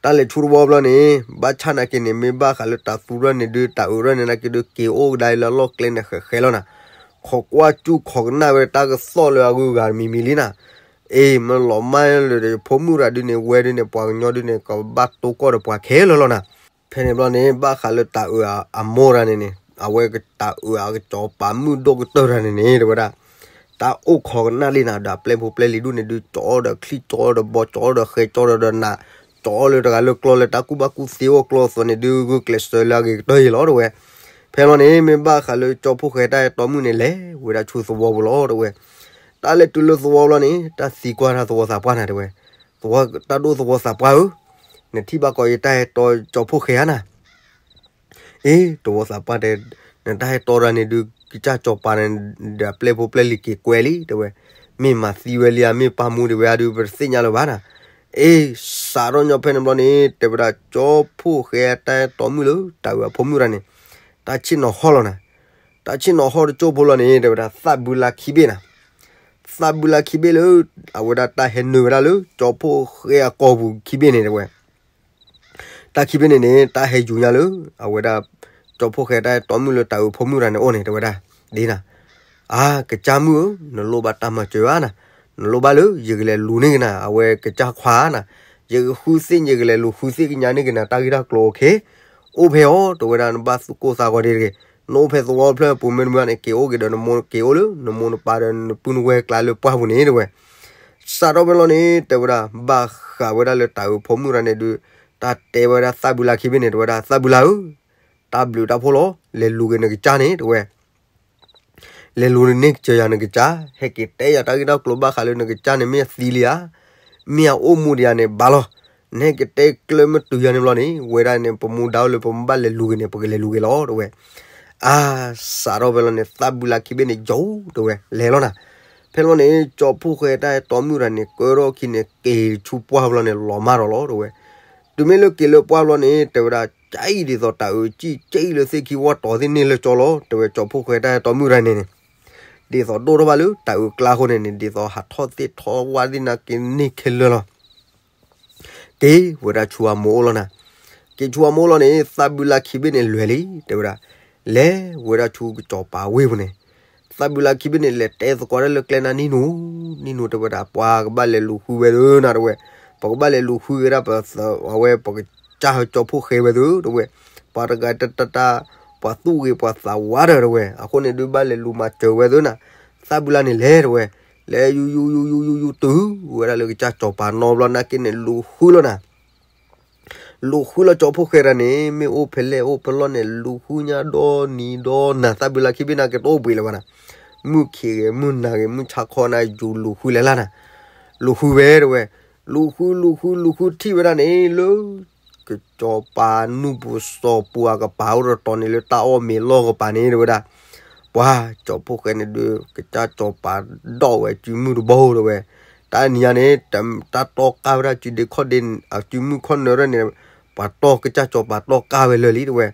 တၢ်လဲၤဆူတဝီပူၤလီၤန့ၣ် ဘၣ်ဆၣ်နာ်က့န့ၣ် မ့ၢ်ဘၣ်ဃးလၢတၢ်သူထီၣ်န့ၣ်ဒုး တၢ်အုးထီၣ်န့ၣ် နာ်က့ဒုး က့ၤအိၣ်ကဒါလၢအလီၢ်ကျဲန့ၣ် ဃဲးဃဲးလီၤနၤ. ခိးကွၢ်စူၢ်ခိးကနၣ်ဝဲတၢ်ကစီၣ်လၢအဂုၤအဂၤတမံၤမံၤလံနၤ. အ့ မ့ၢ်လီၤမၢ်လၢၤဒီး ဖိမုၣ်တဂၤဒုးန့ၣ် ဝဲဒုးန့ၣ် ပှၤကညီဒုးန့ၣ် ကဘၣ်တိၢ်ကီၢ်ဒီးပှၤခဲလၢာ်လီၤနၤ. ဖဲန့ၣ်ဘျီန့ၣ် ဘၣ်ဃးလၢတၢ်အုးအမိၢ်တဂၤန့ၣ်န့ၣ် အဝဲကတၢ်အုးအကစီၤပၤမုၣ်ဒိၣ်ကတၢၢ်တဂၤန့ၣ်န့ၣ် တဲဝဲဒၣ် တၢ်အိၣ်ခိးကနၣ်လံနၤ ဒီးအပျဲၢ်ဖိပျဲၢ်လံၤဒုးန့ၣ်ဒုး ကၠီဒီးချံၣ် ကၠီဒီးဘီ ကၠီဒီးဃဲ ကၠီဒီးနး ကၠီလၢတဂၤလၢကျီလၢတၢ်ကူၣ်ဘၣ်ကူၣ်သ့အိၣ်ကျီအသိးန့ၣ်ဒုး ဂုာ်ကျဲးစၢးလၢအဂ့ၤကတၢၢ်အံၤလီၤ တဲဝဲ. ဖဲလီၤန့ၣ် မ့ၢ်ဘၣ်ဃးလၢကၠီဖှိၣ်ဃဲတၢ်အဲၣ်တီမုၣ်န့ၣ် လဲၤဝဲဒၣ်ဆူသဝီပူၤလီၤ တဲဝဲ. တၢ်လဲၤတုၤလၢသဝီပူၤလီၤန့ၣ် တၢ်သံကွၢ်တၢ်သဝီသးပှၢ်နၤ တဲဝဲ, သဝီတၢ်ဒိၣ်သဝီသးပှၢ်ဧၢ, နထံၣ်ဘၣ်ကီးယတၢ်အဲၣ်တီကၠီဖှိၣ်ဃဲဧါနၤ အ့ သဝီသးပှၢ်တဲ, နတၢ်အဲၣ်တီတဂၤန့ၣ်ဒုး ကစၢ်စီၤပၤန့ၣ်ဒီးအပျဲၢ်ဖိပျဲၢ်လံၤက့ၤကွဲလံ တဲဝဲ, မ့ၢ်မၤသံဝဲလံဧါ မ့ၢ်ပာ်မူဒံးဝဲဧါဒုး ပတသ့ၣ်ညါလၢၤဘၣ်နၤ. အ့ စးထီၣ်ညီဖဲန့ၣ်ဘျီန့ၣ် တဲဝဲဒၣ် ကၠီဖှိၣ်ဃဲတၢ်အဲၣ်တီမုၣ်လၢတၢ်အုးအဖိမုၣ်တဂၤန့ၣ် တၢ်ဆ့ၣ်နီၤဟီၣ်လီၤနၤ. တၢ်ဆ့ၣ်နီၤဟီၣ်တကၠိဖိလီၤန့ၣ် တဲဝဲဒၣ် သၣ်ဘုလါခံဘ့ၣ်နၤ. သၣ်ဘုလါခံဘ့ၣ်လၢ အဝဲဒၣ်တၢ်ဟဲနုာ်ဝဲဒၣ်လၢ ကၠီဖှိၣ်ဃဲအကိာ်ပူၤခံဘ့ၣ်န့ၣ် တဲဝဲ တၢ်ခံဘ့ၣ်န့ၣ်န့ၣ် တၢ်ဟဲယူၤညါလၢ အဝဲဒၣ် ကၠီဖှိၣ်ဃဲတၢ်အဲၣ်တီမုၣ်လၢတၢ်အုးဖိမုၣ်တဂၤန့ၣ်အိၣ်န့ၣ် တဲဝဲဒၣ် ဒ်နၤ, အါ ကစၢ်မုၣ်ဧၢ, နလိၣ်ဘၣ်တၢ်မၤစၢၤဧါနၤ, နလိၣ်ဘၣ်လၢ ယကလဲၤလူၤန့ၢ်က့ၤနၤ အဝဲကစၢ်ခွါဧါနၤ, ယကဃုသ့ၣ် ယကလဲၤလူၤဃုသ့ၣ်ကညးန့ၢ်က့ၤနၤ တၢ်ဂ့ၢ်တၢ်ကျိၤ okay, အိၣ်ဖဲအီၤ တဲဝဲဒၣ် နဘၣ်သူၣ်ကိၢ်သးဂီၤဒ်တဂ့ၤ, နအိၣ်ဖဲသဝီဖျၢၣ်ပူၤမ့တမ့ၢ်န့ၣ် က့ၤအိၣ်က့ၤဒီးနမိၢ် က့ၤအိၣ်လၢနမိၢ်နပၢ်ဒီးနပုၢ်နဝဲၢ်ကျါလၢပှၢ်ပူၤန့ၣ် တဲဝဲ. စးထီၣ်ဖဲလီၤန့ၣ် တဲဝဲဒၣ် ဘၣ်ဃးဝဲဒၣ်လၢတၢ်အုးဖိမုၣ်တဂၤန့ၣ်ဒုး တၢ်တဲဝဲဒၣ်သၣ်ဘုလါခံဘ့ၣ်န့ၣ် တဲဝဲဒၣ် သၣ်ဘုလါဧၢ, တၢ်ဘျုးတၢ်ဖှိၣ်လီၤ, လဲၤလူၤက့ၤနကစၢ်န့ၣ် တဲဝဲ လဲၤလူၤန့ၢ်ကစၢ်ယၤနကစၢ်, ဟဲက့ၤတဲယၤတၢ်ဂ့ၢ်တၢ်ကျိၤဘၣ်ဃးလၢနကစၢ်န့ၣ် မ့ၢ်အသံလံဧါ, မ့ၢ်အအိၣ်မူဒံးဧါန့ၣ် ဘၣ်လီၤ, နဟဲက့ၤတဲကျၢၢ်မ့ၢ်တုၤယၤန့ၣ်ဘျီန့ၣ် ဝဲဒၣ်န့ၣ် ပမူဒါအိၣ်လၢပမ့ၢ်ဘၣ်လဲၤလူၤက့ၤန့ၣ် ပကလဲၤလူၤက့ၤလီၤ တဲဝဲ. အါ စးထီၣ်ဖဲလီၤန့ၣ် သၣ်ဘုလါခံဘ့ၣ်န့ၣ် ယိာ် တဲဝဲ လဲၤလီၤနၤ. ဖဲလီၤန့ၣ် ကၠီဖှိၣ်ဃဲတၢ်အဲၣ်တီမုၣ်တဂၤန့ၣ် ကၢထီၣ်ခံန့ၣ် က့ၤဆူပှၢ်ဘျီန့ၣ် လီၤမၢ်ဒီးလီၤ တဲဝဲ. တုၤမ့ၢ်လၢက့ၤလၢပှၢ်ဘျီန့ၣ် တဲဝဲဒၣ် ကၠံဒ်သိးတၢ်အုးကၠံ ကၠံလၢသ့ၣ်ခံဝီတီၤသ့ၣ်န့ၣ်လၢကၠီလီၤ တဲဝဲ ကၠီဖှိၣ်ဃဲတၢ်အဲၣ်တီမုၣ်တဂၤန့ၣ်န့ၣ် ဒ်သိးဒိၣ်ထီၣ်ဘၣ်လၢတၢ်အုးကျါအဃိန့ၣ်န့ၣ် ဒ်သိးဟးထီၣ်သ့ၣ်ထီၣ်ဝၣ်သ့ၣ်နာ်က့န့ၣ်ခဲလၢာ်လီၤ. က့ၤဝဲဒၣ်ဆူအမိၢ်အိၣ်လီၤနၤ. က့ၤဆူအမိၢ်အိၣ်လီၤန့ၣ် သၣ်ဘုလါခံဘ့ၣ်န့ၣ်လဲၤလံ တဲဝဲဒၣ်, လဲၤဝဲဒၣ်ဆူကစီၤပၤဝ့ၢ်ပူၤန့ၣ်, သၣ်ဘုလါခံဘ့ၣ်န့ၣ် လဲၤတဲသကိးတၢ်လၢကျဲနၤ နံၣ်နူ နံၣ်နူ တဲဝဲဒၣ် ပှၤကဘၣ်လဲၤလူၤဃုဝဲသ့နၤ တဲဝဲ, ပကဘၣ်လဲၤလူၤဃုက့ၤဒၣ်ပသး အဝဲပကစၢ်ဟၢကၠီဖှိၣ်ဃဲဝဲသ့ တဲဝဲ, ပှၤတဂၤတတၢ် ပှၤသူၣ်ဂ့ၤပှၤသးဝါဒီး တဲဝဲ, အဃိန့ၣ်ဒုးဘၣ်လဲၤလူၤမၤစၢၤဝဲသ့နၤ, သၣ်ဘုလါန့ၣ်လဲၤ တဲဝဲ, လဲၤယူၤယူၤယူၤယူၤယူၤယူၤတုၤဝဲဒၣ်လၢကစၢ်စီၤပၤနီတဘျီနာ်က့န့ၣ် လူၤဃုလီၤနၤ. လူၤဃုလီၤကၠီဖှိၣ်ဃဲတၢ်န့ၣ် မ့ၢ်အိၣ်ဖဲလဲၣ်အိၣ်ဖဲလဲၣ်န့ၣ် လူၤဃုညါဒီနံၤဒီနၤ သၣ်ဘုလါခံဘ့ၣ်န့ၣ် ကတအိၣ်ဘှံးလၢၤဘၣ်နၤ, မုၢ်ခံဂ့ၤ မုၢ်နၤဂ့ၤ မုၢ်ဆါခီန့ၣ် ယူၤလူၤဃုလဲၤလၢ်နၤ, လူၤဃုဝဲတဲဝဲ, လူၤဃုလူၤဃုလူၤဃုထံၣ်ဝဲဒၣ်န့ၣ်လၢ ကစီၤပၤနူၢ်ပူၤစီၤပူၤအကပၤအိၣ်တတီၤန့ၣ် လၢတၢ်အီၣ်မ့ၤလီၢ်ကပၤန့ၣ်တဲဝဲဒၣ်, ပှၤကၠီဖှိၣ်ဃဲန့ၣ်ဒုး ကစၢ်စီၤပၤဒီးဝဲအစုမုၢ်တဘိတဲဝဲ, တၢ်နံၤညါန့ၣ် တၢ်တီၢ်ကၢ်ဝဲဒၣ်စုဒ့ခီၣ်ဒ့ အစုမုၢ်ခီၣ်နၢၤရဲၣ်န့ၣ် ပှၤတီၢ်ကစၢ်စီၤပၤတီၢ်ကၢ်ဝဲလၢာ်လံတဲဝဲ,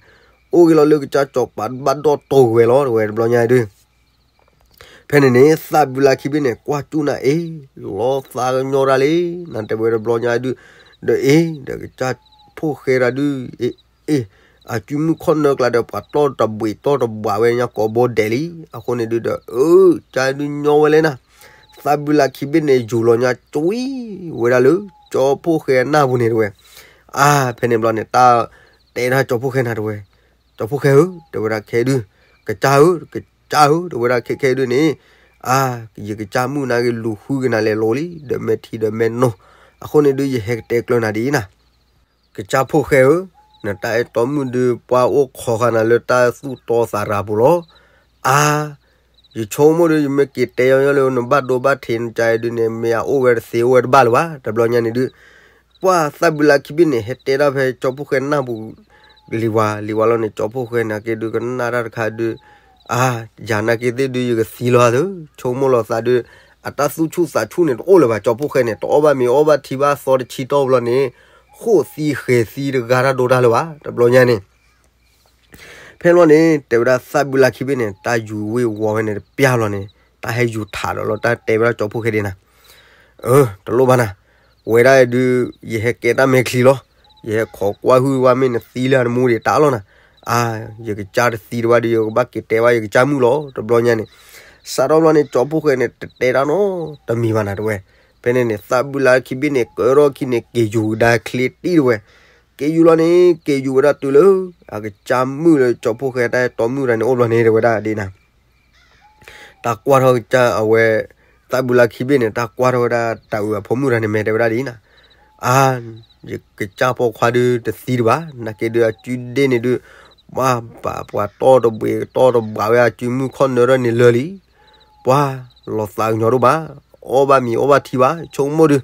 အိၣ်ဂ့ၤလီၤလၢကစၢ်စီၤပၤဘၣ်ဒီၣ်တိၢ်ဝဲလီၤတဲဝဲ တဘျီညါဒုး ဖဲန့ၣ်န့ၣ် သၣ်ဘုလါခံဘ့ၣ်န့ၣ် ကွၢ်ကၠူၣ်နၤအ့ၣ် လီၤသးကညီၤတၢ်လံ, နတဲဝဲတဘျီညါဒုး, ဒီးအ့ၣ် ဒီးကစၢ်ဖှိၣ်ဃဲတၢ်ဒုး, အ့ၣ် အစုမုၢ်ခီၣ်နၢၤကျါဒီး ပှၤတီၢ်တဘှံးတီၢ်တဘှးဝဲညါကိးဘိဒဲးလံ, အဃိန့ၣ်ဒုးဒီး အၢ ကစၢ်ဒုးညီဝဲလဲၣ်နၤ, သၣ်ဘုလါခံဘ့ၣ်န့ၣ် ယူၤလီၤညါကွံာ်ဝဲဒၣ်လၢ ကၠီဖှိၣ်ဃဲအနၢ်ပူၤန့ၣ်တဲဝဲ, အါ ဖဲန့ၣ်ဘျီန့ၣ် တၢ်တဲဒၣ်ကၠီဖှိၣ်ဃဲနၤတဲဝဲ, ကၠီဖှိၣ်ဃဲဧၢ တဲဝဲဒၣ်ခဲဒုး, ကစၢ်ဧၢ ကစၢ်ဧၢ တဲဝဲဒၣ်ခဲခဲဒုးန့ၣ်, အါ ယကစၢ်မုၣ်နၤဂ့ၤ လူၤဃုက့ၤနၤလဲၤလိၤလံ ဒီးမဲာ်ထံဒီးမဲာ်နိ, အဃိန့ၣ်ဒုး ယဟဲကတဲကျၢၤနၤဒ်အံၤနၤ, ကစၢ်ဖှိၣ်ဃဲဧၢ, နတၢ်အဲၣ်တီမုၣ်ဒုး ပှၤအိၣ်ခိးဃာ်နၤလၢတၢ်သူၣ်တီသးရၤပူၤလီၤ, အါ ယဆိကမိၣ်ဒီး ယမ့ၢ်က့ၤတဲယီၤလၢနဘၣ်ဒိဘၣ်ထံးနကါအံၤဒုးန့ၣ် မ့ၢ်အအိၣ်ဝဲတသ့အိၣ်ဝဲတဘၣ်လၢၤဘၣ်, တဘျီညါန့ၣ်ဒုး ပှၤသၣ်ဘုလါခံဘ့ၣ်န့ၣ် ဟဲတဲဒၣ်ဖဲကၠီဖှိၣ်ဃဲနၢ်ပူၤ လံၤဝါလံၤဝါလီၤန့ၣ် ကၠီဖှိၣ်ဃဲန့ၣ်က့ၤဒုး ကနၣ်တၢ်တခါဒုး, အါ ယၤနာ်က့ၤသ့ၣ်ဒုး ယကသံလီၤသၢ, ဆိကမိၣ်လီၤသးဒုး အတၢ်သူၣ်ဆူၣ်သးဆူၣ်န့ၣ် တအိၣ်လၢၤဘၣ်, ကၠီဖှိၣ်ဃဲန့ၣ် တအီၣ်ဘၣ်မ့ၤအီဘၣ်ထံဘၣ်သီတဆံတီၢ်ဘျီန့ၣ်, ဃိၣ်သံဃဲၤသံတဂၤတၢ်ဒိတၢ်လၢၤဘၣ်, တဘျီညါန့ၣ် ဖဲလီၤန့ၣ် တဲဝဲဒၣ်သၣ်ဘုလါခံဘ့ၣ်န့ၣ် တၢ်ယူၤဝ့ၤဝီၤဝဲန့ၣ်တပျၢ်လီၤန့ၣ် တၢ်ဟဲယူၤထးဒီးလီၤ တၢ်တဲဝဲဒၣ်ကၠီဖှိၣ်ဃဲဒ်နၤ, အၢ တလိၣ်ဘၣ်နၤ, ဝဲဒၣ်ဒုး ယဟဲကဲတၢ်မဲာ်ချံလီၤ, ယဟဲခိးကွၢ်ဟုၣ်ဝဲမ့ၢ်နသံလၢနမူဒံးတၢ်လီၤနၤ, အါ ယကစၢ်တသံတဘၣ်ဒုး ယကဘၣ်က့ၤတဲဘၣ်ယကစၢ်မုၣ်လီၤ, တဘျီညါန့ၣ်, စးထီၣ်ဘျီန့ၣ် ကၠီဖှိၣ်ဃဲန့ၣ် တတဲတၢ်နီတမံၤဘၣ်နၤတဲဝဲ, ဖဲန့ၣ်န့ၣ် သၣ်ဘုလါခံဘ့ၣ်န့ၣ် ကၢထီၣ်ခံန့ၣ် က့ၤယူၤကဒါချ့တံၢ်တဲဝဲ က့ၤယူၤလီၤန့ၣ် က့ၤယူၤဝဲဒၣ်တုၤလၢ အကစၢ်မုၣ်လၢကၠီဖှိၣ်ဃဲတၢ်အဲၣ်တီမုၣ်တဂၤန့ၣ် အိၣ်ဘျီန့ၣ် တဲဝဲဒၣ်ဒ်နၤ, တၢ်ကွၢ်ထီၣ်ကစၢ်အဝဲ သၣ်ဘုလါခံဘ့ၣ်န့ၣ် တၢ်ကွၢ်ထီၣ်ဝဲဒၣ်တၤအုးအဖိမုၣ်တဂၤန့ၣ် မ့ၢ်တဲဝဲဒၣ်ဒ်နၤ, အါ ယကစၢ်ပိာ်ခွါဒုးတသံတဘၣ် နာ်က့ၤဒုးအစုဒ့ၣ်န့ၣ်ဒုး ပှၤဘၣ်ပှၤတီၢ်တဘှံးတီၢ်တဘှးဝဲအစုမုၢ်ခီၣ်နၢၤထီၣ်န့ၣ်လၢာ်လံ ပှၤလီၤသးကညီၤဒိၣ်မး, အီၣ်ဘၣ်မ့ၤအီဘၣ်ထံဘၣ် ဆိကမိၣ်ဒုး,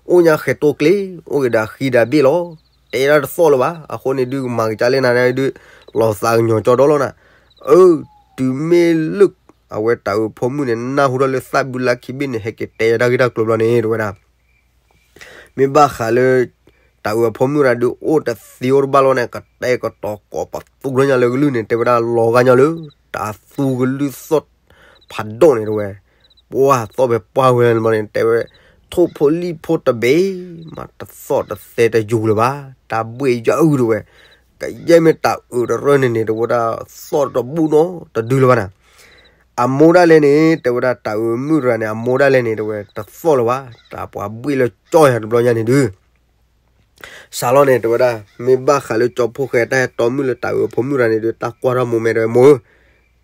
အိၣ်ညါဃဲၤတိကျ့ အိၣ်က့ၤဒီးဃံဒီးဘ့ၣ်လီၤ, တဲဒၣ်တသီၣ်လၢၤဘၣ်, အဃိန့ၣ်ဒုးကမၤကစၢ်လဲၣ်နၤဒုး, လီၤသးကညီၤကၠီဒီလီၤနၤ, အၢ, တုၤမ့ၢ်လၢ အဝဲတၤအုးဖိမုၣ်န့ၣ် နၢ်ဟူထီၣ်လၢသၣ်ဘုလါခံဘ့ၣ်န့ၣ် ဟဲက့ၤတဲယတၢ်ဂ့ၢ်တၢ်ကျိၤဘျီန့ၣ် တဲဝဲဒၣ် မ့ၢ်ဘၣ်ဃးလၢ တၤအုးအဖိမုၣ်တဂၤဒုး အိၣ်တသ့အိၣ်တဘၣ်လီၤန့ၣ် ကတဲာ်ကတီၤကိးပသူထီၣ်ညါလၢကလုၢ်န့ၣ် တဲဝဲဒၣ်လီၤဂာ်ညါလၢ တၤသူကလုၢ်သီၣ်ဖးဒိၣ်န့ၣ်တဲဝဲ, ပှၤသီၣ်ဖဲပှၢ်ဝဲလီၤန့ၣ် တဲဝဲ, ထိၣ်ဖိလံၣ်ဖိတဘ့ၣ် မးတသီၣ်တသဲတယူၤလၢၤဘၣ်, တၢ်ဘှ့ၣ်ယၢအုၣ်တဲဝဲ, ကယဲၢ်မ့ၢ်တၤအုးတရၢၢ်န့ၣ်န့ၣ် တဲဝဲဒၣ်သီၣ်တဘူၣ်နီတဒုလၢၤဘၣ်နၤ အမိၢ်ဒၣ်လဲၣ်န့ၣ် တဲဝဲဒၣ်တၤအုးမုၣ်တဂၤန့ၣ် အမိၢ်ဒၣ်လဲၣ်န့ၣ် တဲဝဲ တသီၣ်လၢၤဘၣ်, တၢ်ပှၤဘှ့ၣ်လၢကၠီယၤတဘျီညါန့ၣ်ဒုး စးလီၤန့ၣ် တဲဝဲဒၣ် မ့ၢ်ဘၣ်ဃးလၢကၠီဖှိၣ်ဃဲတၢ်အဲၣ်တီမုၣ်လၢတၤအုးအဖိမုၣ်တဂၤန့ၣ်ဒုး တၢ်ကွၢ်ထီၣ်မိၢ်မဲာ်တဲဝဲ မိၢ်ဧၢ,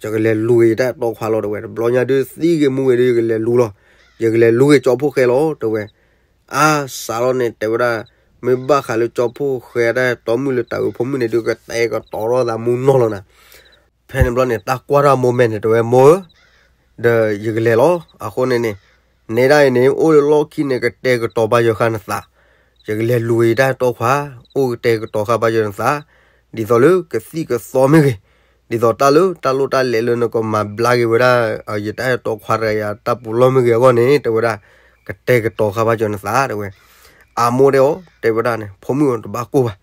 ယကလဲၤလူၤက့ၤယတၢ်အဲၣ်တီခွါလီၤတဲဝဲ တဘျီညါဒုး သံဂ့ၤမူဂ့ၤဒုး ယကလဲၤလူၤလီၤ, ယကလဲၤလူၤက့ၤကၠီဖှိၣ်ဃဲလီၤတဲဝဲ, အါ စးလီၤန့ၣ် တဲဝဲဒၣ် မ့ၢ်ဘၣ်ဃးလၢကၠီဖှိၣ်ဃဲတၢ်အဲၣ်တီမုၣ်လၢတၤအုးအဖိမုၣ်န့ၣ်ဒုး ကတဲာ်ကတီၤထီၣ်သးမူနီၢ်လီၤနၤ ဖဲန့ၣ်ဘျီန့ၣ် တၢ်ကွၢ်ထီၣ်မိၢ်မဲာ်န့ၣ် တဲဝဲမိၢ်ဧၢ, ဒီးယကလဲၤလီၤ, အဃိန့ၣ်န့ၣ်, နဲဒၣ်အံၤန့ၣ် အိၣ်လၢလီၢ်ခံန့ၣ် ကတဲာ်ကတီၤဘၣ်ယၤဃာ်နသး, ယကလဲၤလူၤက့ၤယတၢ်အဲၣ်တီခွါ, အိၣ်ကတဲာ်ကတီၤဃာ်ဘၣ်ယၤနသး, ဒ်သိးလၢကသံၣ်ကသီမ့ၢ်ဂ့ၤ, ဒ်သိးတၢ်လၢတၢ်လိၣ်တၢ်လဲၤလၢနကမၤဘျါက့ၤဝဲဒၣ် ယတၢ်အဲၣ်တီခွါတဂၤယၤတၢ်ပူၤလီၢ်မ့ၢ်ဂ့ၤအဂီၢ်န့ၣ် တဲဝဲဒၣ်, ကတဲာ်ကတီၤဃာ်ဘၣ်ယၤနသး တဲဝဲ အမိၢ်တဲအီၤ တဲဝဲဒၣ်န့ၣ် ဖိမုၣ်တဘၣ်ကိၢ်ဘၣ်,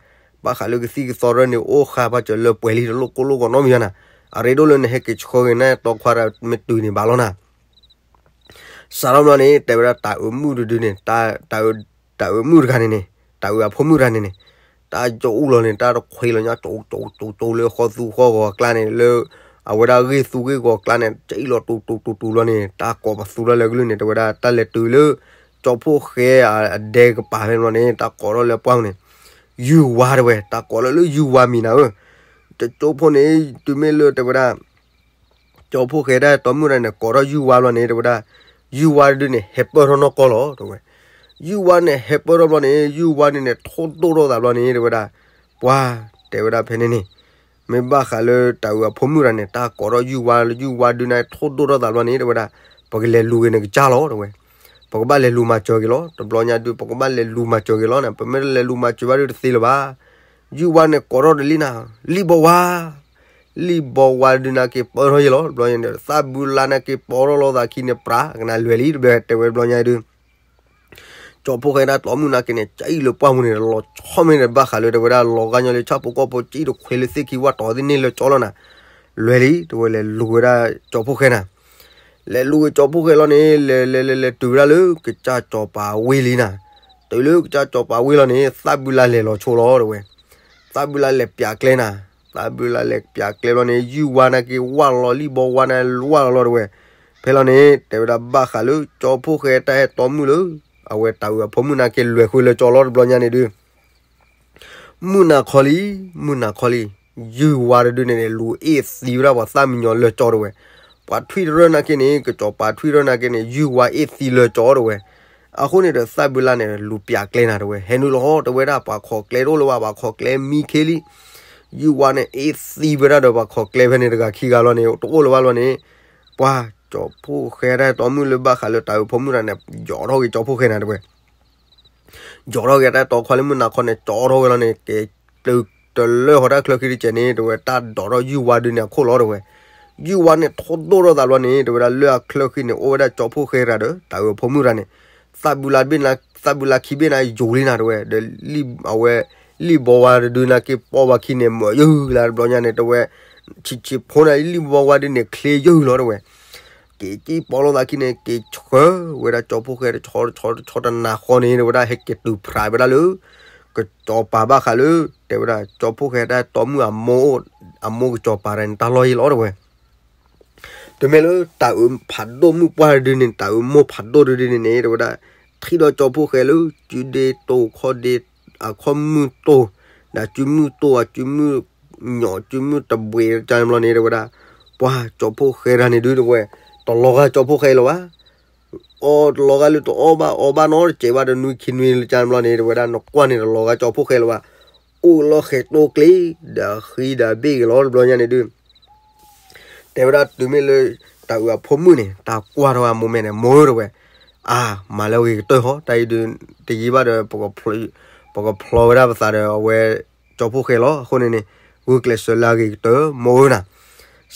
ဘၣ်ဃးလၢကသံၣ်ကသီတဖၣ်န့ၣ် အိၣ်ဃာ်ဘၣ်စၢၤလၢပှဲၤလံတလိၣ်ကိၢ်လိၣ်ဂီၤနီတမံၤဘၣ်နၤ, အရ့ဒိၣ်လၢနဟဲက့ၤဆှၢက့ၤနတၢ်အဲၣ်တီခွါတဂၤမ့ၢ်တုၤန့ၣ်ဘၣ်လီၤနၤ စးထီၣ်ဘျီန့ၣ် တဲဝဲဒၣ်တၤအုးမုၣ်တဒုန့ၣ်, တၤအုးမုၣ်တဂၤန့ၣ်န့ၣ်, တၤအုးအဖိမုၣ်တဂၤန့ၣ်န့ၣ်, တၢ်ယိၣ်အူလီၤန့ၣ် တၢ်တခွ့လီၤညါ ကၠိကၠိကၠိကၠိလၢဃီသူဃီဂီၤအကျါန့ၣ် လၢ အဝဲဒၣ်ဂ့ၢ်သူဂ့ၢ်ဂီၤအကျါန့ၣ် ကအံၣ်လီၤတူာ်တူာ်တူာ်တူာ်လီၤန့ၣ် တၢ်ကိးပသူထီၣ်လၢကလုၢ်န့ၣ် တဲဝဲဒၣ် တၢ်လဲၤတုၤလၢ ကၠီဖှိၣ်ဃဲအဒဲကပၤဖဲန့ၣ်ဘျီန့ၣ် တၢ်ကိးထီၣ်လၢပှၢ်န့ၣ် ယုၢ်ဝါတဲဝဲ တၢ်ကိးလၢလၢယုၢ်ဝါမံၤနၤဧၢ, တကၠိဖိန့ၣ် တုၤမ့ၢ်လၢတဲဝဲဒၣ် ကၠီဖှိၣ်ဃဲတၢ်အဲၣ်တီမုၣ်တဂၤန့ၣ် ကိးထီၣ်ယုၢ်ဝါဘျီန့ၣ် တဲဝဲဒၣ်, ယုၢ်ဝါတဒုန့ၣ် ဟဲပၢၢ်ထီၣ်နီၢ်ကီၢ်လီၤ တဲဝဲ. ယုၢ်ဝါန့ၣ်ဟဲပၢၢ်ထီၣ်ဘျီန့ၣ် ယုၢ်ဝါဒုန့ၣ် ထိၣ်ဒိၣ်ထီၣ်သးဘျီန့ၣ် တဲဝဲဒၣ်, ပှၤ, တဲဝဲဒၣ်ဖဲန့ၣ်န့ၣ်, မ့ၢ်ဘၣ်ဃးလၢတၢ်အုးအဖိမုၣ်တဂၤန့ၣ် တၢ်ကိးထီၣ်ယုၢ်ဝါ, ယုၢ်ဝါဒုန့ၣ် ထိၣ်ဒိၣ်ထီၣ်သးဘျီန့ၣ် တဲဝဲဒၣ်, ပကလဲၤလူၤက့ၤနကစၢ်လီၤ တဲဝဲ. ပကဘၣ်လဲၤလူၤမၤစၢၤက့ၤလီၤ. တဘျီညါဒု ပကဘၣ်လဲၤလူၤမၤစၢၤက့ၤလီၤန့ၣ်, ပမ့ၢ်တလဲၤလူၤမၤစၢၤဘၣ်ဒုတသ့လၢၤဘၣ်. ယုၢ်ဝါန့ၣ်ကိးထီၣ်တလံန့ၣ်, လံၣ်ဘီဝါ, လံၣ်ဘီဝါဒုန့ၣ်က့ၤပၢၢ်ထီၣ်ယဲလီၤ. တဘျီညါန့ၣ် သၣ်ဘုလါန့ၣ်က့ၤပိာ်ထီၣ်လီၤသးခံန့ၣ် ပြးကနၣ်လွဲၤလံ တဲဝဲ. တဘျီညါဒု ကၠီဖိၣ်ဃဲတၢ်တီမုၣ်န့ၣ်က့ၤန့ၣ် ကအံၣ်လၢပှၢ်ပူၤန့ၣ် လီၤဆီမ့ၢ်န့ၣ် ဘၣ်ဃးလၢတဲဝဲဒၣ် လီၤဂာ်ညီလၢဆၣ်ဖိကီၢ်ဖိ ကအံၣ်တခွဲလၢသ့ၣ်ခံဝၣ်တီၤသ့ၣ်န့ၣ်လၢကၠီလီၤနၤ. လွဲၤလံ တဲဝဲ, လဲၤလူၤက့ၤဝဲဒၣ်ကၠီဖိၣ်ဃဲနၤ. လဲၤလူၤက့ၤကၠီဖိၣ်ဃဲလီၤန့ၣ် လဲၤလဲၤလဲၤလဲၤတုၤဝဲဒၣ်လၢကစၢ်စီၤပၤဝ့ၢ်လံနၤ. တုၤလၢကစၢ်စီၤပၤဝ့ၢ်လီၤန့ၣ် သၣ်ဘုလါလဲၤလီၤဆိလီၤ တဲဝဲ. သၣ်ဘုလါလဲၤပျးကျဲနၤ. သၣ်ဘုလါလဲၤပျးကျဲလီၤန့ၣ် ယုၢ်ဝါန့ၣ်က့ၤဝၢ်လီၤ လံၣ်ဘီဝါန့ၣ်ဝၢ်လီၤလီၤ တဲဝဲ. ဖဲလီၤန့ၣ် တဲဝဲဒၣ်ဘၣ်ဃးလၢကၠီဖိၣ်ဃဲတၢ်ဟဲတီမုၣ်လၢ အဝဲတၢ်အုးအဖိမုၣ်န့ၣ်က့ၤလွဲၤဃုာ်လၢကၠီလီၤ တဘျီညါန့ၣ်ဒု မုၢ်နၤခီလံ, မုၢ်နၤခီလံ, ယုၢ်ဝါတဒုန့ၣ်န့ၣ် လူၤအ့ၣ်သံဝဲဒၣ်ပှၤသၣ်မံညီၤလၢကၠီ တဲဝဲ. ပှၤထွံၣ်တရၢၢ်န့ၣ်က့ၤန့ၣ် ကစၢ်စီၤပၤထွံၣ်တရၢၢ်န့ၣ်က့ၤန့ၣ် ယုၢ်ဝါအ့ၣ်သံလၢကၠီ တဲဝဲ. အဃိန့ၣ်ဒီးသၣ်ဘုလါန့ၣ် လူၤပျးကျဲနၤ တဲဝဲ, ဟဲနုာ်လီၤ တဲဝဲဒၣ် ပှၤခိးကျဲတအိၣ်လၢၤဘၣ်, ပှၤခိးကျဲမံခ့လံ. ယုၢ်ဝါန့ၣ်အ့ၣ်သံဝဲဒၣ်ဒီးပှၤခိးကျဲဖဲန့ၣ်တဂၤခံဂၤလီၤန့ၣ် တအိၣ်လၢၤဘၣ်လီၤန့ၣ်, ပှၤကၠီဖိၣ်ဃဲတၢ်တီမုၣ်လၢဘၣ်ဃးလၢတၢ်အုးဖိမုၣ်တဂၤန့ၣ် ယီၤထီၣ်က့ၤကၠီဖိၣ်ဃဲနၤ တဲဝဲ. ယီၤထီၣ်က့ၤတၢ်တီခွါလၢမုၢ်နၤခီန့ၣ် ကၠီထီၣ်ဝဲလီၤန့ၣ် က့ၤတုၤတလၢဟီတၢ်ချၢခံတစဲးန့ၣ် တဲဝဲ တၢ်ဒိးထီၣ်ယုၢ်ဝါဒုန့ၣ်အခိၣ်လီၤ တဲဝဲ. ယုၢ်ဝါန့ၣ်ထိၣ်ဒိၣ်ထီၣ်သးဘျီန့ၣ် တဲဝဲဒၣ်လၢအချၢခံန့ၣ် အိၣ်ဝဲဒၣ်ကၠီဖိၣ်ဃဲတဂၤဒီး တၢ်အုးဖိမုၣ်တဂၤန့ၣ်, သၣ်ဘုလါဘ့ၣ်နၤ, သၣ်ဘုလါခံဘ့ၣ်နၤယိၤလံနၤ တဲဝဲ, ဒီးအဝဲ လံၣ်ဘီဝါတဒုန့ၣ်က့ၤပိာ်ဝဲခံန့ၣ် မၢယုၢ်လၢတဘျီညါန့ၣ် တဲဝဲ, ဆံးဆံးဖိန့ၣ် လံၣ်ဘီဝါဒုန့ၣ် ချ့ယုၢ်လီၤ တဲဝဲ. က့ၤက့ၤပိာ်လိာ်သးခံန့ၣ် က့ၤဆှၢဝဲဒၣ်ကၠီဖိၣ်ဃဲတဆီတဆီတဆီတနၤဃီန့ၣ် တဲဝဲဒၣ် ဟဲက့ၤတုၤဖျးဝဲဒၣ်လၢ ကစၢ်စီၤပၤဘၣ်ဃးလၢ တဲဝဲဒၣ် ကၠီဖိၣ်ဃဲတၢ်တီမုၣ်အမိၢ်, အမိၢ်ကစၢ်စီၤပၤတဂၤန့ၣ် တၢ်လီၢ်ယံၤလီၤ တဲဝဲ. တုၤမ့ၢ်လၢတၢ်အုးဖးဒိၣ်မုၣ်ပှၢ်တဒုန့ၣ် တၢ်အုးမိၢ်ဖးဒိၣ်တဒုန့ၣ်န့ၣ် တဲဝဲဒၣ် ထံၣ်ဒီးကၠီဖိၣ်ဃဲလၢ စုဒ့တိၢ်ခီၣ်ဒ့, အခီၣ်မုၢ်တိၢ်, ဒီးစုမုၢ်တိၢ် အစုမုၢ်ညီၣ် စုမုၢ်တဘှံးတၢ်န့ၣ်ဘျီန့ၣ် တဲဝဲဒၣ်, ပှၤကၠီဖိၣ်ဃဲတဂၤန့ၣ်ဒု တဲဝဲ, တလီၤဂာ်ကၠီဖိၣ်ဃဲလၢၤဘၣ်. အီၣ်တလီၤဂာ်လၢတအီၣ်ဘၣ် အီၣ်ဘၣ်နီတစဲးဘၣ်ဒီး နွံခံနွံလၢတၢ်န့ၣ်ဘျီန့ၣ် တဲဝဲဒၣ် နကွၢ်န့ၣ်တလီၤဂာ်ကၠီဖိၣ်ဃဲလၢၤဘၣ်. အိၣ်လီၤဃဲၤတိၢ်ကျ့ ဒီးဃံဒီးဘ့ၣ်က့ၤလီၤ တဘျီညါန့ၣ်ဒု တဲဝဲဒၣ် တုၤမ့ၢ်လၢ တၢ်အုးအဖိမုၣ်န့ၣ် တၢ်ကွၢ်ထီၣ်ဝဲအမိၢ်မဲာ်န့ၣ် မိၢ်ဧၢ တဲဝဲ, အါ မၤလၢအဂ့ၤကတၢၢ်ဟီ တၢ်အံၤဒု တယံာ်ဘၣ်ဒီး ပကဖျီဝဲဒၣ်ပသးဒီးအဝဲ ကၠီဖိၣ်ဃဲလီၤ. အဃိန့ၣ်န့ၣ် ဂုာ်ကျဲးစၢးလၢအဂ့ၤကတၢၢ် မိၢ်ဧၢနၤ.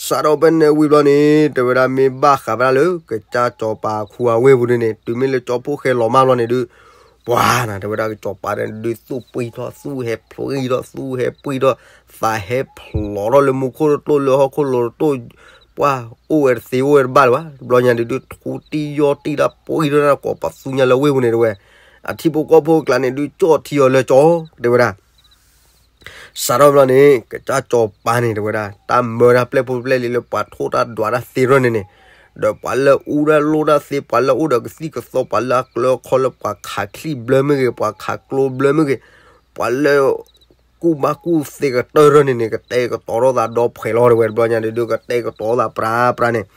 စးထီၣ်ဖဲန့ၣ်ဝံၤဘျီန့ၣ် တဲဝဲဒၣ် မ့ၢ်ဘၣ်ဃးဝဲဒၣ်လၢ ကစၢ်စီၤပၤခူအဝ့ၢ်ပူၤဒုန့ၣ် တုၤမ့ၢ်လၢကၠီဖိၣ်ဃဲလီၤမၢ်ဘျီန့ၣ်ဒု ပှၤနၤ တဲဝဲဒၣ် ကစၢ်စီၤပၤန့ၣ်ဒု သူၣ်ပှံၢ်ထီၣ် သူၣ်ဟဲဖှံထီၣ် သူၣ်ဟဲပှံၢ်ထီၣ် သးဟဲဖျိးထီၣ်လၢမူခိၣ်တတိၢ် လၢဟီၣ်ခိၣ်လိၤတတိၢ်, ပှၤအိၣ်ဝဲတသ့ အိၣ်ဝဲတဘၣ်လၢၤဘၣ်. တဘျီညါဒုဒု ထူတံၢ်ယီၢ်တံၢ်တၢ်ပှံၢ်ထီၣ်တၢ်ကိးပသူညါလၢဝ့ၢ်ပူၤန့ၣ် တဲဝဲ, အထံဖိကီၢ်ဖိအကျါန့ၣ်ဒု ကၠီၣ်ထံအီၤလၢကၠီ တဲဝဲဒၣ်. စးထီၣ်ဘျီန့ၣ် ကစၢ်စီၤပၤန့ၣ် တဲဝဲဒၣ် တၢ်မၢတၢ်ပျဲၢ်ဖိပျဲၢ်လံၤလၢပှၤထိၣ်တၢ်ဒွးတၢ်သ့ထီၣ်န့ၣ်န့ၣ်, ဒီးပှၤလၢအူတၢ်လိၣ်တၢ်သ့ ပှၤလၢအအိၣ်ဒီးကသံၣ်ကသီ ပှၤလၢအကျၢအခီလၢပှၤခးချံဘျၢမ့ၢ်ဂ့ၤ ပှၤခးကျိဘျၢမ့ၢ်ဂ့ၤ, ပှၤလၢ ကူၣ်ဘၣ်ကူၣ်သ့ကတၢၢ်ထီၣ်န့ၣ်န့ၣ် ကတဲာ်ကတီၤထီၣ်သးဒီဖှဲးလီၤ တဲဝဲ. တဘျီညါဒုဒု ကတဲာ်ကတီၤသးပြးပြးန့ၣ်,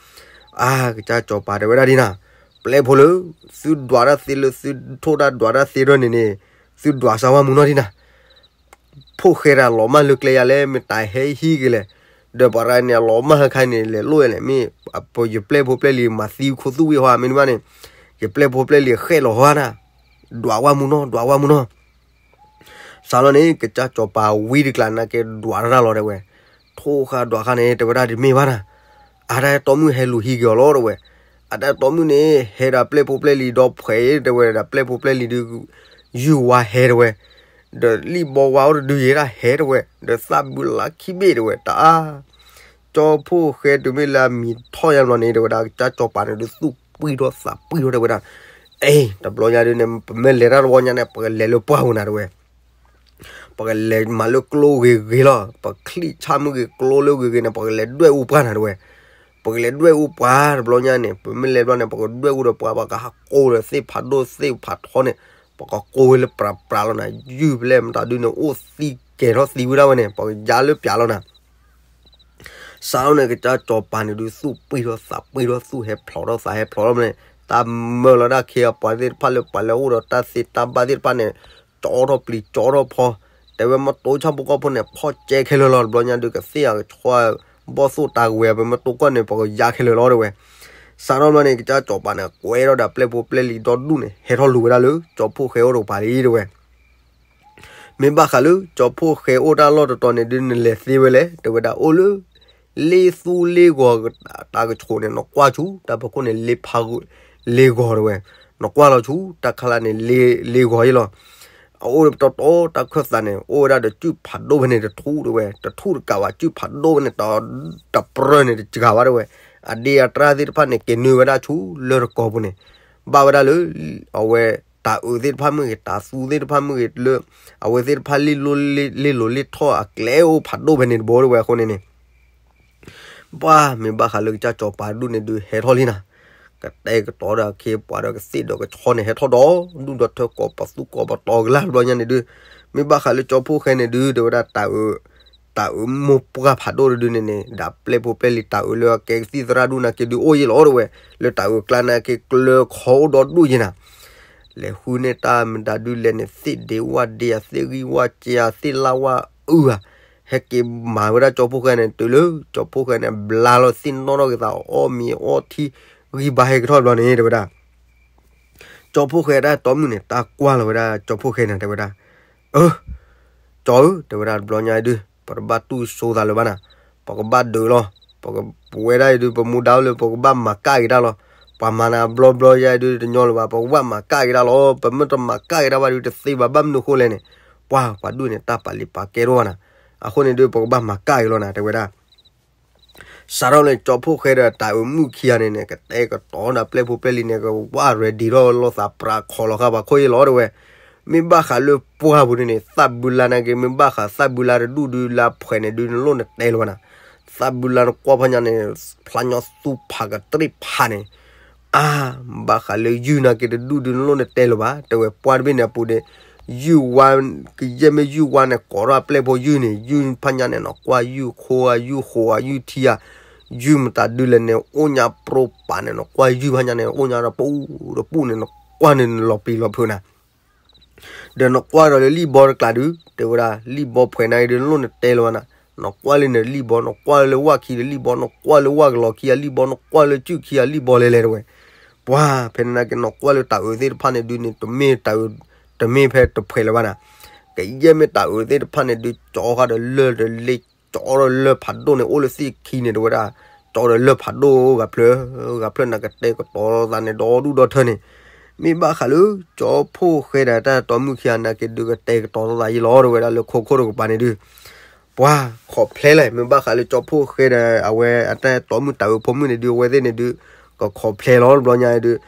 အါ ကစၢ်စီၤပၤတဲဝဲဒၣ်ဒ်နၤ, ပျဲၢ်ဖိလၢ သုဒွးတၢ်သ့လၢသုထိၣ်တၢ်ဒွးတၢ်သ့ထီၣ်န့ၣ်န့ၣ် သုဒွးစၢ်ဝၣ်မူနီၢ်ဒ်နၤ ဖိၣ်ဃဲတဂၤလီၤမၢ်လၢကျဲယၤလဲၣ် မ့ၢ်တၢ်ဟဲဟံးက့ၤလဲၣ်, ဒီးပှၤတဂၤန့ၣ် အလီၤမၢ်ဟဲခါန့ၣ် လဲၤလိၣ်ယၤလဲၣ် မ့ၢ်ယပျဲၢ်ဖိပျဲၢ်လံၤမၤသံခိၣ်သူၣ်ဝံၣ်ဟီ မ့တမ့ၢ်န့ၣ် ယပျဲၢ်ဖိပျဲၢ်လံၤဃဲၣ်လီၤဟီနၤ, ဒွးဝၣ်မူနီၢ် ဒွးဝၣ်မူနီၢ်. စးလီၤန့ၣ် ကစၢ်စီၤပၤဝံတကျးန့ၣ်က့ၤဒွးတၢ်လီၤ တဲဝဲ, ထိၣ်ဃာ်ဒွးဃာ်န့ၣ် တဲဝဲဒၣ်တမ့ၢ်ဘၣ်နၤ, အတၢ်တီမုၣ်ဟဲလူၤဟံးက့ၤအီၤလီၤ တဲဝဲ, အတၢ်တီမုၣ်န့ၣ် ဟဲဒီးပျဲၢ်ဖိပျဲၢ်လံၤဒီဖှဲး တဲဝဲဒၣ် ပျဲၢ်ဖိပျဲၢ်လံၤဒု ယုၢ်ဝါဟဲ တဲဝဲ, ဒီးလံၣ်ဘီဝါအိၣ်တဒုယဲဒၣ်ဟဲ တဲဝဲ, ဒီးသၣ်ဘုလါခံဘ့ၣ် တဲဝဲ တအါ ကၠီဖိၣ်ဃဲတုၤမ့ၢ်လၢအမံၤထီၣ်ညါဘျီန့ၣ် တဲဝဲဒၣ် ကစၢ်စီၤပၤန့ၣ်ဒု သူၣ်ပှံၢ်ထီၣ်သးပှံၢ်ထီၣ် တဲဝဲဒၣ်, အ့ တဘျီညါဒုန့ၣ် ပမ့ၢ်လဲၤတၢ်တဘျီညါန့ၣ် ပကလဲၤလၢပှၢ်ပူၤနၤ တဲဝဲ, ပကလဲၤမၤလၢကျိဂ့ၤဂ့ၤလီၤ, ပချံၣ်ဆၣ်မုၢ်ဂ့ၤ ကျိလၢဂ့ၤဂ့ၤန့ၣ် ပကလဲၤဒွဲၣ်အူပှၢ်နၤ တဲဝဲ, ပကလဲၤဒွဲၣ်အူပှၢ် တဘျီညါန့ၣ် ပမ့ၢ်လဲၤဘျီန့ၣ် ပကဒွဲၣ်အူဒီးပှၢ် ပကဟးကိးဒီးသ့ၣ်ဖးဒိၣ်သ့ၣ်ဖးထီန့ၣ် ပကကိးဝဲလၢပြးပြးလီၤနၤ, ယုၢ်ဖဲလဲၣ်မတၤဒုန့ၣ် အိၣ်သံကဲၤထီၣ်သံဝဲဒၣ်ဝဲန့ၣ် ပကယါလၢပျးလီၤနၤ စးထီၣ်န့ၣ် ကစၢ်စီၤပၤန့ၣ်ဒု သူၣ်ပှံၢ်ထီၣ်သးပှံၢ်ထီၣ် သူၣ်ဟဲဖျိးထီၣ်သးဟဲဖျိးထီၣ်န့ၣ် တၢ်မၢလီၤဒၣ်ခ့အပှၤသ့ၣ်တဖၣ်လၢပှၤလၢအိၣ်ဒီးတၢ်သ့တၢ်ဘၣ်သ့ၣ်တဖၣ်န့ၣ် ကၠီထီၣ်ပျံၤကၠီထီၣ်ဖီ, တဲဝဲမ့ၢ်တိၢ်ဆၣ်ဖိကီၢ်ဖိန့ၣ် ဖီၣ်ကဲခဲလၢာ်လီၤ. တဘျီညါဒုး ကသ့ၣ်အကဆီ ဘီၣ်သိၣ်တၢ်ဝဲ ပမ့ၢ်တိၢ်ကွၢ်န့ၣ် ပကယါခဲလၢာ်လီၤ တဲဝဲ. စးထီၣ်ဘျီန့ၣ် ကစၢ်စီၤပၤန့ၣ် ကွဲထီၣ်ဒီးပျဲၢ်ဖိပျဲၢ်လံၤဒီဒူၣ်န့ၣ် ဟဲထီၣ်လူၤဝဲဒၣ်လၢကၠီဖှိၣ်ဃဲအိၣ်တကပၤလံ တဲဝဲ. မ့ၢ်ဘၣ်ဃးလၢကၠီဖှိၣ်ဃဲအိၣ်တၢ်လီၢ်တတီၤန့ၣ်ဒုး နလဲၤသ့ဝဲလဲၣ် တဲဝဲဒၣ်. အိၣ်လၢ လ့သူလ့ဂီၤ တၢ်ကဆိးန့ၣ် နကွၢ်ဆူ တၢ်ဖီခိၣ်န့ၣ် လ့ဖးဂီၤ လ့ဂီၤ တဲဝဲ. နကွၢ်လီၤဆူ တၢ်ခါလၢ်န့ၣ် လ့ဂီၤယဲလီၤ. အအိၣ်တီတီ တၢ်ခၢၣ်သးန့ၣ် အိၣ်ဝဲဒၣ်ဒီးစုၣ်ဖးဒိၣ်ဖဲန့ၣ်တထူၣ် တဲဝဲ, တထူၣ်တကးဘၣ် စုၣ်ဖးဒိၣ်ဖဲန့ၣ် တပြၢၢ်န့ၣ်တစှၤဘၣ် တဲဝဲ. အဒ့အတြၢ်သ့ၣ်တဖၣ်န့ၣ် က့ၤနုာ်ဝဲဒၣ်ဆူလၢတကီၢ်ပူၤန့ၣ် ဘၣ်ဝဲဒၣ်လၢ အဝဲ တၢ်အုးသ့ၣ်တဖၣ်မ့ၢ်ဂ့ၤ တၢ်သူသ့ၣ်တဖၣ်မ့ၢ်ဂ့ၤ လၢ အဝဲသ့ၣ်တဖၣ်လ့ၣ်လိၣ်လ့ၣ်ထီၣ်အကျဲအိၣ်ဖးဒိၣ်ဖဲန့ၣ်တဘိ တဲဝဲ. အဃိန့ၣ်န့ၣ် ပှၤမ့ၢ်ဘၣ်ဃးလၢကစၢ်စီၤပၤဒူၣ်န့ၣ်ဒုး ဟဲထီၣ်လံနၤ, ကတဲာ်ကတီၤဒီးအခ့အပှၤဒီးကသ့ၣ်ဒီးကဆီန့ၣ် ဟဲထီၣ်ဒီးဒူၣ်ဒီးထၢ ကိးပသူကိးပတီၤကလၢ်တဘျီညါန့ၣ်ဒုး, မ့ၢ်ဘၣ်ဃးလၢကၠီဖှိၣ်ဃဲန့ၣ်ဒုး တဲဝဲဒၣ် တၢ်အုး တၢ်အုးမိၢ်ပှၢ်ဖးဒိၣ်တဒုန့ၣ်န့ၣ် ဒီးပျဲၢ်ဖိပျဲၢ်လံၤ တၢ်အုးလၢအကဲကသံၣ်သရၣ်ဒူၣ်နာ်က့ဒုးအိၣ်ယဲလီၤ တဲဝဲ. လၢတၢ်အုးကျါနာ်က့ ကျၢၤခီအိၣ်ဒီဒူၣ်ယဲနၤ လဲၤဃုန့ၢ်တၢ်မတၤဒုးလဲၣ်န့ၣ် သ့ၣ်ဒ့ဝၣ်ဒ့ဧါ သ့ၣ်ဂံၢ်ဝၣ်စ့ဧါ သ့ၣ်လၣ်ဝၣ်အုၣ်ဧါ, ဟဲက့ၤမၤဝဲဒၣ်ကၠီဖှိၣ်ဃဲန့ၣ် တုၤလၢကၠီဖှိၣ်ဃဲန့ၣ် ဘျါလီၤသ့ၣ်နီၣ်ထီၣ်က့ၤသး အီၣ်မ့ၤအီထံ ဂံၢ်ဘါဟဲကထီၣ်ဘျီန့ၣ် တဲဝဲဒၣ်. ကၠီဖှိၣ်ဃဲတၢ်တီမုၣ်န့ၣ် တၢ်ကွၢ်လီၤဝဲဒၣ်ကၠီဖှိၣ်ဃဲန့ၣ် တဲဝဲဒၣ်, အၢ ကၠီဧၢ တဲဝဲဒၣ် တဘျီညါဒုး ပတဘၣ်တူၢ်စိသးလၢၤဘၣ်နၤ, ပကဘၣ်ဒုးလီၤ, ပဝဲဒၣ်အံၤဒုး ပမူဒါအိၣ်လၢပကဘၣ်မၤကၣ်က့ၤတၢ်လီၤ. ပှၤမၤနၤဘျီဘျီယါအံၤဒုး တညီလၢၤဘၣ်, ပကဘၣ်မၤကၣ်က့ၤတၢ်လီၤ. ပမ့ၢ်တမၤကၣ်က့ၤတၢ်ဘၣ်ဒုး တသ့ဘၣ်. ဘၣ်မနုၤဃိလဲၣ်န့ၣ် ပှၤပှၤဒူၣ်န့ၣ် တၢ်ပာ်လံာ်ပာ်ကဲတအိၣ်ဘၣ်နၤ, အဃိန့ၣ်ဒုး ပကဘၣ်မၤကၣ်က့ၤလီၤနၤ တဲဝဲဒၣ်. စးထီၣ်လၢကၠီဖှိၣ်ဃဲဒီးတၢ်အုးမုၣ်ခံဂၤန့ၣ်န့ၣ် ကတဲာ်ကတီၤဒီးပျဲၢ်ဖိပျဲၢ်လံၤန့ၣ် ကဝၢ် ready ထီၣ်လိာ်သး ပြးခိးလီၤဃာ်ပှၤခိၣ်ယဲလီၤ တဲဝဲ. မ့ၢ်ဘၣ်ဃးလၢပှၢ်ပူၤန့ၣ်န့ၣ် သၣ်ဘုလါနာ်က့ မ့ၢ်ဘၣ်ဃးသၣ်ဘုလါတဒူၣ်ဒုး လၢဖှဲးန့ၣ်ဒုး နလိၣ်နတဲလၢၤဘၣ်နၤ, သၣ်ဘုလါနကွၢ်ဖးညါန့ၣ် ဖျါညီသူဖးကတြ့ၣ်ဖးန့ၣ် အါ ဘၣ်ဃးလၢယုၢ်နာ်က့တဒူၣ်ဒုး နလိၣ်နတဲလၢၤဘၣ် တဲဝဲ. ပှၢ်တဘ့ၣ်န့ၣ်အပူၤန့ၣ် ယုၢ်ဝါ ကယဲၢ်မ့ၢ်ယုၢ်ဝါန့ၣ် ကိးထီၣ်အပျဲၢ်ဖိယုၢ်န့ၣ် ယုၢ်ဖးညါန့ၣ် နကွၢ်ယုၢ်ခိဧါ ယုၢ်ဃိဧါ ယုၢ်ထံဧါ, ယုၢ်မတၤဒုးလဲၣ်န့ၣ် အိၣ်ညါပြိပာ်န့ၣ် နကွၢ်ယုၢ်ဖးညါန့ၣ် အိၣ်ညါဒီးပူၤတပူၤန့ၣ် နကွၢ်န့ၣ် နလီၤပျံၤလီၤဖုးနၤ ဒီးနကွၢ်ဒီးလၢလံၣ်ဘီတကျးဒုး တဲဝဲဒၣ် လံၣ်ဘီဖှဲးနာ်က့ဒုး နလိၣ်နတဲလၢၤဘၣ်နၤ, နကွၢ်လၢနလံၣ်ဘီ နကွၢ်လၢဝၣ်ခံလၢလံၣ်ဘီ နကွၢ်လၢဝၣ်ကလီၤခံအလံၣ်ဘီ နကွၢ်လၢစုၣ်ခံအလံၣ်ဘီလဲၤလဲၤ တဲဝဲ. ပှၤ ဖဲန့ၣ်နာ်က့ နကွၢ်လၢတၢ်အုးသ့ၣ်တဖၣ်န့ၣ်ဒုးန့ၣ် တမ့ၢ်တၢ်အုး တမ့ၢ်ဖဲတဖှဲးလၢၤဘၣ်နၤ, ကယဲၢ်မ့ၢ်တၢ်အုးသ့ၣ်တဖၣ်န့ၣ်ဒုး ကၠီဃာ်ဒီးလၢၢ်ဒီးလ့ ကၠီဒီးလၢၢ်ဖးဒိၣ်န့ၣ် အိၣ်လၢသ့ၣ်ခံန့ၣ် တဲဝဲဒၣ်, ကၠီဒီးလၢၢ်ဖးဒိၣ် ဂၤဖျၢၣ် ဂၤဖျၢၣ်နကတဲာ်ကတီၤလိာ်သးန့ၣ် ဒီဒူၣ်ဒီထၢန့ၣ်, မ့ၢ်ဘၣ်ဃးလၢ ကၠီဖှိၣ်ဃဲဒီးတၢ်တီမုၣ်ခံဂၤနာ်က့ဒုး ကတဲာ်ကတီၤလိာ်သးယဲလီၤ တဲဝဲဒၣ် လၢခိခိၣ်တကပၤန့ၣ်ဒုး ပှၤခိးဖျဲးလဲၣ်, မ့ၢ်ဘၣ်ဃးလၢကၠီဖှိၣ်ဃဲဒီး အဝဲအတၢ်တီမုၣ်တၢ်အုးဖိမုၣ်န့ၣ်ဒုး အဝဲသ့ၣ်န့ၣ်ဒုး ကခိးဖျဲးလီၤ တဘျီညါဒုး,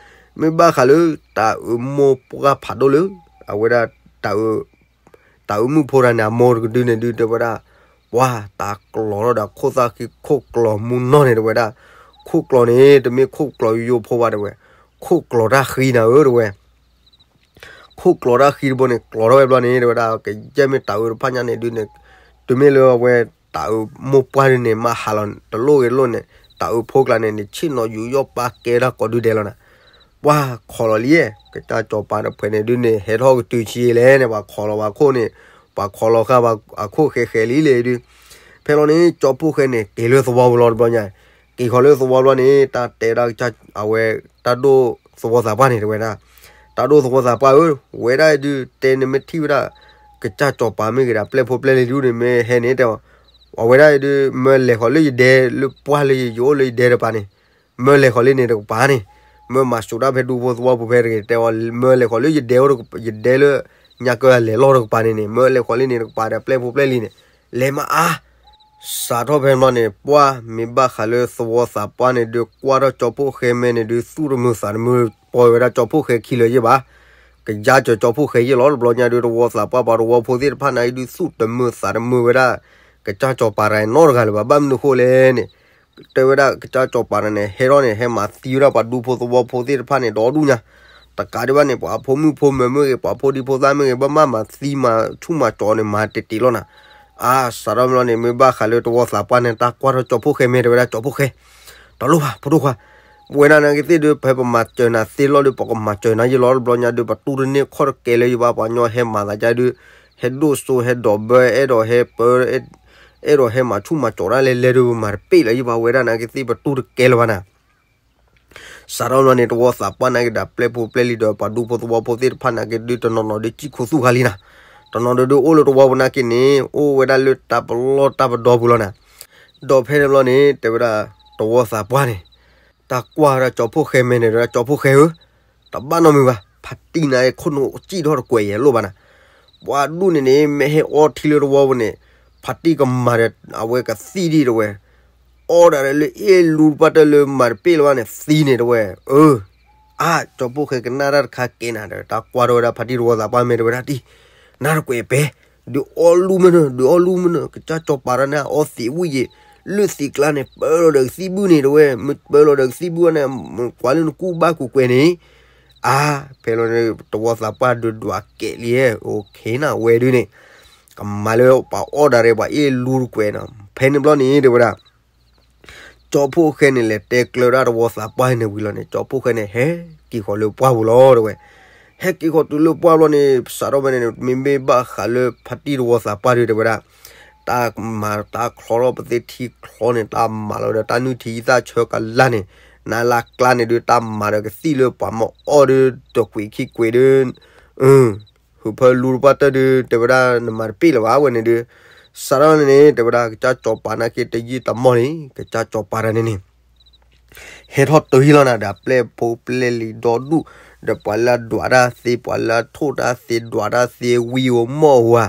မ့ၢ်ဘၣ်ဃးလၢ တၢ်အုးမိၢ်ပှၢ်ဖးဒိၣ်လၢ အဝဲဒၣ် တၢ်အုး တၢ်အုးမုၣ်ဖိတဂၤန့ၣ် အမိၢ်တကဒုန့ၣ်ဒုး တဲဝဲဒၣ်, ပှၤတၢ်ကျီၤထီၣ်ဒီးခိၣ်သၣ်ခံ ခိၣ်ကျီၤမူနီၢ်န့ၣ် တဲဝဲဒၣ်, ခိၣ်ကျီၤန့ၣ် တမ့ၢ်ခိၣ်ကျီၤယိယိဖိဘၣ် တဲဝဲ, ခိၣ်ကျီၤတၢ်ဃံနၤဧၢ တဲဝဲ ခိၣ်ကျီၤတၢ်ဃံတဘိန့ၣ် ကျီၤထီၣ်ဝဲဘျီန့ၣ် တဲဝဲဒၣ် ကယဲၢ်မ့ၢ်တၢ်အုးတဖၣ်ညါန့ၣ်ဒုးန့ၣ်, တုၤမ့ၢ်လၢအဝဲ တၢ်အုးမိၢ်ပှၢ်ဒုးန့ၣ် မၤဟးလီၤတလိၣ်ဂ့ၤတလိၣ်န့ၣ် တၢ်အုးဖိကျါန့ၣ်န့ၣ် ဆ့ၣ်နီၤယူးယီၣ်ပာ်ကဲတၢ်ကိးဒုဒဲးလီၤနၤ, ပှၤခိးလီၤလံ, ကစၢ်စီၤပၤတဖှဲးန့ၣ်ဒုးန့ၣ် ဟဲထီၣ်ကတုၤဆံးလဲၣ်န့ၣ် ပှၤခိးလီၤပှၤခိၣ်န့ၣ်, ပှၤခိးလီၤဃာ်ပှၤအခိၣ်ဃဲးဃဲးလံလဲၣ်ဒုး, ဖဲလီၤန့ၣ် ကၠီဖှိၣ်ဃဲန့ၣ် က့ၤလၢသဝီပူၤလီၤတဘျီညါ, က့ၤဃီၤလၢသဝီဘျီန့ၣ် တၢ်တဲဒၣ်ကစၢ် အဝဲ တၢ်ဒိၣ်သဝီသးပှၢ်န့ၣ် တဲဝဲဒၣ်, တၢ်ဒိၣ်သဝီသးပှၢ်ဧၢ, ဝဲဒၣ်အံၤဒုး တဲနမ့ၢ်ထံၣ်ဝဲဒၣ် ကစၢ်စီၤပၤမ့ၢ်ဂ့ၤဒီး ပျဲၢ်ဖိပျဲၢ်လံၤဒုးန့ၣ် မ့ၢ်ဟဲန့ၣ်တဲအီၤ, အဝဲဒၣ်အံၤဒုး မၢလဲၤဃီၤလၢယဒဲလၢပှၢ်လၢယအိၣ်လၢယဒဲတကပၤန့ၣ်, မၢလဲၤဃီၤလၢန့ၣ်တကပၤန့ၣ်, မၢမၤစိာ်တၢ်ဖဲဒူဖိသဝီပူၤဖဲတဂ့ၤ တဲအီၤ မၢလဲၤဃီၤလၢယဒဲအိၣ် ယဒဲလၢ ညါကၢအလဲၤလီၢ်တကပၤန့ၣ်န့ၣ် မၢလဲၤဃီၤလၢန့ၣ်တကပၤဒီး ပျဲၢ်ဖိပျဲၢ်လံၤန့ၣ် လဲၤမးအါ စးထီၣ်ဖဲန့ၣ်ဘျီန့ၣ် ပှၤမ့ၢ်ဘၣ်ဃးလၢသဝီသးပှၢ်န့ၣ်ဒုး ကွၢ်ထီၣ်ကၠီဖှိၣ်ဃဲမဲန့ၣ်ဒုး သူၣ်တမုာ်သးတမုာ် ပီၢ်ဝဲဒၣ်ကၠီဖှိၣ်ဃဲခံလၢၤယဲၢ်ဘၣ်, ကယါစၢၤကၠီဖှိၣ်ဃဲယဲၢ်လီၤ. တဘျီညါဒုး သဝီသးပှၢ်ပှၤသဝီဖိသ့ၣ်တဖၣ်န့ၣ်အံၤဒုး သူၣ်တမုာ်သးတမုာ်ဝဲဒၣ် ကစၢ်စီၤပၤတဂၤနီတဂၤလၢၤဘၣ်. ဘၣ်မနုၤဃိလဲၣ်န့ၣ် တဲဝဲဒၣ်ကစၢ်စီၤပၤန့ၣ် ဟဲထီၣ်န့ၣ် ဟဲမၤသံဝဲဒၣ်ပှၤဒူဖိသဝီဖိသ့ၣ်တဖၣ်န့ၣ် ဒီဒူၣ်ညါ, တကးဒံးဘၣ်န့ၣ် ပှၤဖိမုၣ်ဖိမၢၤမ့ၢ်ဂ့ၤ ပှၤဖိဒံဖိသၣ်မ့ၢ်ဂ့ၤ ဘၣ်မၤမၤသံမၤဆူၣ်မၤကၠီန့ၣ် မၤတ့ၢ်တ့ၢ်လီၤနၤ. အါ စးထီၣ်မ့ၢ်လီၤန့ၣ် မ့ၢ်ဘၣ်ဃးလၢသဝီသးပှၢ်န့ၣ် တၢ်ကွၢ်ထီၣ်ကၠီဖှိၣ်ဃဲမဲ တဲဝဲဒၣ် ကၠီဖှိၣ်ဃဲ တလိၣ်ဘၣ် ဖိဒိၣ်ခွါ, ဝဲဒၣ်နာ်က့သ့ၣ်ဒုး ဖဲပမၤစၢၤနၤသ့လီၤဒီး ပကမၤစၢၤနၤယံာ်လီၤတဘျီညါဒုး ပတူၢ်တန့ၢ်ခီၣ်တကဲလၢၤယဘၣ် ပှၤကညီဟဲမၤသးဒုး ဟဲဒိၣ်စိဟဲဒိးဘၢ အဲၣ်ဒိးဟဲပၢ အဲၣ်ဒိးဟဲမၤဆူၣ်မၤကၠီၤဒၣ်လဲာ်လဲာ်ဒုး ပမၤတပ့ၢ်လၢၤယဘၣ် ဝဲဒၣ်နာ်က့သ့ၣ်ပတူၢ်တကဲလၢၤဘၣ်နၤ စးထီၣ်ဘျီန့ၣ် တဝီသးပှၢ်နာ်က့ဒီး ပျဲၢ်ဖိပျဲၢ်လံၤဒီး ပှၤဒူဖိသဝီဖိသ့ၣ်တဖၣ်နာ်က့ဒုး တနီၤနီၤဒုးစံၣ်ခိၣ်သူၣ်ခါလံနၤ, တနီၤနီၤဒုးအိၣ်လၢတဝီပူၤနာ်က့န့ၣ် အိၣ်ဝဲဒၣ်လၢတၢ်ပလီၢ်တၢ်ပဒီပူၤလီၤနၤ. ဒီးဖဲန့ၣ်ဘျီန့ၣ် တဲဝဲဒၣ် တဝီသးပှၢ်န့ၣ် တၢ်ကွၢ်ဝဲဒၣ်ကၠီဖှိၣ်ဃဲမဲာ်န့ၣ်ဒီး ကၠီဖှိၣ်ဃဲဧၢ, တဘၣ်နီတမံၤဘၣ်, ဖါတံၢ်နာ်က့ခိၣ်နူာ်စံၣ်ထီၣ်တကွဲးယဲၢ်လိၣ်ဘၣ်နၤ. ပှၤဒူၣ်န့ၣ်န့ၣ် မ့ၢ်ဟဲအီထံလၢတဝီပူၤန့ၣ် ဖါတံၢ်ကမၤဒီး အဝဲကသံၣ်ဒံးတဝဲ အီဒၣ်ဒီးလၢအ့ၣ်လူတပၣ်တၢၢ်လၢမၤတပ့ၢ်လၢၤဘၣ်န့ၣ် သံန့ၣ်တဝဲ, အၢ, အါ, ကၠီဖှိၣ်ဃဲကနၣ်တၢ်တခါကဲနၤဒီး တၢ်ကွၢ်ထီၣ်ဝဲဒၣ်ဖါတံၢ်တဝီသးပှၢ်မဲာ်တဲဝဲဒၣ်တံၢ်, နၢ်တကွဲးပဲ, ဒုးအီလူၢ်မ့ၢ်နၢၤ, ဒုးအီလူၢ်မ့ၢ်နၢၤ, ကစၢ်ကၠီၤပၤတၢ်န့ၣ် အီသံးဝံၣ်ယံာ်, လၢသံးကျါန့ၣ် ပၢလီၤဒီးကသံၣ်ဘုၣ်န့ၣ်တဝဲ, မ့ၢ်ပၢလီၤဒီးကသံၣ်ဘုၣ်န့ၣ် ကွၢ်လၢနကူၣ်ဘၣ်ကူၣ်ကွဲးန့ၣ်, အါ, ဖဲလီၤန့ၣ် တဝီသးပှၢ်ဒုးဒွးကဲးလံ, အိၣ်ခ့နၤဝဲဒုးန့ၣ် ကမၤလၢပှၤအီၣ်ဒၣ်ရဲၣ်ပှၤအ့ၣ်လူတကွဲးနီၤ. ဖဲန့ၣ်ဘျီန့ၣ် တဲဝဲဒၣ် ကၠီဖှိၣ်ဃဲန့ၣ် လဲၤတဲကျၢၤဒၣ်တဝီသးပှၢ်န့ၣ်ဝံၤလီၤန့ၣ် ကၠီဖှိၣ်ဃဲန့ၣ် ဟဲက့ၤဃီၤလၢပှၢ်ပူၤလီၤတဲဝဲ. ဟဲက့ၤဃီၤတုၤလၢပှၢ်ဘျီန့ၣ် စးထီၣ်ဖဲန့ၣ်န့ၣ် မ့မ့ၢ်ဘၣ်ဃးလၢဖါတံၢ်တဝီသးပှၢ်ဒုးတဲဝဲဒၣ် တၢ်မၤတၢ်ချီထီၣ်ပသ့ၣ်ထံချီန့ၣ် တၢ်မၤလီၤဒီးတၢ်နုၢ်ထံသၣ်ဆၢကလါန့ၣ် နၤလၢကျါန့ၣ်ဒုး တၢ်မၤဒီးကသံၣ်လၢပှၤမ့ၢ်အီၣ်ဒုး တကွံာ်ခံကွံာ်ဒုး ဟုးဖၢလူတပၣ်တၢၢ်ဒုး တဲဝဲဒၣ်နမၤတပ့ၢ်လၢၤဘၣ်ဝဲန့ၣ်ဒုး, စးထီၣ်န့ၣ် တဲဝဲဒၣ်ကစၢ်ကၠီၤပၤနာ်က့တယံာ်တမီၢ်န့ၣ် ကစၢ်ကၠီၤပၤတၢ်န့ၣ်န့ၣ် ဟဲထီၣ်တုၤဟံၣ်လီၤနၤဒီး ပျဲၢ်ဖိပျဲၢ်လံၤဒီဒူၣ်, ဒီးပှၤလၢအဒွးတၢ်သ့ ပှၤလၢအထိၣ်တၢ်သ့ ဒွးတၢ်သ့ ဝံဧိၤမီၢ်ဧိၤဧါ,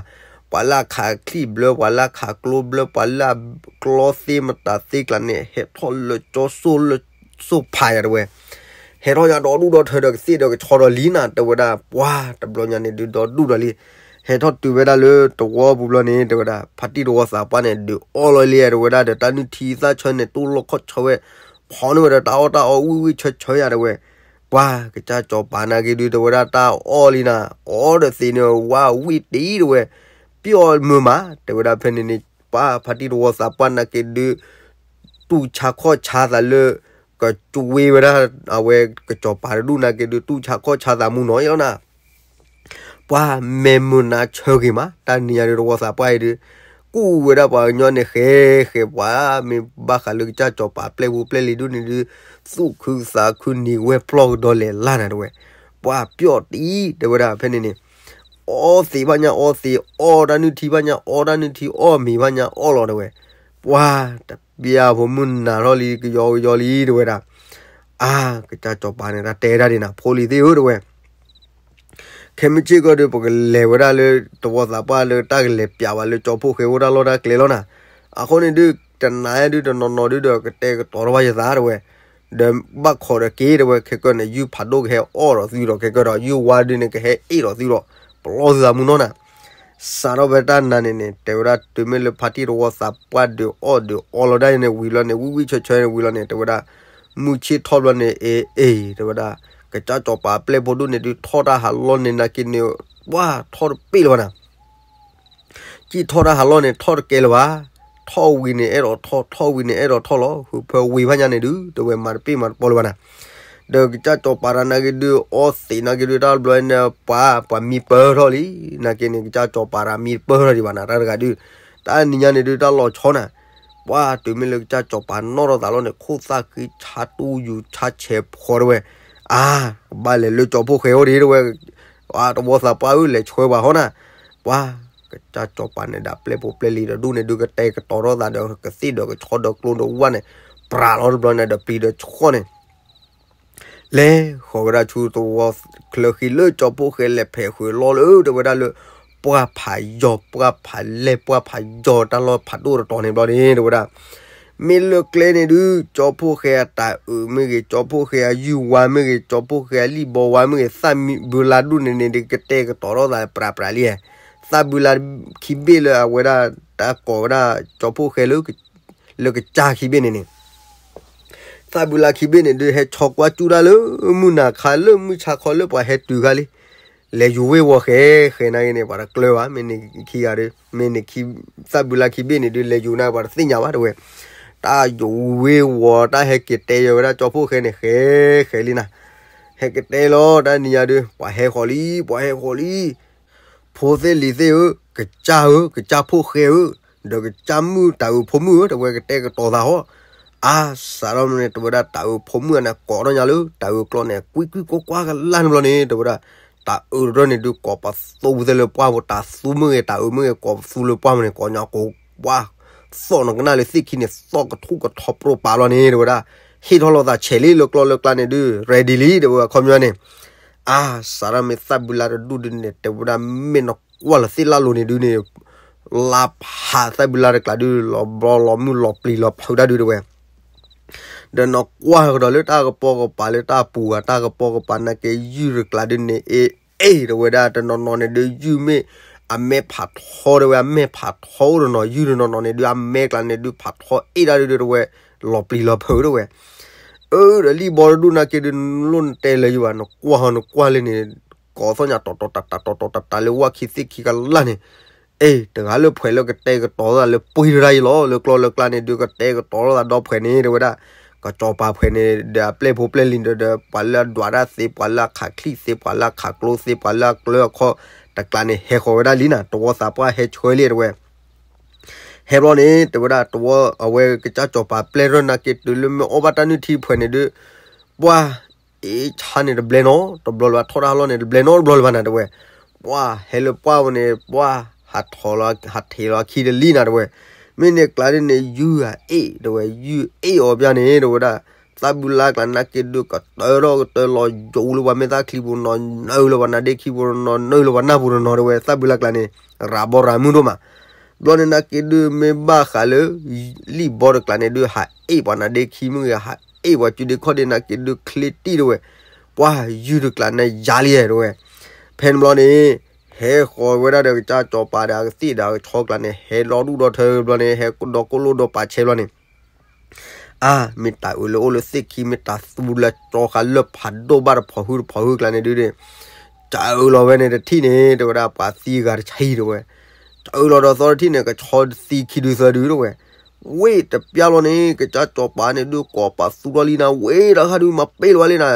ပှၤလၢအခးချံၣ်ဘျၢ ပှၤလၢအခးကျိဘျၢ ပှၤလၢအကျီသ့မတၤသ့ကျါန့ၣ် ဟဲထီၣ်လၢကၠီစိၣ်လၢစိၣ်ဖးယၤတဲဝဲ ဟဲထီၣ်ညါဒီဒူၣ်ဒီထၢဒီးကသ့ၣ်ဒီးကဆီဒီးလံနၤ တဲဝဲဒၣ် ပှၤတဘျီညါန့ၣ်ဒုးဒီဒူၣ်ဒီးလံ. ဟဲထီၣ်တုၤဝဲဒၣ်လၢတဝီပူၤဘျီန့ၣ် တဲဝဲဒၣ် ဖါတံၢ်တဝီသးပှၢ်န့ၣ် ဒုးအီလီၤလံ တဲဝဲဒၣ်ဒီး တၢ်နုၢ်ထံသၣ်ဆၢန့ၣ် တူၢ်လိာ်ခီၣ်ဆၢဝဲ, ဖီန့ၢ်ဝဲဒီးတၢ်အီၣ်တၢ်အီဝံၣ်ဝံၣ်ဆၢဆၢယၤတဲဝဲ. ပှၤကစၢ်ကၠီၤပၤနာ်က့ဒုး တဲဝဲဒၣ်တၢ်အီၣ်လံနၤ အီဒီးသ့န့ၣ် ဝါဝံၣ်တံၢ်တဲဝဲ, ပျီၢ်မုာ်မး တဲဝဲဒၣ်ဖဲန့ၣ်န့ၣ် ပှၤဖါတံၢ်တဝီသးပှၢ်နာ်က့ဒုး တူၢ်ဆါခီၣ်ဆါသးလၢ ကကွ့ဝဲဒၣ် အဝဲကစၢ်ကၠီၤပၤတဒူၣ်နာ်က့ဒုး တူၢ်ဆါခီၣ်ဆါသးမူနီၤလီၤနၤ. ပှၤမဲာ်မုာ်နါဆၢဂ့ၤမး တၢ်နံၤညါဒုးတဝီသးပှၢ်အံၤဒုး ကူၣ်ဝဲဒၣ်ပှၤကညီန့ၣ်ဃဲဃဲ ပှၤမ့ၢ်ဘၣ်ဃးလၢကစၢ်ကၠီၤပၤပျဲၢ်ဖိပျဲၢ်လံၤဒုၣ်န့ၣ်ဒုး သူၣ်ခုသးခုနံၤဝဲပျီၢ်ကဒီးလဲၤလၢ်နၤတဲဝဲ. ပှၤပျီၢ်တံၢ်တဲဝဲဒၣ်ဖဲန့ၣ်န့ၣ် အီသံးဘၣ်ညါအီသံး အီတၢ်နုၢ်ထံဘၣ်ညါအီတၢ်နုၢ်ထံ အီမ့ၤဘၣ်ညါအီလီၤတဲဝဲ. ပှၤတပျၢ်ဖိမုၢ်နၤထီၣ်လံ ကယီကယီလံတဲဝဲဒၣ်. အါ ကစၢ်ကၠီၤပၤန့ၣ် တၢ်တဲဒၣ်ဒ်နၤ ဖိလံၤသ့ၣ်ဧၢတဲဝဲ ခဲမုၢ်ဆ့ၣ်ကီၢ်ဒီး ပကလဲၤဝဲဒၣ်လၢ တဝီသးပှၢ်လၢတၢ်ကလဲၤပျးဝဲလၢ ကၠီဖှိၣ်ဃဲအိၣ်တၢ်လီၢ်တၢ်ကျဲလီၤနၤ. အဃိန့ၣ်ဒုး တနၤဒုး တနီၤနီၤဒုးဒီး ကတဲာ်ကတီၤထီၣ်ဘၣ်ယသးတဲဝဲ. ဒီးဘၣ်ခိးဒီးက့ၤတဲဝဲ ခဲကနံၣ် ယုၢ်ဖးဒိၣ်ကဟဲအီၣ်ဒီးသုဒီး ခဲကနံၣ်ဒီး ယုၢ်ဝါဒုးန့ၣ် ကဟဲအ့ၣ်ဒီးသုဒီး ပလီၢ်သုသးမူနီၤနၤ. စးထီၣ်ဖဲတၢ်နၤန့ၣ်န့ၣ် တဲဝဲဒၣ် တုၤမ့ၢ်လၢဖါတံၢ်တဝီသးပှၢ်ဒုးအီၣ်ဒုးအီလီၤဒၣ်န့ၣ်ဝံၤလီၤန့ၣ် ဝံၣ်ဝံၣ်ဆၢဆၢန့ၣ်ဝံၤလီၤန့ၣ် တဲဝဲဒၣ် မုၢ်ဆ့ၣ်ထီၣ်ဘျီန့ၣ် အ့ အ့ တဲဝဲဒၣ် ကစၢ်ကၠီၤပၤပျဲၢ်ဖိဒိၣ်န့ၣ်ဒုး ထီၣ်တၢ်ဟးလီၢ်န့ၣ်နာ်က့န့ၣ် ပှၤထီၣ်တပ့ၢ်လၢၤဘၣ်နၤ. ကံၣ်ထီၣ်တၢ်ဟးလီၢ်န့ၣ် ထီၣ်တကဲလၢၤဘၣ်. ထီၣ်ဝံၤန့ၣ်အဲၣ်ဒိးထီၣ် ထီၣ်ဝံၤန့ၣ်အဲၣ်ဒိးထီၣ်လီၤ. ဟုးဖၢဝံၤဘၣ်ညါန့ၣ်ဒုး တဲဝဲမၤတပ့ၢ်မၤတပီလၢၤဘၣ်နၤ. ဒီးကစၢ်ကၠီၤပၤတၢ်နာ်က့ဒုး အီသံးနာ်က့ဒုး တၢ်ဘျီန့ၣ် ပှၤ ပှၤမံပၢၢ်ထီၣ်လံ. နာ်က့န့ၣ် ကစၢ်ကၠီၤပၤတၢ်မံတပၢၢ်ထီၣ်ဒံးဘၣ်နၤ တၢ်တဂၤဒုး တၢ်နံၤညါန့ၣ်ဒုး တၢ်လီၤဆီနၤ. ပှၤတုၤမ့ၢ်လၢကစၢ်ကၠီၤပၤနီၣ်ထီၣ်သးလီၤန့ၣ် ခိၣ်သၣ်ဃံဆါတူၢ်ယူၤဆါဆဲးဖှီတဲဝဲ. အါ ကဘၣ်လဲၤလၢကၠီဖှိၣ်ဃဲအိၣ်ဒံးတဲဝဲ. အါ တဝီသးပှၢ်ဧၢ လဲၤဆှၢပှၤဟီနၤ. ပှၤ ကစၢ်ကၠီၤပၤန့ၣ်ဒၣ်ပျဲၢ်ဖိပျဲၢ်လံၤဒီးဒူၣ်န့ၣ်ဒုး ကတဲာ်ကတီၤထီၣ်သးဒီးကသ့ၣ်ဒီးကဆီဒီးကျိဒီးဝၣ်န့ၣ် ပြးလီၤတဘျီန့ၣ်ဒီးပျံၤဒီးဆှီၣ်န့ၣ် လဲၤဃီၤဝဲဒၣ်ဆူတဝီချၢဃံလၢ ကၠီဖှိၣ်ဃဲလဲၤဖဲးဃုာ်လီၤလၢ တဲဝဲဒၣ်လၢ ပှၢ်ဖးယီၤ ပှၢ်ဖးလဲၢ် ပှၢ်ဖးယီၤတၢ်လီၢ်ဖးဒိၣ်တတီၤန့ၣ်ဘျီန့ၣ် တဲဝဲဒၣ် မ့ၢ်လၢကျဲန့ၣ်ဒုး ကၠီဖှိၣ်ဃဲအတၢ်အုးမ့ၢ်ဂ့ၤ ကၠီဖှိၣ်ဃဲအယုၢ်ဝါမ့ၢ်ဂ့ၤ ကၠီဖှိၣ်ဃဲအလံၣ်ဘီဝါမ့ၢ်ဂ့ၤ သၣ်ဘုလါဒူၣ်န့ၣ်န့ၣ်ဒုး ကတဲာ်ကတီၤထီၣ်သးပြးပြးလံ. သၣ်ဘုလါခံဘ့ၣ်လၢအဝဲဒၣ် တၢ်ကိးဝဲဒၣ် ကၠီဖှိၣ်ဃဲလၢ လၢကစၢ်ခံဘ့ၣ်န့ၣ်န့ၣ် သၣ်ဘုလါခံဘ့ၣ်န့ၣ်ဒုး ဟဲဆီကွၢ်ကၠူၣ်တၢ်လၢမုၢ်နၤခါလၢမုၢ်ဆါခီလၢပှၤဟဲတုၤခါလံ. လဲၤယူၤဝ့ၢ်ဝီၤဃဲဃဲနာ်က့န့ၣ် ပှၤတကျၢၤဘၣ် မ့ၢ်န့ၣ်ခံဂၤဒီး မ့ၢ်န့ၣ် သၣ်ဘုလါခံဘ့ၣ်န့ၣ်ဒုး လဲၤယူၤနာ်က့ ပှၤတသ့ၣ်ညါဘၣ်တဲဝဲ. တ တၢ်ယိၤဝ့ၤဝီၤ တၢ်ဟဲက့ၤတဲယၤဝဲဒၣ်ကၠီဖှိၣ်ဃဲန့ၣ် ဃဲဃဲလံနၤ, ဟဲက့ၤတဲလီၤတၢ်နံၤညါဒုး ပှၤဟဲဃီၤလံ ပှၤဟဲဃီၤလံ ဖိသ့ၣ်လံၤသ့ၣ်ဧၢ, ကစၢ်ဧၢ, ကစၢ်ဖှိၣ်ဃဲဧၢ, ဒီးကစၢ်မုၣ်တၤအုးဖိမုၣ်ဧၢ, တဲဝဲကတဲာ်ကတီၤသးဟီ, အါ စးထီၣ်မ့ၢ်န့ၣ် တဲဝဲဒၣ်တၤအုးဖိမုၣ်အန့ၣ် ကိးထီၣ်ညါလၢ တၤအုးကျီန့ၣ် ကွံကွံကွၢ်ကွၢ်ကလၢ်န့ၣ်ဘျီန့ၣ် တဲဝဲဒၣ် တၤအုးတရၢၢ်န့ၣ်ဒုး ကိးပသူဝဲသ့ၣ်လၢပှၢ်ပူၤ တၤသူမ့ၢ်ဂ့ၤ တၤအုးမ့ၢ်ဂ့ၤ ကိးပသူလၢပှၢ်ပူၤန့ၣ် ကိးညါကိးပှၢ် သီၣ်နီၢ်ကနၣ်လၢသ့ၣ်ခံန့ၣ် သီၣ်ကထူၣ်ကထီပြိပာ်လီၤန့ၣ် တဲဝဲဒၣ်, ဟ့ၣ်ထီၣ်လိာ်သးဆဲးလံလၢကျီလၢကျါန့ၣ်ဒုး ready လံ တဲဝဲအခီပညီန့ၣ်, အါ စးထီၣ်မ့ၢ်သၣ်ဘုလါတဒူၣ်ဒုးန့ၣ် တဲဝဲဒၣ် မ့ၢ်နီၢ်ကွၢ်လီၤသ့ၣ်လၢ်လိၤန့ၣ်ဒုးန့ၣ်, လါဖးသၣ်ဘုလါတကျါဒုး လီၤဘျီလီၤမုၢ်လီၤပျံၤလီၤဖုးတၢ်ဒုးတဲဝဲ ဒီးနီၢ်ကွၢ်ကဒီးလၢတၢ်ကပီၤကပၤလၢတၢ်ပူၤဧါ တၢ်ကပီၤကပၤနာ်က့ ယုၢ်တကျါဒုးန့ၣ် အ့ၣ်အ့ၣ် တဲဝဲဒၣ် တနီၤနီၤန့ၣ်ဒုး ယုၢ်မ့ၢ်အမဲဖးထီတဲဝဲ အမဲဖးထီအိၣ်တနီၤ ယုၢ်တနီၤနီၤန့ၣ်ဒုး အမဲကျါန့ၣ်ဒုး ဖးထီအ့ၣ်တၢ်ဒုးတဲဝဲ လီၤပျံၤလီၤဖုးတဲဝဲ အၢ ဒီးလံၣ်ဘီတဒူၣ်နာ်က့ဒုး လိၣ်နတဲလၢၤယဘၣ် နကွၢ်ဟီနကွၢ်လၢန့ၣ် ကိးသီၣ်ညါ တီၤတီၤတၤတၤ တီၤတီၤတၤတၤ လၢဝၣ်ခံသ့ၣ်ခံကလၢ်န့ၣ် အ့ တဂၤလၢဖှဲးလၢကတဲာ်ကတီၤသးလၢပှ့ၤတရၢ်အံၤလီၤ လၢကျီလၢကျါန့ၣ်ဒုး ကတဲာ်ကတီၤလိာ်သးဒီဖှဲးန့ၣ် တဲဝဲဒၣ်, ကစီၤပၤဖှဲးန့ၣ် ဒီးအပျဲၢ်ဖိပျဲၢ်လံၤဒီး ပှၤလၢအဒွးတၢ်သ့ ပှၤလၢအခးချံၣ်သ့ ပှၤလၢအခးကျိသ့ ပှၤလၢအကျၢအခီၣ်တကျါန့ၣ် ဟဲဃီၤဝဲဒၣ်လံနၤ တဝီသးပှၢ်ဟဲဆှၢလံတဲဝဲ ဟဲဘျီန့ၣ် တဲဝဲဒၣ် တဝီ အဝဲကစၢ်စီၤပၤပျဲၢ်တရၢၢ်နာ်က့ တုၤလၢမ့ၢ်အီၣ်ဘၣ်တၢ်နုၢ်ထံဖှဲးန့ၣ်ဒုး ပှၢ် အ့ၣ်ဆါန့ၣ်တဘျဲနီတဘျီလၢၤဘၣ် ထီၣ်တၢ်ဟးလီၢ်န့ၣ် တဘျဲနီတဘျီလၢၤဘၣ်နၤတဲဝဲ, ပှၢ်ဟဲလၢပှၢ်ဝဲန့ၣ် ပှၢ် ဟးထီၣ်လီၤ ဟးထံးလီၤအခံတလံနၤတဲဝဲ, မ့ၢ်န့ၣ်ကျါဒ်န့ၣ် ယုၢ်အ့ၣ်တဲဝဲ ယုၢ်အ့ၣ်အီၤပျၢ်န့ၣ် တဲဝဲဒၣ်, သၣ်ဘုလါကျါနာ်က့ဒုး ကတၢထီၣ်ကတၢလီၤယိာ်လၢပှၤမဲာ်သၣ်ချံပူၤနီၤ နုာ်လၢပှၤနါဒ့ခံပူၤနီၤ နုာ်လၢပှၤနၢ်ပူၤနီၤတဲဝဲ သၣ်ဘုလါကျါန့ၣ် ရၤဘီရၤမုၢ်ဒိၣ်မး ဘျီန့ၣ်နာ်က့ဒုး မ့ၢ်ဘၣ်ဃးလၢ လံၣ်ဘီတကျါန့ၣ်ဒုး ဟးအ့ၣ်ပှၤနါဒ့ခံမ့ၢ်ဂ့ၤ ဟးအ့ၣ်ပှၤစုဒ့ခီၣ်ဒ့နာ်က့ဒုး ချ့တံၢ်တဲဝဲ, ပှၢ်ယုၢ်တကျါန့ၣ်ယၤလံတဲဝဲ, ဖဲန့ၣ်ဘျီန့ၣ် ဟဲဃီၤဝဲဒၣ်ဒီးကစၢ်စီၤပၤဒီးအကသ့ၣ်ဒီးအကဆီကျါန့ၣ် ဟဲဒီဒူၣ်ဒီထၢဘျီန့ၣ် ဟဲဒီကိၣ်လိၣ်ဒီပာ်ဆဲးဘျီန့ၣ် အါ မ့ၢ်တၤအုးလၢအိၣ်လၢသ့ၣ်ခံ မ့ၢ်တၤသူလၢကၠီဃာ်လၢဖးဒိၣ်ဘၣ်တဖီၣ်ဟုတဖီၣ်ဟုကျါန့ၣ်ဒုးန့ၣ်, တၤအုးလီၤဝဲန့ၣ်တထံၣ်န့ၣ် တဲဝဲဒၣ် ပှၤသံဂၤတဆံတဲဝဲ, တၤအုးလီၤဒီးသီတထံၣ်န့ၣ် ကဆီသံခံဒုသၢဒုတဲဝဲ, ဝ့ၢ်တပျၢ်လီၤန့ၣ် ကစၢ်စီၤပၤန့ၣ်ဒုး ကိးပသူထီၣ်လံနၤ ဝ့ၢ်တခါဒုး မၤပ့ၢ်လီၤဝဲလံနၤ,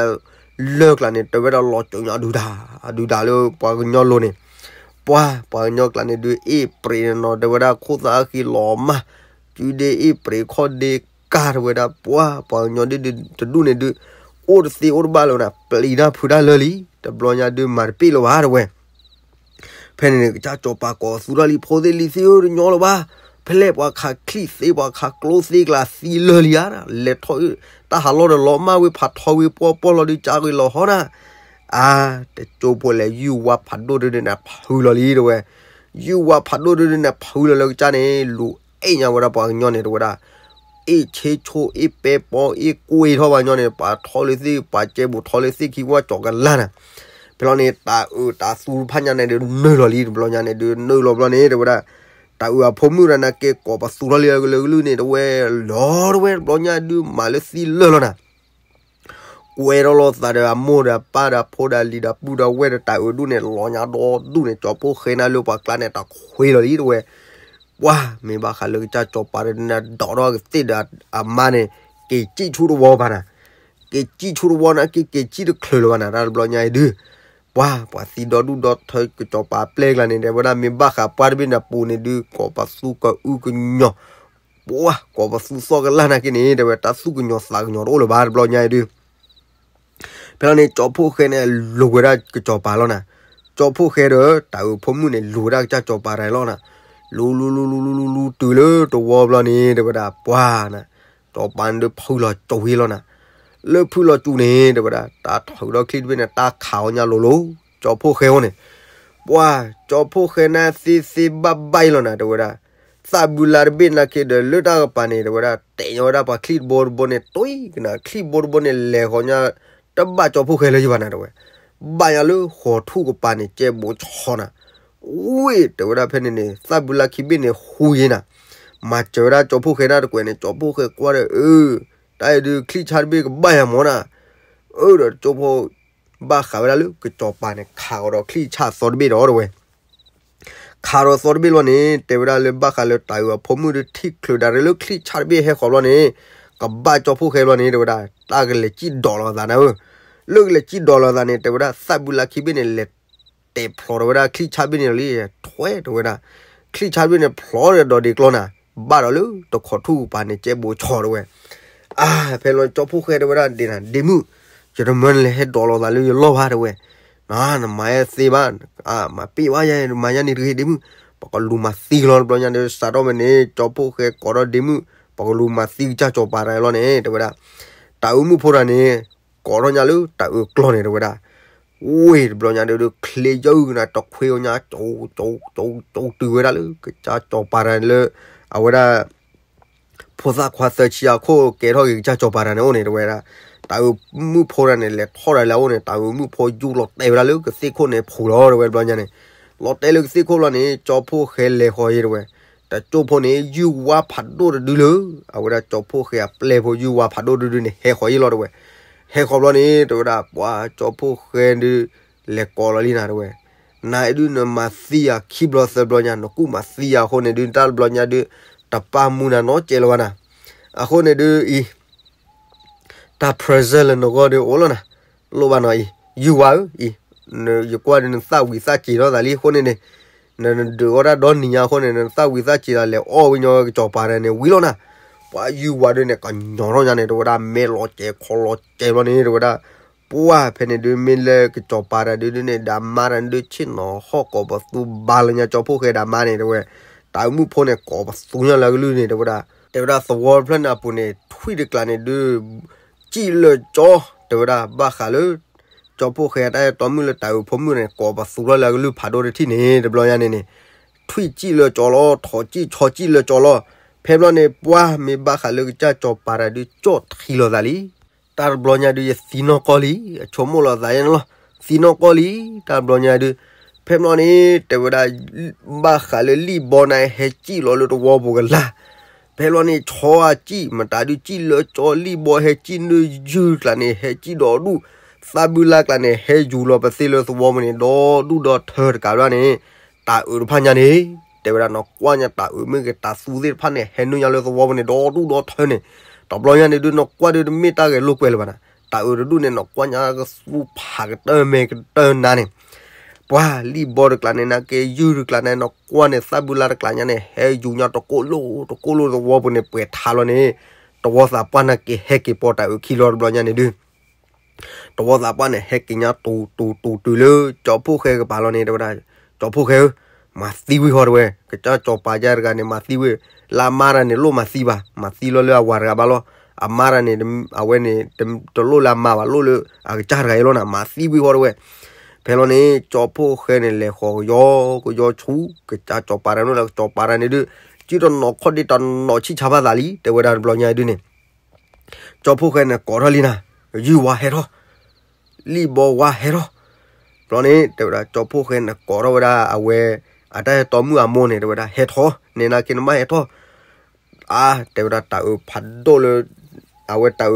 လၢကျါန့ၣ် တဲဝဲဒၣ်လီၤစိၤညါဒုးဒၣ်, ဒုးဒၣ်လၢပှၤကညီလိၤန့ၣ်, ပှၢ် ပှၤကညီကျါန့ၣ်ဒုး အ့ၣ်ပြံးနီၤ တဲဝဲဒၣ် ခိၣ်သၣ်အဃံလီၤမၢ် စုဒ့အ့ၣ်ပြံးခီၣ်ဒ့ကၢ်တဲဝဲဒၣ် ပှၢ် ပှၤကညီဒ်တဒူၣ်န့ၣ်ဒုး အိၣ်တသ့အိၣ်တဘၣ်လၢၤနၤ ပျံၤတၢ်ဖုးတၢ်လၢာ်လံ တဘျီညါဒုးမၤတပ့ၢ်လၢၤဘၣ်တဲဝဲ, ဖဲန့ၣ်န့ၣ် ကစၢ်စီၤပၤကိးသူထီၣ်လံ ဖိသ့ၣ်လံၤသ့ၣ်ဧၢ တညီလၢၤဘၣ်, ဖဲလဲၣ်ပှၤခးချံၣ်သ့ ပှၤခးကျိသ့ကျါသံလၢာ်လံဧါ, လဲၤထီၣ်တၢ်ဟးလီၢ်ဒီးလီၤမၢ်ဝဲဖးထီဝံၤပှီၢ်ပှီၢ်လီၤဒုးကၢ်ဂ့ၤလီၤဟီနၤ, အါ တကၠိဖိလဲၣ် ယုၢ်ဝါဖးဒိၣ်ဒုးန့ၣ် နဖုလီၤလံတဲဝဲ, ယုၢ်ဝါဖးဒိၣ်ဒုးန့ၣ် နဖုလီၤလၢကစၢ်န့ၣ် လူၤအ့ၣ်ညါဝဲဒၣ်ပှၤကညီန့ၣ်တဲဝဲဒၣ်, အ့ၣ်ဆ့ဆိ အ့ၣ်ပဲပီ အ့ၣ်ကွ့ထီၣ်ပှၤကညီန့ၣ် ပှၤထီလၢသ့ၣ် ပှၤကဲဘူးထီလၢသ့ၣ်ခံဝၣ်ကၠီၤကလၢ်နၤ, ဖဲလီၤန့ၣ် တၤအုးတၤသူတဖၣ်ညါန့ၣ်ဒုးနုာ်လီၤလံ တဘျီညါန့ၣ်ဒုးနုာ်လီၤဘျီန့ၣ် တဲဝဲဒၣ်, တၤအုးအဖိမုၣ်ဒီးနာ်က့ကိးပသူထီၣ်လံအကလုာ်ကလုာ်န့ၣ် တဲဝဲလီၤတဲဝဲ တဘျီညါဒုးမၤလၢသံလၢာ်လီၤနၤ ကွဲထီၣ်လိာ်သးဒီးအမိၢ်ဒီးအပၢ်ဒီးအဖိဒီးအလံၤဒီးပုၢ်ဒီးဝဲၢ်ဒီးတၤအုးဒူၣ်န့ၣ် လီၤညါဒီဒူၣ်န့ၣ် ကၠီဖှိၣ်ဃဲနၤလၢပှၤကျါန့ၣ် တခွ့လီၤလံတဲဝဲ, ပှၢ် မ့ၢ်ဘၣ်ဃးလၢကစၢ်စီၤပၤဒီးနဒိးထီၣ်ကသ့ၣ်ဒီးအမါန့ၣ် က့ၤစံၣ်ဆူတဝီဘၣ်နၤ, က့ၤစံၣ်ဆူတဝီနာ်က့ က့ၤစံၣ်တချုးလၢၤဘၣ်နၤ တၢ်တဘျီညါအံၤဒုး, ပှၢ် ပှၤသံဒီဒူၣ်ဒီထၢကစီၤပၤပျဲၢ်ကျါန့ၣ် တဲဝဲဒၣ်မ့ၢ်ဘၣ်ဃးပှၢ်တဘ့ၣ်န့ၣ်ပူၤန့ၣ်ဒုး ကိးပသူကအုကညီၤ ပှၢ် ကိးပသူသီၣ်ကလၢ်နာ်က့န့ၣ် တဲဝဲတၢ်သူၣ်ကညီၤသးကညီၤတအိၣ်လၢၤဘၣ်တဘျီညါအံၤဒုး, ဖဲလီၤန့ၣ် ကၠီဖှိၣ်ဃဲန့ၣ် လူၤဝဲဒၣ်ကစီၤပၤလီၤနၤ, ကၠီဖှိၣ်ဃဲဒီး တၤအုးဖိမုၣ်န့ၣ် လူၤဝဲဒၣ်ကစၢ်ကစီၤပၤတၢ်လီၤနၤ, လူၤလူၤလူၤလူၤလူၤလူၤတုၤလၢတဝီဘျီန့ၣ် တဲဝဲဒၣ် ပှၢ်နၤ, ကစီၤပၤန့ၣ်ဒုးဖုလီၤစူၤဝံၤလီၤနၤ, လၢဖုလီၤစူၤန့ၣ် တဲဝဲဒၣ် တၢ်ထုးဒီးချံတဘ့ၣ်န့ၣ် တၢ်ခးအီၤညါလိၤလိၤ, ကၠီဖှိၣ်ဃဲအအိၣ်န့ၣ်, ပှၢ် ကၠီဖှိၣ်ဃဲန့ၣ်သ့သ့ဘၣ်ဘၣ်အံၤလီၤနၤ တဲဝဲဒၣ်, သၣ်ဘုလါတဘ့ၣ်နာ်က့ဒီးလၢတၢ်ကပၤန့ၣ် တဲဝဲဒၣ် တဲာ်ညီဝဲဒၣ်ပှၤချံတဘိတဘိန့ၣ် တွံၢ်ကနၤ ချံဘိတဘိန့ၣ် လဲၤဃီၤညါ တဘၣ်ကၠီဖှိၣ်ဃဲလၢၤယဘၣ်နၤ တဲဝဲ, ဘၣ်ညါလၢဃီၤထူၣ်ကပၤန့ၣ် ကဲဘိဆီနၤ, ဝ့ၢ် တဲဝဲဒၣ်ဖဲန့ၣ်န့ၣ် သၣ်ဘုလါခံဘ့ၣ်န့ၣ် ဟူယ့နၤ, မၤစၢၤဝဲဒၣ်ကၠီဖှိၣ်ဃဲနၤတကွဲးန့ၣ် ကၠီဖှိၣ်ဃဲကွၢ်ဒီး အၢ တၢ်အံၤဒုးချံဆါတဘ့ၣ်ကဘၣ်ယၤမၢ်နၤ, အၢ ဒီးကၠီဖှိၣ် ဘၣ်ဃးဝဲဒၣ်လၢကစီၤပၤန့ၣ် ခးဃီၤဒီးချံဆါသီတဘ့ၣ်ဒီးတဲဝဲ, ခးဒီးသီတဘ့ၣ်လီၤန့ၣ် တဲဝဲဒၣ်လၢဘၣ်ဃးလၢတၤအုးအဖိမုၣ်ဒီးထံၣ်ချုးဒၣ်ရ့လၢချံၣ်ဆၣ်တဘ့ၣ်ဟဲဃီၤဘျီန့ၣ် ကဘၣ်ကၠီဖှိၣ်ဃဲဘျီန့ၣ် တဲဝဲဒၣ် တၢ်ကလဲၤစံၣ်ဒိးလိာ်သးနၤဧၢ, လၢကလဲၤစံၣ်ဒိးလိာ်သးန့ၣ် တဲဝဲဒၣ် သၣ်ဘုလါခံဘ့ၣ်န့ၣ် လဲၤတဲာ်ဖျိးတဲဝဲဒၣ်ချံၣ်ဆၣ်ဘ့ၣ်န့ၣ်လံ, ထွဲတဲဝဲဒၣ်, ချံၣ်ဆၣ်ဘ့ၣ်န့ၣ် ဖျိးဒီးဒိးဒ့ကျီနၤ, ဘၣ်ဒီးလၢတခိးထူၣ်ပၤန့ၣ် ကဲဘိးဆီတဲဝဲ. အါ ဖဲလီၤကၠီဖှိၣ်ဃဲတဲဝဲဒၣ်ဒ်နၤ ဒ့မုၣ်, ယတမၢနလဲၤဟဲဒိးလိာ်သးလၢယလီၢ်ဘၣ်တဲဝဲ, နမၤယဲသ့ဘၣ်, မၤပ့ၢ်ဘၣ်ယဲ မၤယဲန့ၣ်တဂ့ၤဒ့မုၣ်, ပကလူၤမၤသံလီၤတဘျီညါဒီး စးထီၣ်ဝဲန့ၣ် ကၠီဖှိၣ်ဃဲကိးထီၣ်ဒ့မုၣ်, ပကလူၤမၤသံကစၢ်စီၤပၤတဂၤလီၤန့ၣ် တဲဝဲဒၣ်, တၤအုးမုၣ်ဖိတဂၤန့ၣ် ကိးထီၣ်ညါလၢတၤအုးကျီၢ်န့ၣ် တဲဝဲဒၣ်, ဝ့ၢ်တဘျီညါဒီး ချ့ယုၢ်ကနၤ တခွ့အီညါ ကၠိကၠိကၠိတုၤဝဲဒၣ်လၢ ကစၢ်စီၤပၤတဂၤလၢ အဝဲဒၣ် ဖိသၣ်ခွါသၢဆံအခိၣ်ကဲထီၣ်က့ၤကစၢ်စီၤပၤတဂၤန့ၣ်အိၣ်န့ၣ် တဲဝဲဒၣ်, တၤအုးမုၣ်ဖိတဂၤန့ၣ် လဲၤထီၣ်ဒီးလၢအအိၣ်န့ၣ် တၤအုးမုၣ်ဖိယူၢ်လီၤတဲာ်ဝဲဒၣ်လၢကသ့ၣ်ခိၣ်န့ၣ်ဖှူးလီၤ တဲဝဲတဘျီညါန့ၣ်, လီၤတဲာ်လၢကသ့ၣ်ခိၣ်လီၤန့ၣ် ကၠီဖှိၣ်ဃဲလဲၤဃီၤယဲတဲဝဲ, တကၠိၢ်ဖိန့ၣ် ယုၢ်ဝါဖးဒိၣ်တဒုလၢ အဝဲဒၣ်ကၠီဖှိၣ်ဃဲအပျဲၢ်ဖိ ယုၢ်ဝါဖးဒိၣ်တဒုန့ၣ် ဟဲဃီၤယဲလီၤတဲဝဲ, ဟဲဃီၤဘျီန့ၣ် တဲဝဲဒၣ် ပှၤကၠီဖှိၣ်ဃဲဒုး လဲၤကိးလီၤလံနၤတဲဝဲ, နၤအံၤဒုးနမၤသံယၤခံဘျီသၢဘျီညါ နကူၣ်မၤသံယၤအဃိန့ၣ်ဒုး တၢ်တဘျီညါဒုး တပၢ်မူနၤနီတစဲးလၢၤဘၣ်နၤ, အဃိန့ၣ်ဒုးအံၤ တၢ် present လၢနဂီၢ်ဒီးအိၣ်လီၤနၤ, လိၣ်ဘၣ်နီၤအံၤ, ယုၢ်ဝါဧၢအံၤ, ယကွၢ်ဒီးနသၣ်ဝံၤသၣ်စ့ၤထီၣ်သးလံအဃိန့ၣ်န့ၣ်, နဒုးအီၣ်တၢ်ဒီနံၤညါအဃိန့ၣ် နသၣ်ဝံၤသၣ်စ့ၤသးလဲၤအီၣ်ဝံၤညီကစီၤပၤတဂၤန့ၣ်ဝံၤလီၤနၤ, ပှၤယုၢ်ဝါဒုးန့ၣ် ကညီထီၣ်ညါန့ၣ် တဲဝဲဒၣ် မဲာ်လီၤစဲးခီလီၤစဲးဘျီန့ၣ် တဲဝဲဒၣ်, ပှၤဖဲန့ၣ်ဒုး မ့ၢ်လၢကစီၤပၤတဂၤဒုးန့ၣ် ဒီးအမါတဂၤဒုး ဆ့ၣ်နီၤဟီၣ်ကိးပသူဘါလၢညါကၠီဖှိၣ်ဃဲဒီးအမါန့ၣ် တဲဝဲ, တၤအုးမုၣ်ဖိန့ၣ် ကိးပသူညါလၢအကလုၢ်န့ၣ် တဲဝဲဒၣ်, တဲဝဲဒၣ် သဝီဖျၢၣ်န့ၣ်အပူၤန့ၣ် ထွံၣ်တကျးန့ၣ်ဒုး စံၣ်လၢကၠီ, တဲဝဲဒၣ် ဘၣ်ဃးလၢ ကၠီဖှိၣ်ဃဲအတၢ်အဲၣ်တီမုၣ်လၢတၤအုးဖိမုၣ်န့ၣ် ကိးပသူထီၣ်လၢအကလုၢ်ဖးဒိၣ်တထံၣ်န့ၣ် တဘျီညါန့ၣ်န့ၣ်, ထွံၣ်စံၣ်လၢကၠီလီၤ ထိးစံၣ်ဆီစံၣ်လၢကၠီလီၤ, ဖဲဘျီန့ၣ် ပှၤမ့ၢ်ဘၣ်ဃးလၢကစၢ်စီၤပၤတဂၤဒုး ကၠီၣ်ထံလီၤသးလံ တၢ်တဘျီညါဒုး ယသံနီၢ်ကီၢ်လံ, အဆိကမိၣ်လီၤသးယဲန့ၣ်လီၤ, သံနီၢ်ကီၢ်လံ, တၢ်တဘျီညါဒုး, ဖဲဘျီန့ၣ် တဲဝဲဒၣ်, ဘၣ်ဃးလၢလံၣ်ဘီန့ၣ် ဟဲစံၣ်လီၤလၢသဝီပူၤကလာ်, ဖဲဘျီန့ၣ် ဆီအစံၣ် မတၤဒုးစံၣ်လၢကၠီလံၣ်ဘီ ဟဲစံၣ်နုာ်ယုၢ်တကျးန့ၣ် ဟဲစံၣ်ဒီဒူၣ်, သၣ်ဘုလါတကျးန့ၣ် ဟဲယူၤလီၤပသ့လၢသဝီပူၤန့ၣ် ဒီဒူၣ်ဒီထၢတကးဘျီန့ၣ်, တၤအုးတဖၣ်ညါန့ၣ် တဲဝဲဒၣ် နကွၢ်ညါတၤအုးမ့ၢ်ဂ့ၤ တၤသူသ့ၣ်တဖၣ်န့ၣ် ဟဲနုာ်ညါလၢသဝီပူၤန့ၣ် ဒီဒူၣ်ဒီထၢန့ၣ်, တဘျီညါန့ၣ်ဒုး နကွၢ်ဒုးတမ့ၢ်တၢ်ဂဲၤလိာ်ကွဲလၢၤဘၣ်နၤ, တၤအုးတဒူၣ်န့ၣ် နကွၢ်ညါကသူဖးကတၢၢ်မဲာ်ကတၢၢ်နါန့ၣ်, ပှၤလံၣ်ဘီတကျးန့ၣ် နက့ယုၢ်တကျးန့ၣ် နကွၢ်န့ၣ် သၣ်ဘုလါတကျးညါန့ၣ် ဟဲယူၤညါတကိၣ်လိၣ်တကိၣ်လိၣ်သဝီပူၤန့ၣ် ပှဲၤထါလီၤန့ၣ်, တဝီသးပှၢ်န့ၣ်က့ၤဟဲက့ၤပိာ်တၤအုးခံလီၤတဘျီညါန့ၣ်ဒုး တဝီသးပှၢ်န့ၣ် ဟဲက့ၤညါတူၤတူၤတူၤတုၤလၢ ကၠီဖှိၣ်ဃဲကပၤလီၤန့ၣ် တဲဝဲဒၣ်, ကၠီဖှိၣ်ဃဲဧၢ, မၤသံဝံၤဃီတဲဝဲ, ကစၢ်စီၤပၤယါတဂၤန့ၣ် မၤသံဝံၤ, လၢအမါတဂၤန့ၣ် လိၣ်မၤသံဘၣ်, မၤသံလီၤလၢအဝၤတဂၤဘၣ်လီၤ, အမါတဂၤန့ၣ် အဝဲန့ၣ် တလိၣ်လၢအမါဘၣ် လိၣ်လၢအကစၢ်တဂၤအံၤလီၤနၤ, မၤသံဝံၤဃီတဲဝဲ, ဖဲလီၤန့ၣ် ကၠီဖှိၣ်ဃဲန့ၣ် လဲၤဃီၤကယီကယီဆူ ကစၢ်စီၤပၤတဂၤန့ၣ်လီၤ, ကစၢ်စီၤပၤတဂၤန့ၣ်ဒုး, စုတနီၤခီၣ်ဒ့တနီၤဆံၣ်ဆါဘၣ်သးလံ, တဲဝဲဒၣ်တဘျီညါဒုးန့ၣ် ကၠီဖှိၣ်ဃဲန့ၣ် ကိးထီၣ်လံနၤ, ယုၢ်ဝါဟဲထီၣ်, လံၣ်ဘီဝါဟဲထီၣ်, ဘျီန့ၣ် တဲဝဲဒၣ် ကၠီဖှိၣ်ဃဲန့ၣ် ကိးထီၣ်ဝဲဒၣ်အဝဲ အတၢ်အဲၣ်တီမုၣ်အမိၢ်န့ၣ် တဲဝဲဒၣ် ဟဲထီၣ်, နဲနာ်က့နမ့ၢ်ဟဲထီၣ်, အါ တဲဝဲဒၣ် တၤအုးဖးဒိၣ်လၢ အဝဲ တၤ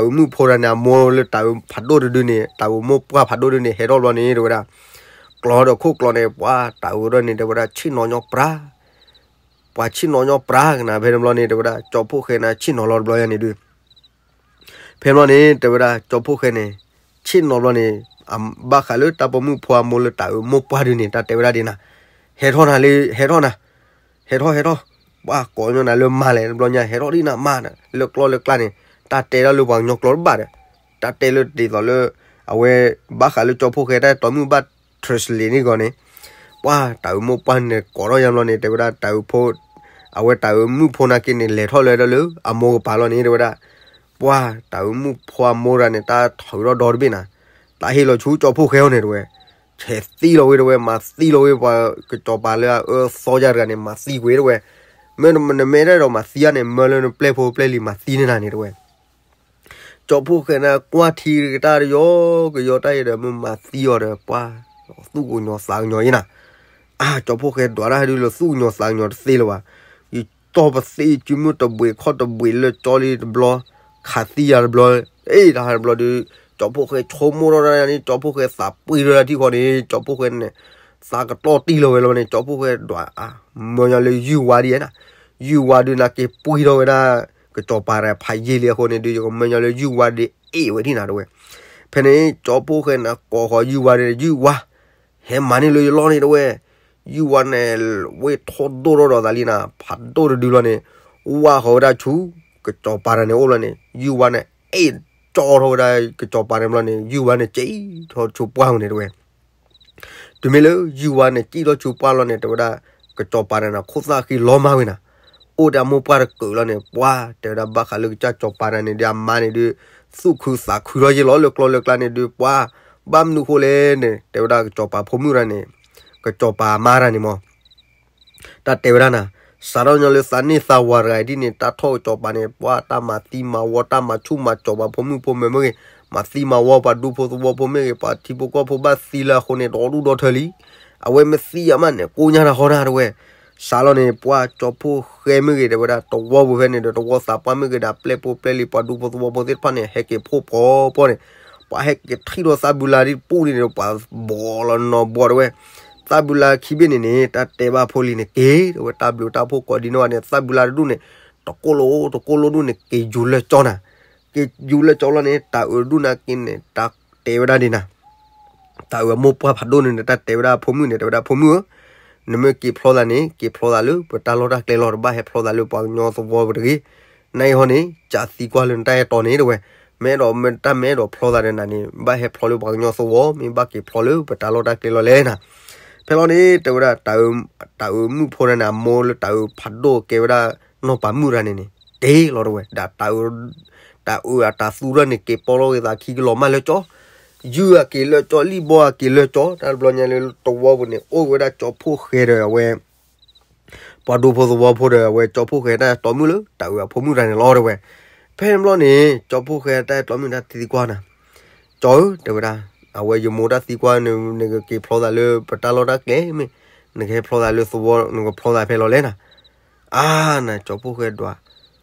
အုးမုၣ်ဖိတဂၤန့ၣ် အမိၢ်လၢတၤအုးဖးဒိၣ်တဒုန့ၣ် တၤအုးမိၢ်ပှၢ်ဖးဒိၣ်တဒုန့ၣ် ဟဲထီၣ်ဘျီန့ၣ် တဲဝဲဒၣ် ကျီဒီးခိၣ်ကျီန့ၣ် ပှၤတၤအုးဒၣ်န့ၣ် တဲဝဲဒၣ် ဆ့ၣ်နီၤညီပြါ ပှၤဆ့ၣ်နီၤညီပြါကနၤ ဖဲန့ၣ်ဘျီန့ၣ် တဲဝဲဒၣ် ကၠီဖှိၣ်ဃဲန့ၣ် ဆ့ၣ်နီၤလီၤတဘျီယါန့ၣ်ဒုး ဖဲဘျီန့ၣ် တဲဝဲဒၣ် ကၠီဖှိၣ်ဃဲန့ၣ် ဆ့ၣ်နီၤဘျီန့ၣ် ဘၣ်ဃးလၢတၢ်ပိာ်မုၣ်ဖိအမိၢ်လၢတၤအုးမိၢ်ပှၢ်ဒုးန့ၣ် တၢ်တဲဝဲဒၣ်ဒ်နၤ ဟဲထီၣ်နၤလၢ ဟဲထီၣ်နၤ ဟဲထီၣ် ဟဲထီၣ် ပှၤကိးညီနၤလၢမါလဲၣ် တဘျီညါ ဟဲထီၣ်ဒ်နၤမါ လၢကျီလၢကျါန့ၣ် တၢ်တဲဒၣ်လၢပှၤကညီကျိာ်တဘၣ်ဒီး တၢ်တဲလၢဒ်သိးလၢ အဝဲ ဘၣ်ဃးလၢကၠီဖှိၣ်ဃဲတၢ်ပိာ်မုၣ်ဘၣ် translate န့ၣ်ဂီၢ်န့ၣ် ပှၤတၤအုးမိၢ်ပှၢ်န့ၣ်ကိးထီၣ်ယါဘျီန့ၣ် တဲဝဲဒၣ်တၤအုးဖိ အဝဲတၤအုးမုၣ်ဖိနာ်က့န့ၣ် လဲၤထီၣ်လၢလၢအမိၢ်ကပၤလီၤန့ၣ် တဲဝဲဒၣ် ပှၤတၤအုးမုၣ်ဖိအမိၢ်တဂၤန့ၣ် တၢ်ထုးထီၣ်ဒီတဘ့ၣ်နၤ တၢ်ဟ့ၣ်လီၤဆူကၠီဖှိၣ်ဃဲအအိၣ်န့ၣ် တဲဝဲ ဆဲးသံလီၤဝဲ တဲဝဲ မၤသံလီၤဝဲ ပှၤကစီၤပၤလၢအအၢသီယါတဂၤန့ၣ် မၤသံကွံာ် တဲဝဲ မ့ၢ်နမ့ၢ်တၢ်ဒီးမၤသံယါန့ၣ် မၢလၢနပျဲၢ်ဖိပျဲၢ်လံၤမၤသံန့ၢ်နၤန့ၣ် တဲဝဲ ကၠီဖှိၣ်ဃဲန့ၣ် ကွၢ်ထံကတၢၢ်တယီ ကယီတၢ်အံၤဒီး မ့ၢ်မၤသံအီၤဒီး ပှၤသူၣ်ကညီၤသးကညီၤအံၤနၤ အါ ကၠီဖှိၣ်ဃဲဒွးတၢ်ဟဲဒုးလၢသူၣ်ကညီၤသးကညီၤတသ့လၢၤဘၣ်. ယတီၢ်ပသ့ ယစုမုၢ်တဘှံးခီၣ်တဘှံးလၢကၠီလံတဘျီ ခးသံယၤတဘျီ အ့ တၢ်ဟးတဘျီဒုး ကၠီဖှိၣ်ဃဲဆိကမိၣ်ထီၣ်တၢ်န့ၣ် ကၠီဖှိၣ်ဃဲသးပှ့ၤထီၣ်တၢ်ထံၣ်ဃီန့ၣ် ကၠီဖှိၣ်ဃဲန့ၣ် သးကတီၢ်တံၢ်လီၤဝဲလီၤန့ၣ် ကၠီဖှိၣ်ဃဲဒွး မၢညီလၢယုၢ်ဝါဒ်အံၤနၤ, ယုၢ်ဝါဒုးနာ်က့ပှံၢ်ထီၣ်ဝဲဒၣ် ကစီၤပၤတဂၤဖးယံာ်လံအဃိန့ၣ်ဒုး ယကမၢညီလၢယုၢ်ဝါဒုးအ့ၣ်ဝဲဒၣ်နၤတဝဲ. ဖဲန့ၣ် ကၠီဖှိၣ်ဃဲန့ၣ် ကိးဃီၤယုၢ်ဝါဒုး ယုၢ်ဝါ ဟဲမၤန့ၢ်လၢယလီၢ်န့ၣ်တဝဲ. ယုၢ်ဝါန့ၣ် ဝ့ၢ်ထီၣ်ဒိၣ်ထီၣ်ဒီးသးလံနၤ ဖးဒိၣ်တဒုလီၤန့ၣ် ဝါဃီၤဝဲဒၣ်ဆူ ကစီၤပၤတဂၤန့ၣ်အိၣ်လီၤန့ၣ် ယုၢ်ဝါန့ၣ် အ့ၣ်ကၠီထီၣ်ဝဲဒၣ် ကစီၤပၤန့ၣ်ဘျီန့ၣ် ယုၢ်ဝါန့ၣ် ကၠံထီၣ်ဆူပှၢ်ပူၤန့ၣ်တဝဲ. တုၤမ့ၢ်လၢယုၢ်ဝါန့ၣ် ကၠံထီၣ်ဆူပှၢ်လီၤန့ၣ် တဲဝဲဒၣ် ကစီၤပၤတဂၤန့ၣ် ခိၣ်သၣ်ဃံလီၤမၢ်ဝဲနၤ, အိၣ်ဒီးမိၢ်ပှၢ်တကုးလီၤန့ၣ် ပှၤတဲဝဲဒၣ် ဘၣ်ဃးလၢကစၢ်စီၤပၤတဂၤန့ၣ် ဒီးအမါန့ၣ်ဒုး သူၣ်ခုသးခုထီၣ်ယံာ်လီၤလၢကျီလၢကျါန့ၣ်ဒုး ပှၤ ဘၣ်မနုၤဃိလဲၣ်န့ၣ် တဲဝဲဒၣ် ကစီၤပၤဖိမုၣ်တဂၤန့ၣ် ကစီၤပၤအမါတဂၤန့ၣ်မး တၢ်တဲဝဲဒၣ်နၤ, စးထီၣ်ညီလၢသးန့ၢ်သးဝၤတဂၤဒ်န့ၣ် တၢ်ထီၣ်ကစီၤပၤန့ၣ် ပှၤတၢ်မၤသံမၤဝီ တၢ်မၤဆူၣ်မၤစီၤပၤဖိမုၣ်ဖိမုၣ်မ့ၢ်ဂ့ၤ, မၤသံမၤဝီပှၤဒူဖိသဝီဖိမ့ၢ်ဂ့ၤ, ပှၤထံဖိကီၢ်ဖိဘၣ်သံလၢအဃိန့ၣ် ဒီဒူၣ်ဒီထၢလံ. အဝဲမ့ၢ်သံအမးန့ၣ် ကိညါတၢ်ဟီတၢ်တဝဲ. စးလီၤန့ၣ် ပှၤကၠီဖှိၣ်ဃဲမ့ၢ်ဂ့ၤ တဲဝဲဒၣ် တဝီပူၤဖဲန့ၣ်ဒီး တဝီသးပှၢ်မ့ၢ်ဂ့ၤဒီး အပျဲၢ်ဖိပျဲၢ်လံၤ ပှၤဒူဖိသဝီဖိသ့ၣ်တဖၣ်န့ၣ် ဟဲက့ၤဖှိၣ်ဖှီၣ်ဖှီၣ်န့ၣ် ပှၤဟဲက့ၤထံၣ်ဒီးသၣ်ဘုလါဒ်ပူၤန့ၣ်ဒီး ပှၤဘီလီၤနီၤဘီတဝဲ. သၣ်ဘုလါခံဘ့ၣ်န့ၣ်န့ၣ် တၢ်တဲဘၣ်ဖိလံၤန့ၣ် က့ၤတဝဲ တၢ်ဘျုးတၢ်ဖှိၣ်ကိးဒံနီၢ်ဂၤန့ၣ် သၣ်ဘုလါတဒူၣ်န့ၣ် တကိၢ်လိာ်တကိၢ်လိာ်ဒူၣ်န့ၣ် က့ၤယူၤလၢကၠီနၤ. က့ၤယူၤလၢကၠီလီၤန့ၣ် တၤအုးတဒူၣ်နာ်က့န့ၣ် တၢ်တဲဝဲဒၣ်ဒ်နၤ တၤအုးအမိၢ်ပှၢ်ဖးဒိၣ်န့ၣ်န့ၣ် တၢ်တဲဝဲဒၣ်ဖိမုၣ်န့ၣ် တဲဝဲဒၣ် ဖိမုၣ်ဧၢ, နမ့ၢ်က့ၤဖျီသးန့ၣ် က့ၤဖျီသးလၢပတၢ်လီၢ်တၢ်ကျဲလီၤ, တဘၣ်ဟဲဖျီသးလၢပှၤကညီသဝီပူၤတဂ့ၤ. နအံၤဟီန့ၣ် ကးသံကွၢ်လၢနတၢ်အဲၣ်တီန့ၣ်တဝဲ, မ့ၢ်အဲၣ်ဒိးမ့ၢ်တၢ်မ့ၢ်အဲၣ်ဒိးဖျီသးဒီးနၤန့ၣ် ဘၣ်ဟဲဖျီလၢပှၤကညီသဝီ, မ့ၢ်ဘၣ်က့ၤဖျီလၢပတၢ်လီၢ်တၢ်ကျဲလီၤလဲၣ်နၤ. ဖဲလီၤန့ၣ် တဲဝဲဒၣ် တၤအုးမုၣ်ဖိန့ၣ်န့ၣ် အမိၢ်လၢတၤအုးဖးဒိၣ်ကဲဝဲဒၣ် နီၢ်ပၤမုၣ်တဂၤန့ၣ်န့ၣ် တ့လီၤတဝဲ, ဒီးတၤအုးအတၤသူထီၣ်န့ၣ် က့ၤပီလီၤဂ့ၤသးခံကလီၤမၢ်လၢကၠီ, ယုၢ်အက့ၤလၢကၠီ လံၣ်ဘီအက့ၤလၢကၠီ, တၢ်တဘျီညါလၢတဝီပူၤန့ၣ် အိၣ်ဝဲဒၣ်ကၠီဖိၣ်ဃဲဒီးအဝဲ ပှၤဒူဖိသဝီဖိဒီးအဝဲကၠီဖိၣ်ဃဲတၢ်အဲၣ်တီမုၣ်လၢတၤအုးအဖိမုၣ်တဂၤန့ၣ်လီၤတဝဲ. ဖဲန့ၣ်ဘျီန့ၣ် ကၠီဖိၣ်ဃဲတၢ်အဲၣ်တီမုၣ်တၢ်သံကွၢ်နၤ, ကၠီဧၢ တဲဝဲဒၣ်, အဝဲယမိၢ်တၢ်သံကွၢ် နကက့ၤဖျီသးလၢပတၢ်လီၢ်တၢ်ကျဲမ့ၢ်, နကဟဲဖျီသးလၢသဝီ နကဖျီသးဖဲလီၤလဲၣ်နၤ. အါ နၤ ကၠီဖိၣ်ဃဲဒွး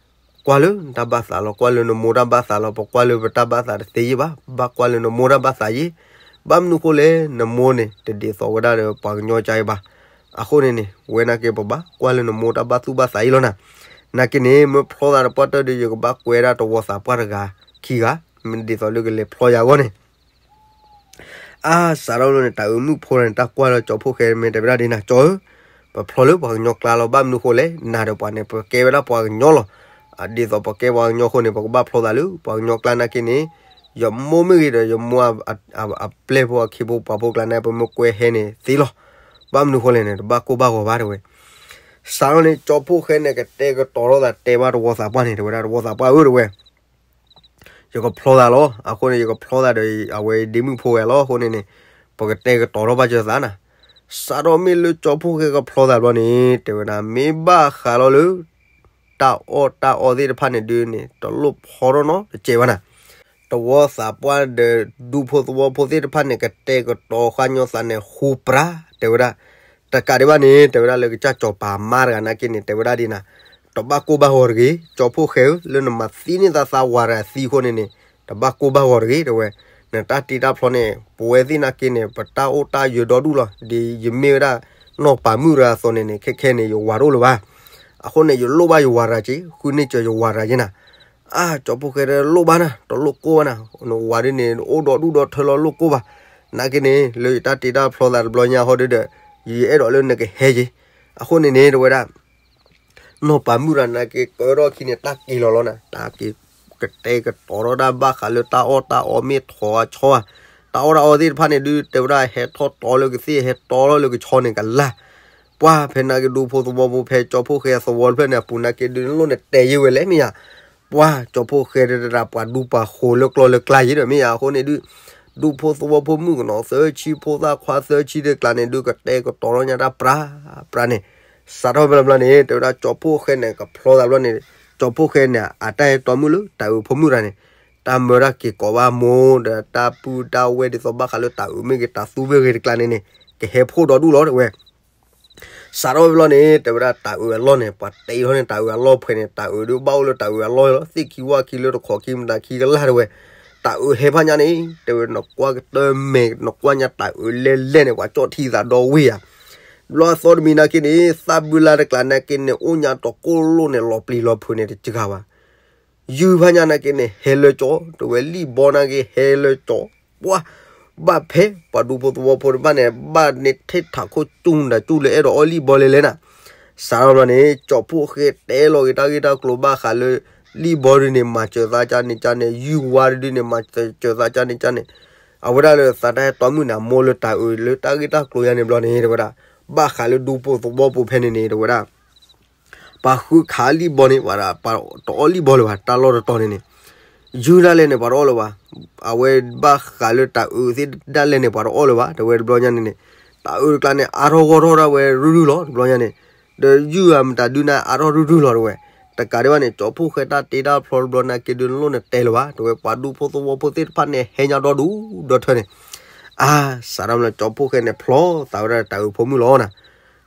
ကွၢ်လၢနတၢ်ဘၣ်သးလီၤ, ကွၢ်လၢနမိၢ်တၢ်ဘၣ်သးလီၤ, ပကွၢ်လၢပတၢ်ဘၣ်သးတသ့ယဲၢ်ဘၣ်, ဘၣ်ကွၢ်လၢနမိၢ်တၢ်ဘၣ်သးယဲၢ်. ဘၣ်မနုၤဃိလဲၣ် နမိၢ်န့ၣ် တဒ်သိးဝဲဒၣ်ဒီးပှၤကညီကါအံၤဘၣ်. အဃိန့ၣ်န့ၣ် ဝဲနာ်က့ပဘၣ်ကွၢ်လၢနမိၢ်တၢ်ဘၣ်သူၣ်ဘၣ်သးအံၤလီၤနၤ. နာ်က့န့ၣ် မ့ၢ်ဖျီသးတပှၢ်တၢၢ်ဒီး ယကဘၣ်ကွဲဒၣ်တဝီသးပှၢ်တဂၤခံဂၤ, မ့ၢ်ဒ်သိးလၢကလဲၤဖျီယၤအဂီၢ်န့ၣ် အါ စးထီၣ်လီၤန့ၣ် တၤအုးမုၣ်ဖိန့ၣ် တၢ်ကွၢ်လၢကၠီဖိၣ်ဃဲမ့ၢ်တဲဝဲဒၣ်ဒ်နၤ, ကၠီဧၢ, ပဖျီလၢပှၤကညီကျါလီၤ, ဘၣ်မနုၤဃိလဲၣ်, နၤဒီးပှၤန့ၣ် ပကဲဝဲဒၣ်ပှၤကညီလီၤ. ဒ်သိးပကဲပှၤကညီအဃိန့ၣ် ပကဘၣ်ဖျီသးလၢပှၤကညီကျါနာ်က့န့ၣ်, ယမိၢ်မ့ၢ်ဂ့ၤဒီး ယမိၢ်အပျဲၢ်ဖိအခ့ဖိပှၤဖိကျါန့ၣ် ပမ့ၢ်ကွဲဟဲန့ၣ်သ့လီၤ. ဘၣ်မနုၤဃိလဲၣ်န့ၣ် တဘၣ်ကိၢ်ဘၣ်ဂီၤဘၣ်တဲဝဲ. စးထီၣ်န့ၣ် ကၠီဖိၣ်ဃဲန့ၣ် ကတဲာ်ကတီၤထီၣ်သးတဲဘၣ်တဝီသးပှၢ်န့ၣ် တဲဝဲဒၣ် တဝီသးပှၢ်ဧၢ တဲဝဲ ယကဖျီသးလီၤ. အဃိန့ၣ် ယကဖျီသးဒီး အဝဲဒ့မုၣ်ဖိဝဲလီၤ. အဃိန့ၣ်န့ၣ် ပကတဲာ်ကတီၤထီၣ်ဘၣ်စၢၤသးနၤ. စးထီၣ်မ့ၢ်လၢကၠီဖိၣ်ဃဲကဖျီသးဘျီန့ၣ် တဲဝဲဒၣ် မ့ၢ်ဘၣ်ဃးလီၤလၢ တၢ်အီၣ်တၢ်အီသ့ၣ်တဖၣ်န့ၣ်ဒုးန့ၣ် တလိၣ်ဖျီထီၣ်နီတစဲးဘၣ်နၤ. တဝီသးပှၢ်ဒီးဒူဖိသဝီဖိသ့ၣ်တဖၣ်န့ၣ် ကတဲာ်ကတီၤဃာ်ညီသးန့ၣ် ဃူပြါ တဲဝဲဒၣ်. တကးဒံးဘၣ်န့ၣ် တဲဝဲဒၣ်လၢကစၢ်စီၤပၤမါတဂၤနာ်က့န့ၣ် တဲဝဲဒၣ်ဒ်နၤ, တဘၣ်ကိၢ်ဘၣ်ဂီၤတဂ့ၤ, ကၠီဖိၣ်ဃဲဧၢ, လၢနမၤသံန့ၢ်သးသးဝၤတဂၤသံအဃိန့ၣ်န့ၣ် တဘၣ်ကိၢ်ဘၣ်ဂီၤတဂ့ၤ တဲဝဲ. နတၢ်တ့တၢ်ဖျီန့ၣ် ပဝဲသ့ၣ်နာ်က့န့ၣ် ပတၢ်အိၣ်တၢ်ယၢၤဒီဒူၣ်လီၤ. ဒ်ယမ့ၢ်ဝဲဒၣ်နီၢ်ပၤမုၣ်တဂၤအသိးန့ၣ်န့ၣ် ခဲခဲန့ၣ် ယဝၤတအိၣ်လၢၤဘၣ်. အဃိန့ၣ် ယလိၣ်ဘၣ်ယဝၤတဂၤက့ၤ, ဃုန့ၢ်စၢၤယဝၤတဂၤက့ၤနၤ. အါ ကၠီဖိၣ်ဃဲတလိၣ်ဘၣ်နၤ, တလိၣ်ကိၢ်ဘၣ်နၤ, နဝၤဒ်န့ၣ် အိၣ်ဒီဒူၣ်ဒီထၢလီၤ လိၣ်ကိၢ်ဘၣ်. နာ်က့န့ၣ် လၢယတၢ်တ့တၢ်ဖျီသးတဘျီညါဟီဒုဒီး ယအဲၣ်ဒိးလၢနကဟဲက့ၤ. အဃိန့ၣ်န့ၣ် တဲဝဲဒၣ် နီၢ်ပၤမုၣ်တဂၤနာ်က့ ကၢထီၣ်ခံန့ၣ် တၢ်က့ၤလီၤလီၤနၤ, တၢ်က့ၤ ကတဲာ်ကတီၤထီၣ်တၢ်ဘၣ်ဃးလၢတၢ်အီၣ်တၢ်အီမ့ၢ်ထီၣ်အဆီဧါ, တၢ်အီၣ်တၢ်အီသ့ၣ်တဖၣ်န့ၣ်ဒုး တဲဝဲဒၣ်ဟဲထီၣ်တီလၢကသ့ၣ် ဟဲတီလၢကဆီန့ၣ်ကလၢ်. ပှၢ်ဖဲနာ်က့ဒူဖိသဝီဖိ ဖဲကၠီဖိၣ်ဃဲသဝီတဖျၢၣ်န့ၣ်အပူၤနာ်က့ဒုး နလိၣ်နတဲယဲၢ်ဝဲလဲၣ်မ့ၢ်ဧါ. ပှၢ်ကၠီဖိၣ်ဃဲတဒၣ်ပှၤဒူပှၤဃိၤလၢကျီလၢကျါယဲၢ်ဒီးမ့ၢ်ဧါ. အဃိန့ၣ်ဒုး ဒူဖိသဝီဖိမုၣ်ကနီၤသၢဆံ ဖိသၣ်ခွါသၢဆံ တကျါန့ၣ်ဒုး ကတဲာ်ကတီၤထီၣ်ညါတၢ်ပြါပြါန့ၣ်. စးထီၣ်ဖဲလီၤဘျီန့ၣ် တဲဝဲဒၣ်ကၠီဖိၣ်ဃဲန့ၣ် ကဖျီသးဘျီန့ၣ်, ကၠီဖိၣ်ဃဲန့ၣ် အတၢ်အဲၣ်တီမုၣ်လၢတၤအုးဖိမုၣ်တဂၤန့ၣ် တၢ်မၢတၢ်က့ၤကိးဘၣ်မိၢ်ဒီးတၢ်ပုၢ်တၢ်ဝဲၢ်ဒ်သိးဘၣ်ဃးလၢတၤအုးမ့ၢ်ဂ့ၤ တၤသူမ့ၢ်ဂ့ၤတကျါန့ၣ်န့ၣ် ကဟဲဖှိၣ်ဒီဒူၣ်လီၤတဲဝဲ. စးထီၣ်ဖဲလီၤန့ၣ် တဲဝဲဒၣ်တၤအုးအလီၢ်န့ၣ် ပှၤတဲထီၣ်န့ၣ် တၤအုးအလီၢ်ဖဲန့ၣ် တၤအုးဒုးဘၣ်အိၣ်လၢတၤအုးအလီၢ်လီၤ. သ့ၣ်ခံဝၣ်ခံလၢတခီခံမတၤခံကလၢ်တဲဝဲ. တၢ်အုးဟဲဖးညါန့ၣ် တဲဝဲ နကွၢ်ကတၢၢ်မဲာ် နကွၢ်ညါတၢ်အုးလဲၣ်လဲၣ်န့ၣ် ပှၤကၠီၣ်ထံသးဒီဝ့ၢ်ဧါ. ဘျီအသီတမံၤနာ်က့န့ၣ် သၣ်ဘုလါတကျါနာ်က့န့ၣ် အိၣ်ညါတီၤကိၣ်လိၣ်န့ၣ် လီၤပျံၤလီၤဖုးန့ၣ်တစှၤဘၣ်. ယုၢ်ဖးညါနာ်က့န့ၣ် ဟဲလၢကၠီ တဲဝဲ လံၣ်ဘီနာ်က့ဟဲလၢကၠီ, ပှၤ ဘၣ်ဖဲပှၤဒူဖိသဝီဖိတဖၣ်န့ၣ် ဘၣ်န့ၣ်ထံၣ်ထးခိၣ်ကၠူၣ်တၢ်ကၠူၣ်လၢအဲၣ်ဒိးအီၣ်လံၣ်ဘီလဲၣ်လဲၣ်နၤ. စးထီၣ်ဘျီန့ၣ် ကၠီဖှိၣ်ဃဲတဲလီၤက့ၤတၢ်ဂ့ၢ်တၢ်ကျိၤ ဘၣ်ဃးလၢ လံၣ်ဘီဒုန့ၣ် မၤစၢၤသးကန့ၣ်ကန့ၣ် ယုၢ်ဝါဒုန့ၣ် မၤစၢၤသးကန့ၣ်ကန့ၣ်, အဝဲဒၣ်လၢသးတၢ်ဟဲတီမုၣ်န့ၣ် အမိၢ်လၢတၢ်အုးလၢတၢ်ဂ့ၢ်တၢ်ကျိၤယါန့ၣ်ဘျီန့ၣ် တဲဝဲဒၣ် ဘၣ်ဃးလၢဒူဖိသဝီဖိဖဲန့ၣ်န့ၣ် တဲဝဲဒၣ် ပှၤဃုခးလံၣ်ဘီန့ၣ် ပှၤတအီၣ်လံၣ်ဘီလၢၤဘၣ် တၢ်လီၢ်တတီၤန့ၣ်န့ၣ်, ယုၢ်ဒၣ်လဲာ်န့ၣ် ပှၤတအီၣ်လၢၤဘၣ်. အဝဲဘၣ်ဃးလၢတၢ်အုးသ့ၣ်ဒၣ်လဲာ်န့ၣ် ပှၤတအီၣ်လၢၤဘၣ် တဲဝဲတဘျီညါန့ၣ်န့ၣ်, တၢ်အုးတကျါန့ၣ် အါထီၣ်ဂီၢ်ထီၣ်ဒၣ်ဝဲရုၢ်ရုၢ်လီၤ တဘျီညါန့ၣ်, ဒီးယုၢ်အမတၤဒုန့ၣ် အါထီၣ်ရုၢ်ရုၢ်လီၤ တဲဝဲ. တကးဒံးဘၣ်န့ၣ် ကၠီဖှိၣ်ဃဲတၢ်တ့တၢ်ဖျီတဘျီနာ်က့ဒုနလိၣ်န့ၣ်တဲလၢၤဘၣ် တဲဝဲ ပှၤဒူဖိသဝီဖိသ့ၣ်တဖၣ်န့ၣ် ဟဲညါဒီဒူၣ်ဒီထၢန့ၣ်, အါ စးထီၣ်လၢကၠီဖှိၣ်ဃဲန့ၣ် ဖျီသးဝဲဒၣ်တၢ်အုးဖိမုၣ်လီၤနၤ.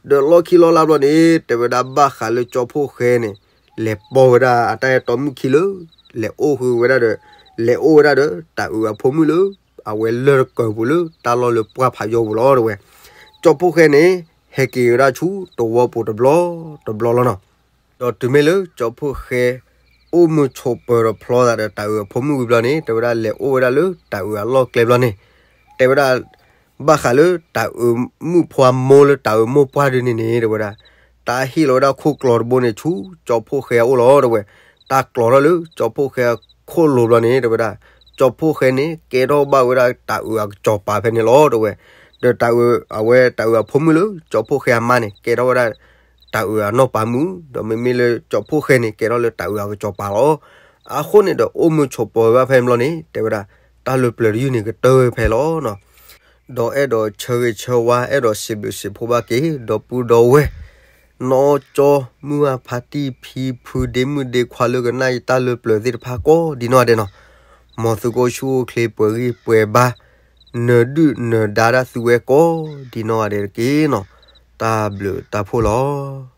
ဒီးလီၢ်ခံလီၢ်လါဘျီန့ၣ် တဲဝဲဒၣ်ဘၣ်ဃးလၢကၠီဖှိၣ်ဃဲန့ၣ် လဲၤပိာ်ဝဲဒၣ်အတၢ်အဲၣ်တီမုၣ်ခံလၢ လဲၤအိၣ်ဃုာ်ဝဲဒၣ်ဒီး လဲၤအိၣ်ဝဲဒၣ်ဒီး တၢ်အုးအဖိမုၣ်လၢ အဝဲလၢၢ်တကၢၤပူၤလၢတၢ်လီၢ်လၢပှၢ်ဖးယိာ်ပူၤလီၤ တဲဝဲ. ကၠီဖှိၣ်ဃဲန့ၣ် ဟဲက့ၤဝဲဒၣ်ဆူသဝီပူၤတဘျီတဘျီလီၤနီၤ. ဒီးတုၤမ့ၢ်လၢကၠီဖှိၣ်ဃဲ အိၣ်မုာ်ဆိးပၢၤဒီးဖျီသးဒီးတၢ်အုးအဖိမုၣ်ဝံၤဘျီန့ၣ် တဲဝဲဒၣ်လဲၤအိၣ်ဝဲဒၣ်လၢတၢ်အုးအလီၢ်ကျဲဘျီန့ၣ်, တဲဝဲဒၣ် ဘၣ်ဃးလၢတၢ်အုးမုၣ်ဖိအမိၢ်လၢတၢ်အုးမိၢ်ပှၢ်ဒုန့ၣ်န့ၣ် တဲဝဲဒၣ် တၢ်ဟ့ၣ်လီၤဝဲဒၣ်ခိၣ်ကျီၤတဘိန့ၣ်ဆူ ကၠီဖှိၣ်ဃဲအအိၣ်လီၤ တဲဝဲ. တၢ်ကျီၤထီၣ်လၢကၠီဖှိၣ်ဃဲအခိၣ်လိၤဘျီန့ၣ် တဲဝဲဒၣ် ကၠီဖှိၣ်ဃဲန့ၣ် ကဲထီၣ်ဘၣ်ဝဲဒၣ်တၢ်အုးအကစီၤပၤဖဲန့ၣ်လီၤ တဲဝဲ. ဒီးတၢ်အုး အဝဲတၢ်အုးအဖိမုၣ်လၢကၠီဖှိၣ်ဃဲအမါန့ၣ် ကဲထီၣ်ဝဲဒၣ် တၢ်အုးအနီၢ်ပၤမုၣ်, ဒီးမ့မ့ၢ်လၢကၠီဖှိၣ်ဃဲန့ၣ် ကဲထီၣ်လၢတၢ်အုးအကစီၤပၤလီၤ. အဃိန့ၣ်ဒီး အိၣ်မုာ်ဆိးပၢၤဘၣ်ဖဲန့ၣ်ဘျီန့ၣ် တဲဝဲဒၣ် တၢ်လၢပျၢၤတယုၢ်န့ၣ်ကတၢၢ်ဖဲလီၤနီၤ. ဒီးအဲၣ်ဒိးဆၢဂ့ၤဆၢဝါ အဲၣ်ဒိးစံးဘျုးစံးဖှိၣ်ဘၣ်က့ၤ ဒီပုၢ်ဒီဝဲၢ် နီၢ်ကၠီ မုၢ်အဖါတံၢ် ဖံဖု ဒ့မုၣ်ဒ့ခွါလၢကနၣ်ယတၢ်လၢပျၢၤသ့ၣ်တဖၣ်ကိးဒ်နီၢ်ဂၤဒဲးနီၤ, မ်သုကအိၣ်ဆူၣ်အိၣ်ချ့ပှဲၤဂံၢ်ပှဲၤဘါ နၢၤဒုၣ်နၢၤဒါဒၣ်သုဝဲကိးဒ်နီၢ်ဂၤဒဲးတက့ၢ်နီၤ. တၢ်ဘျုးတၢ်ဖှိၣ်လီၤ.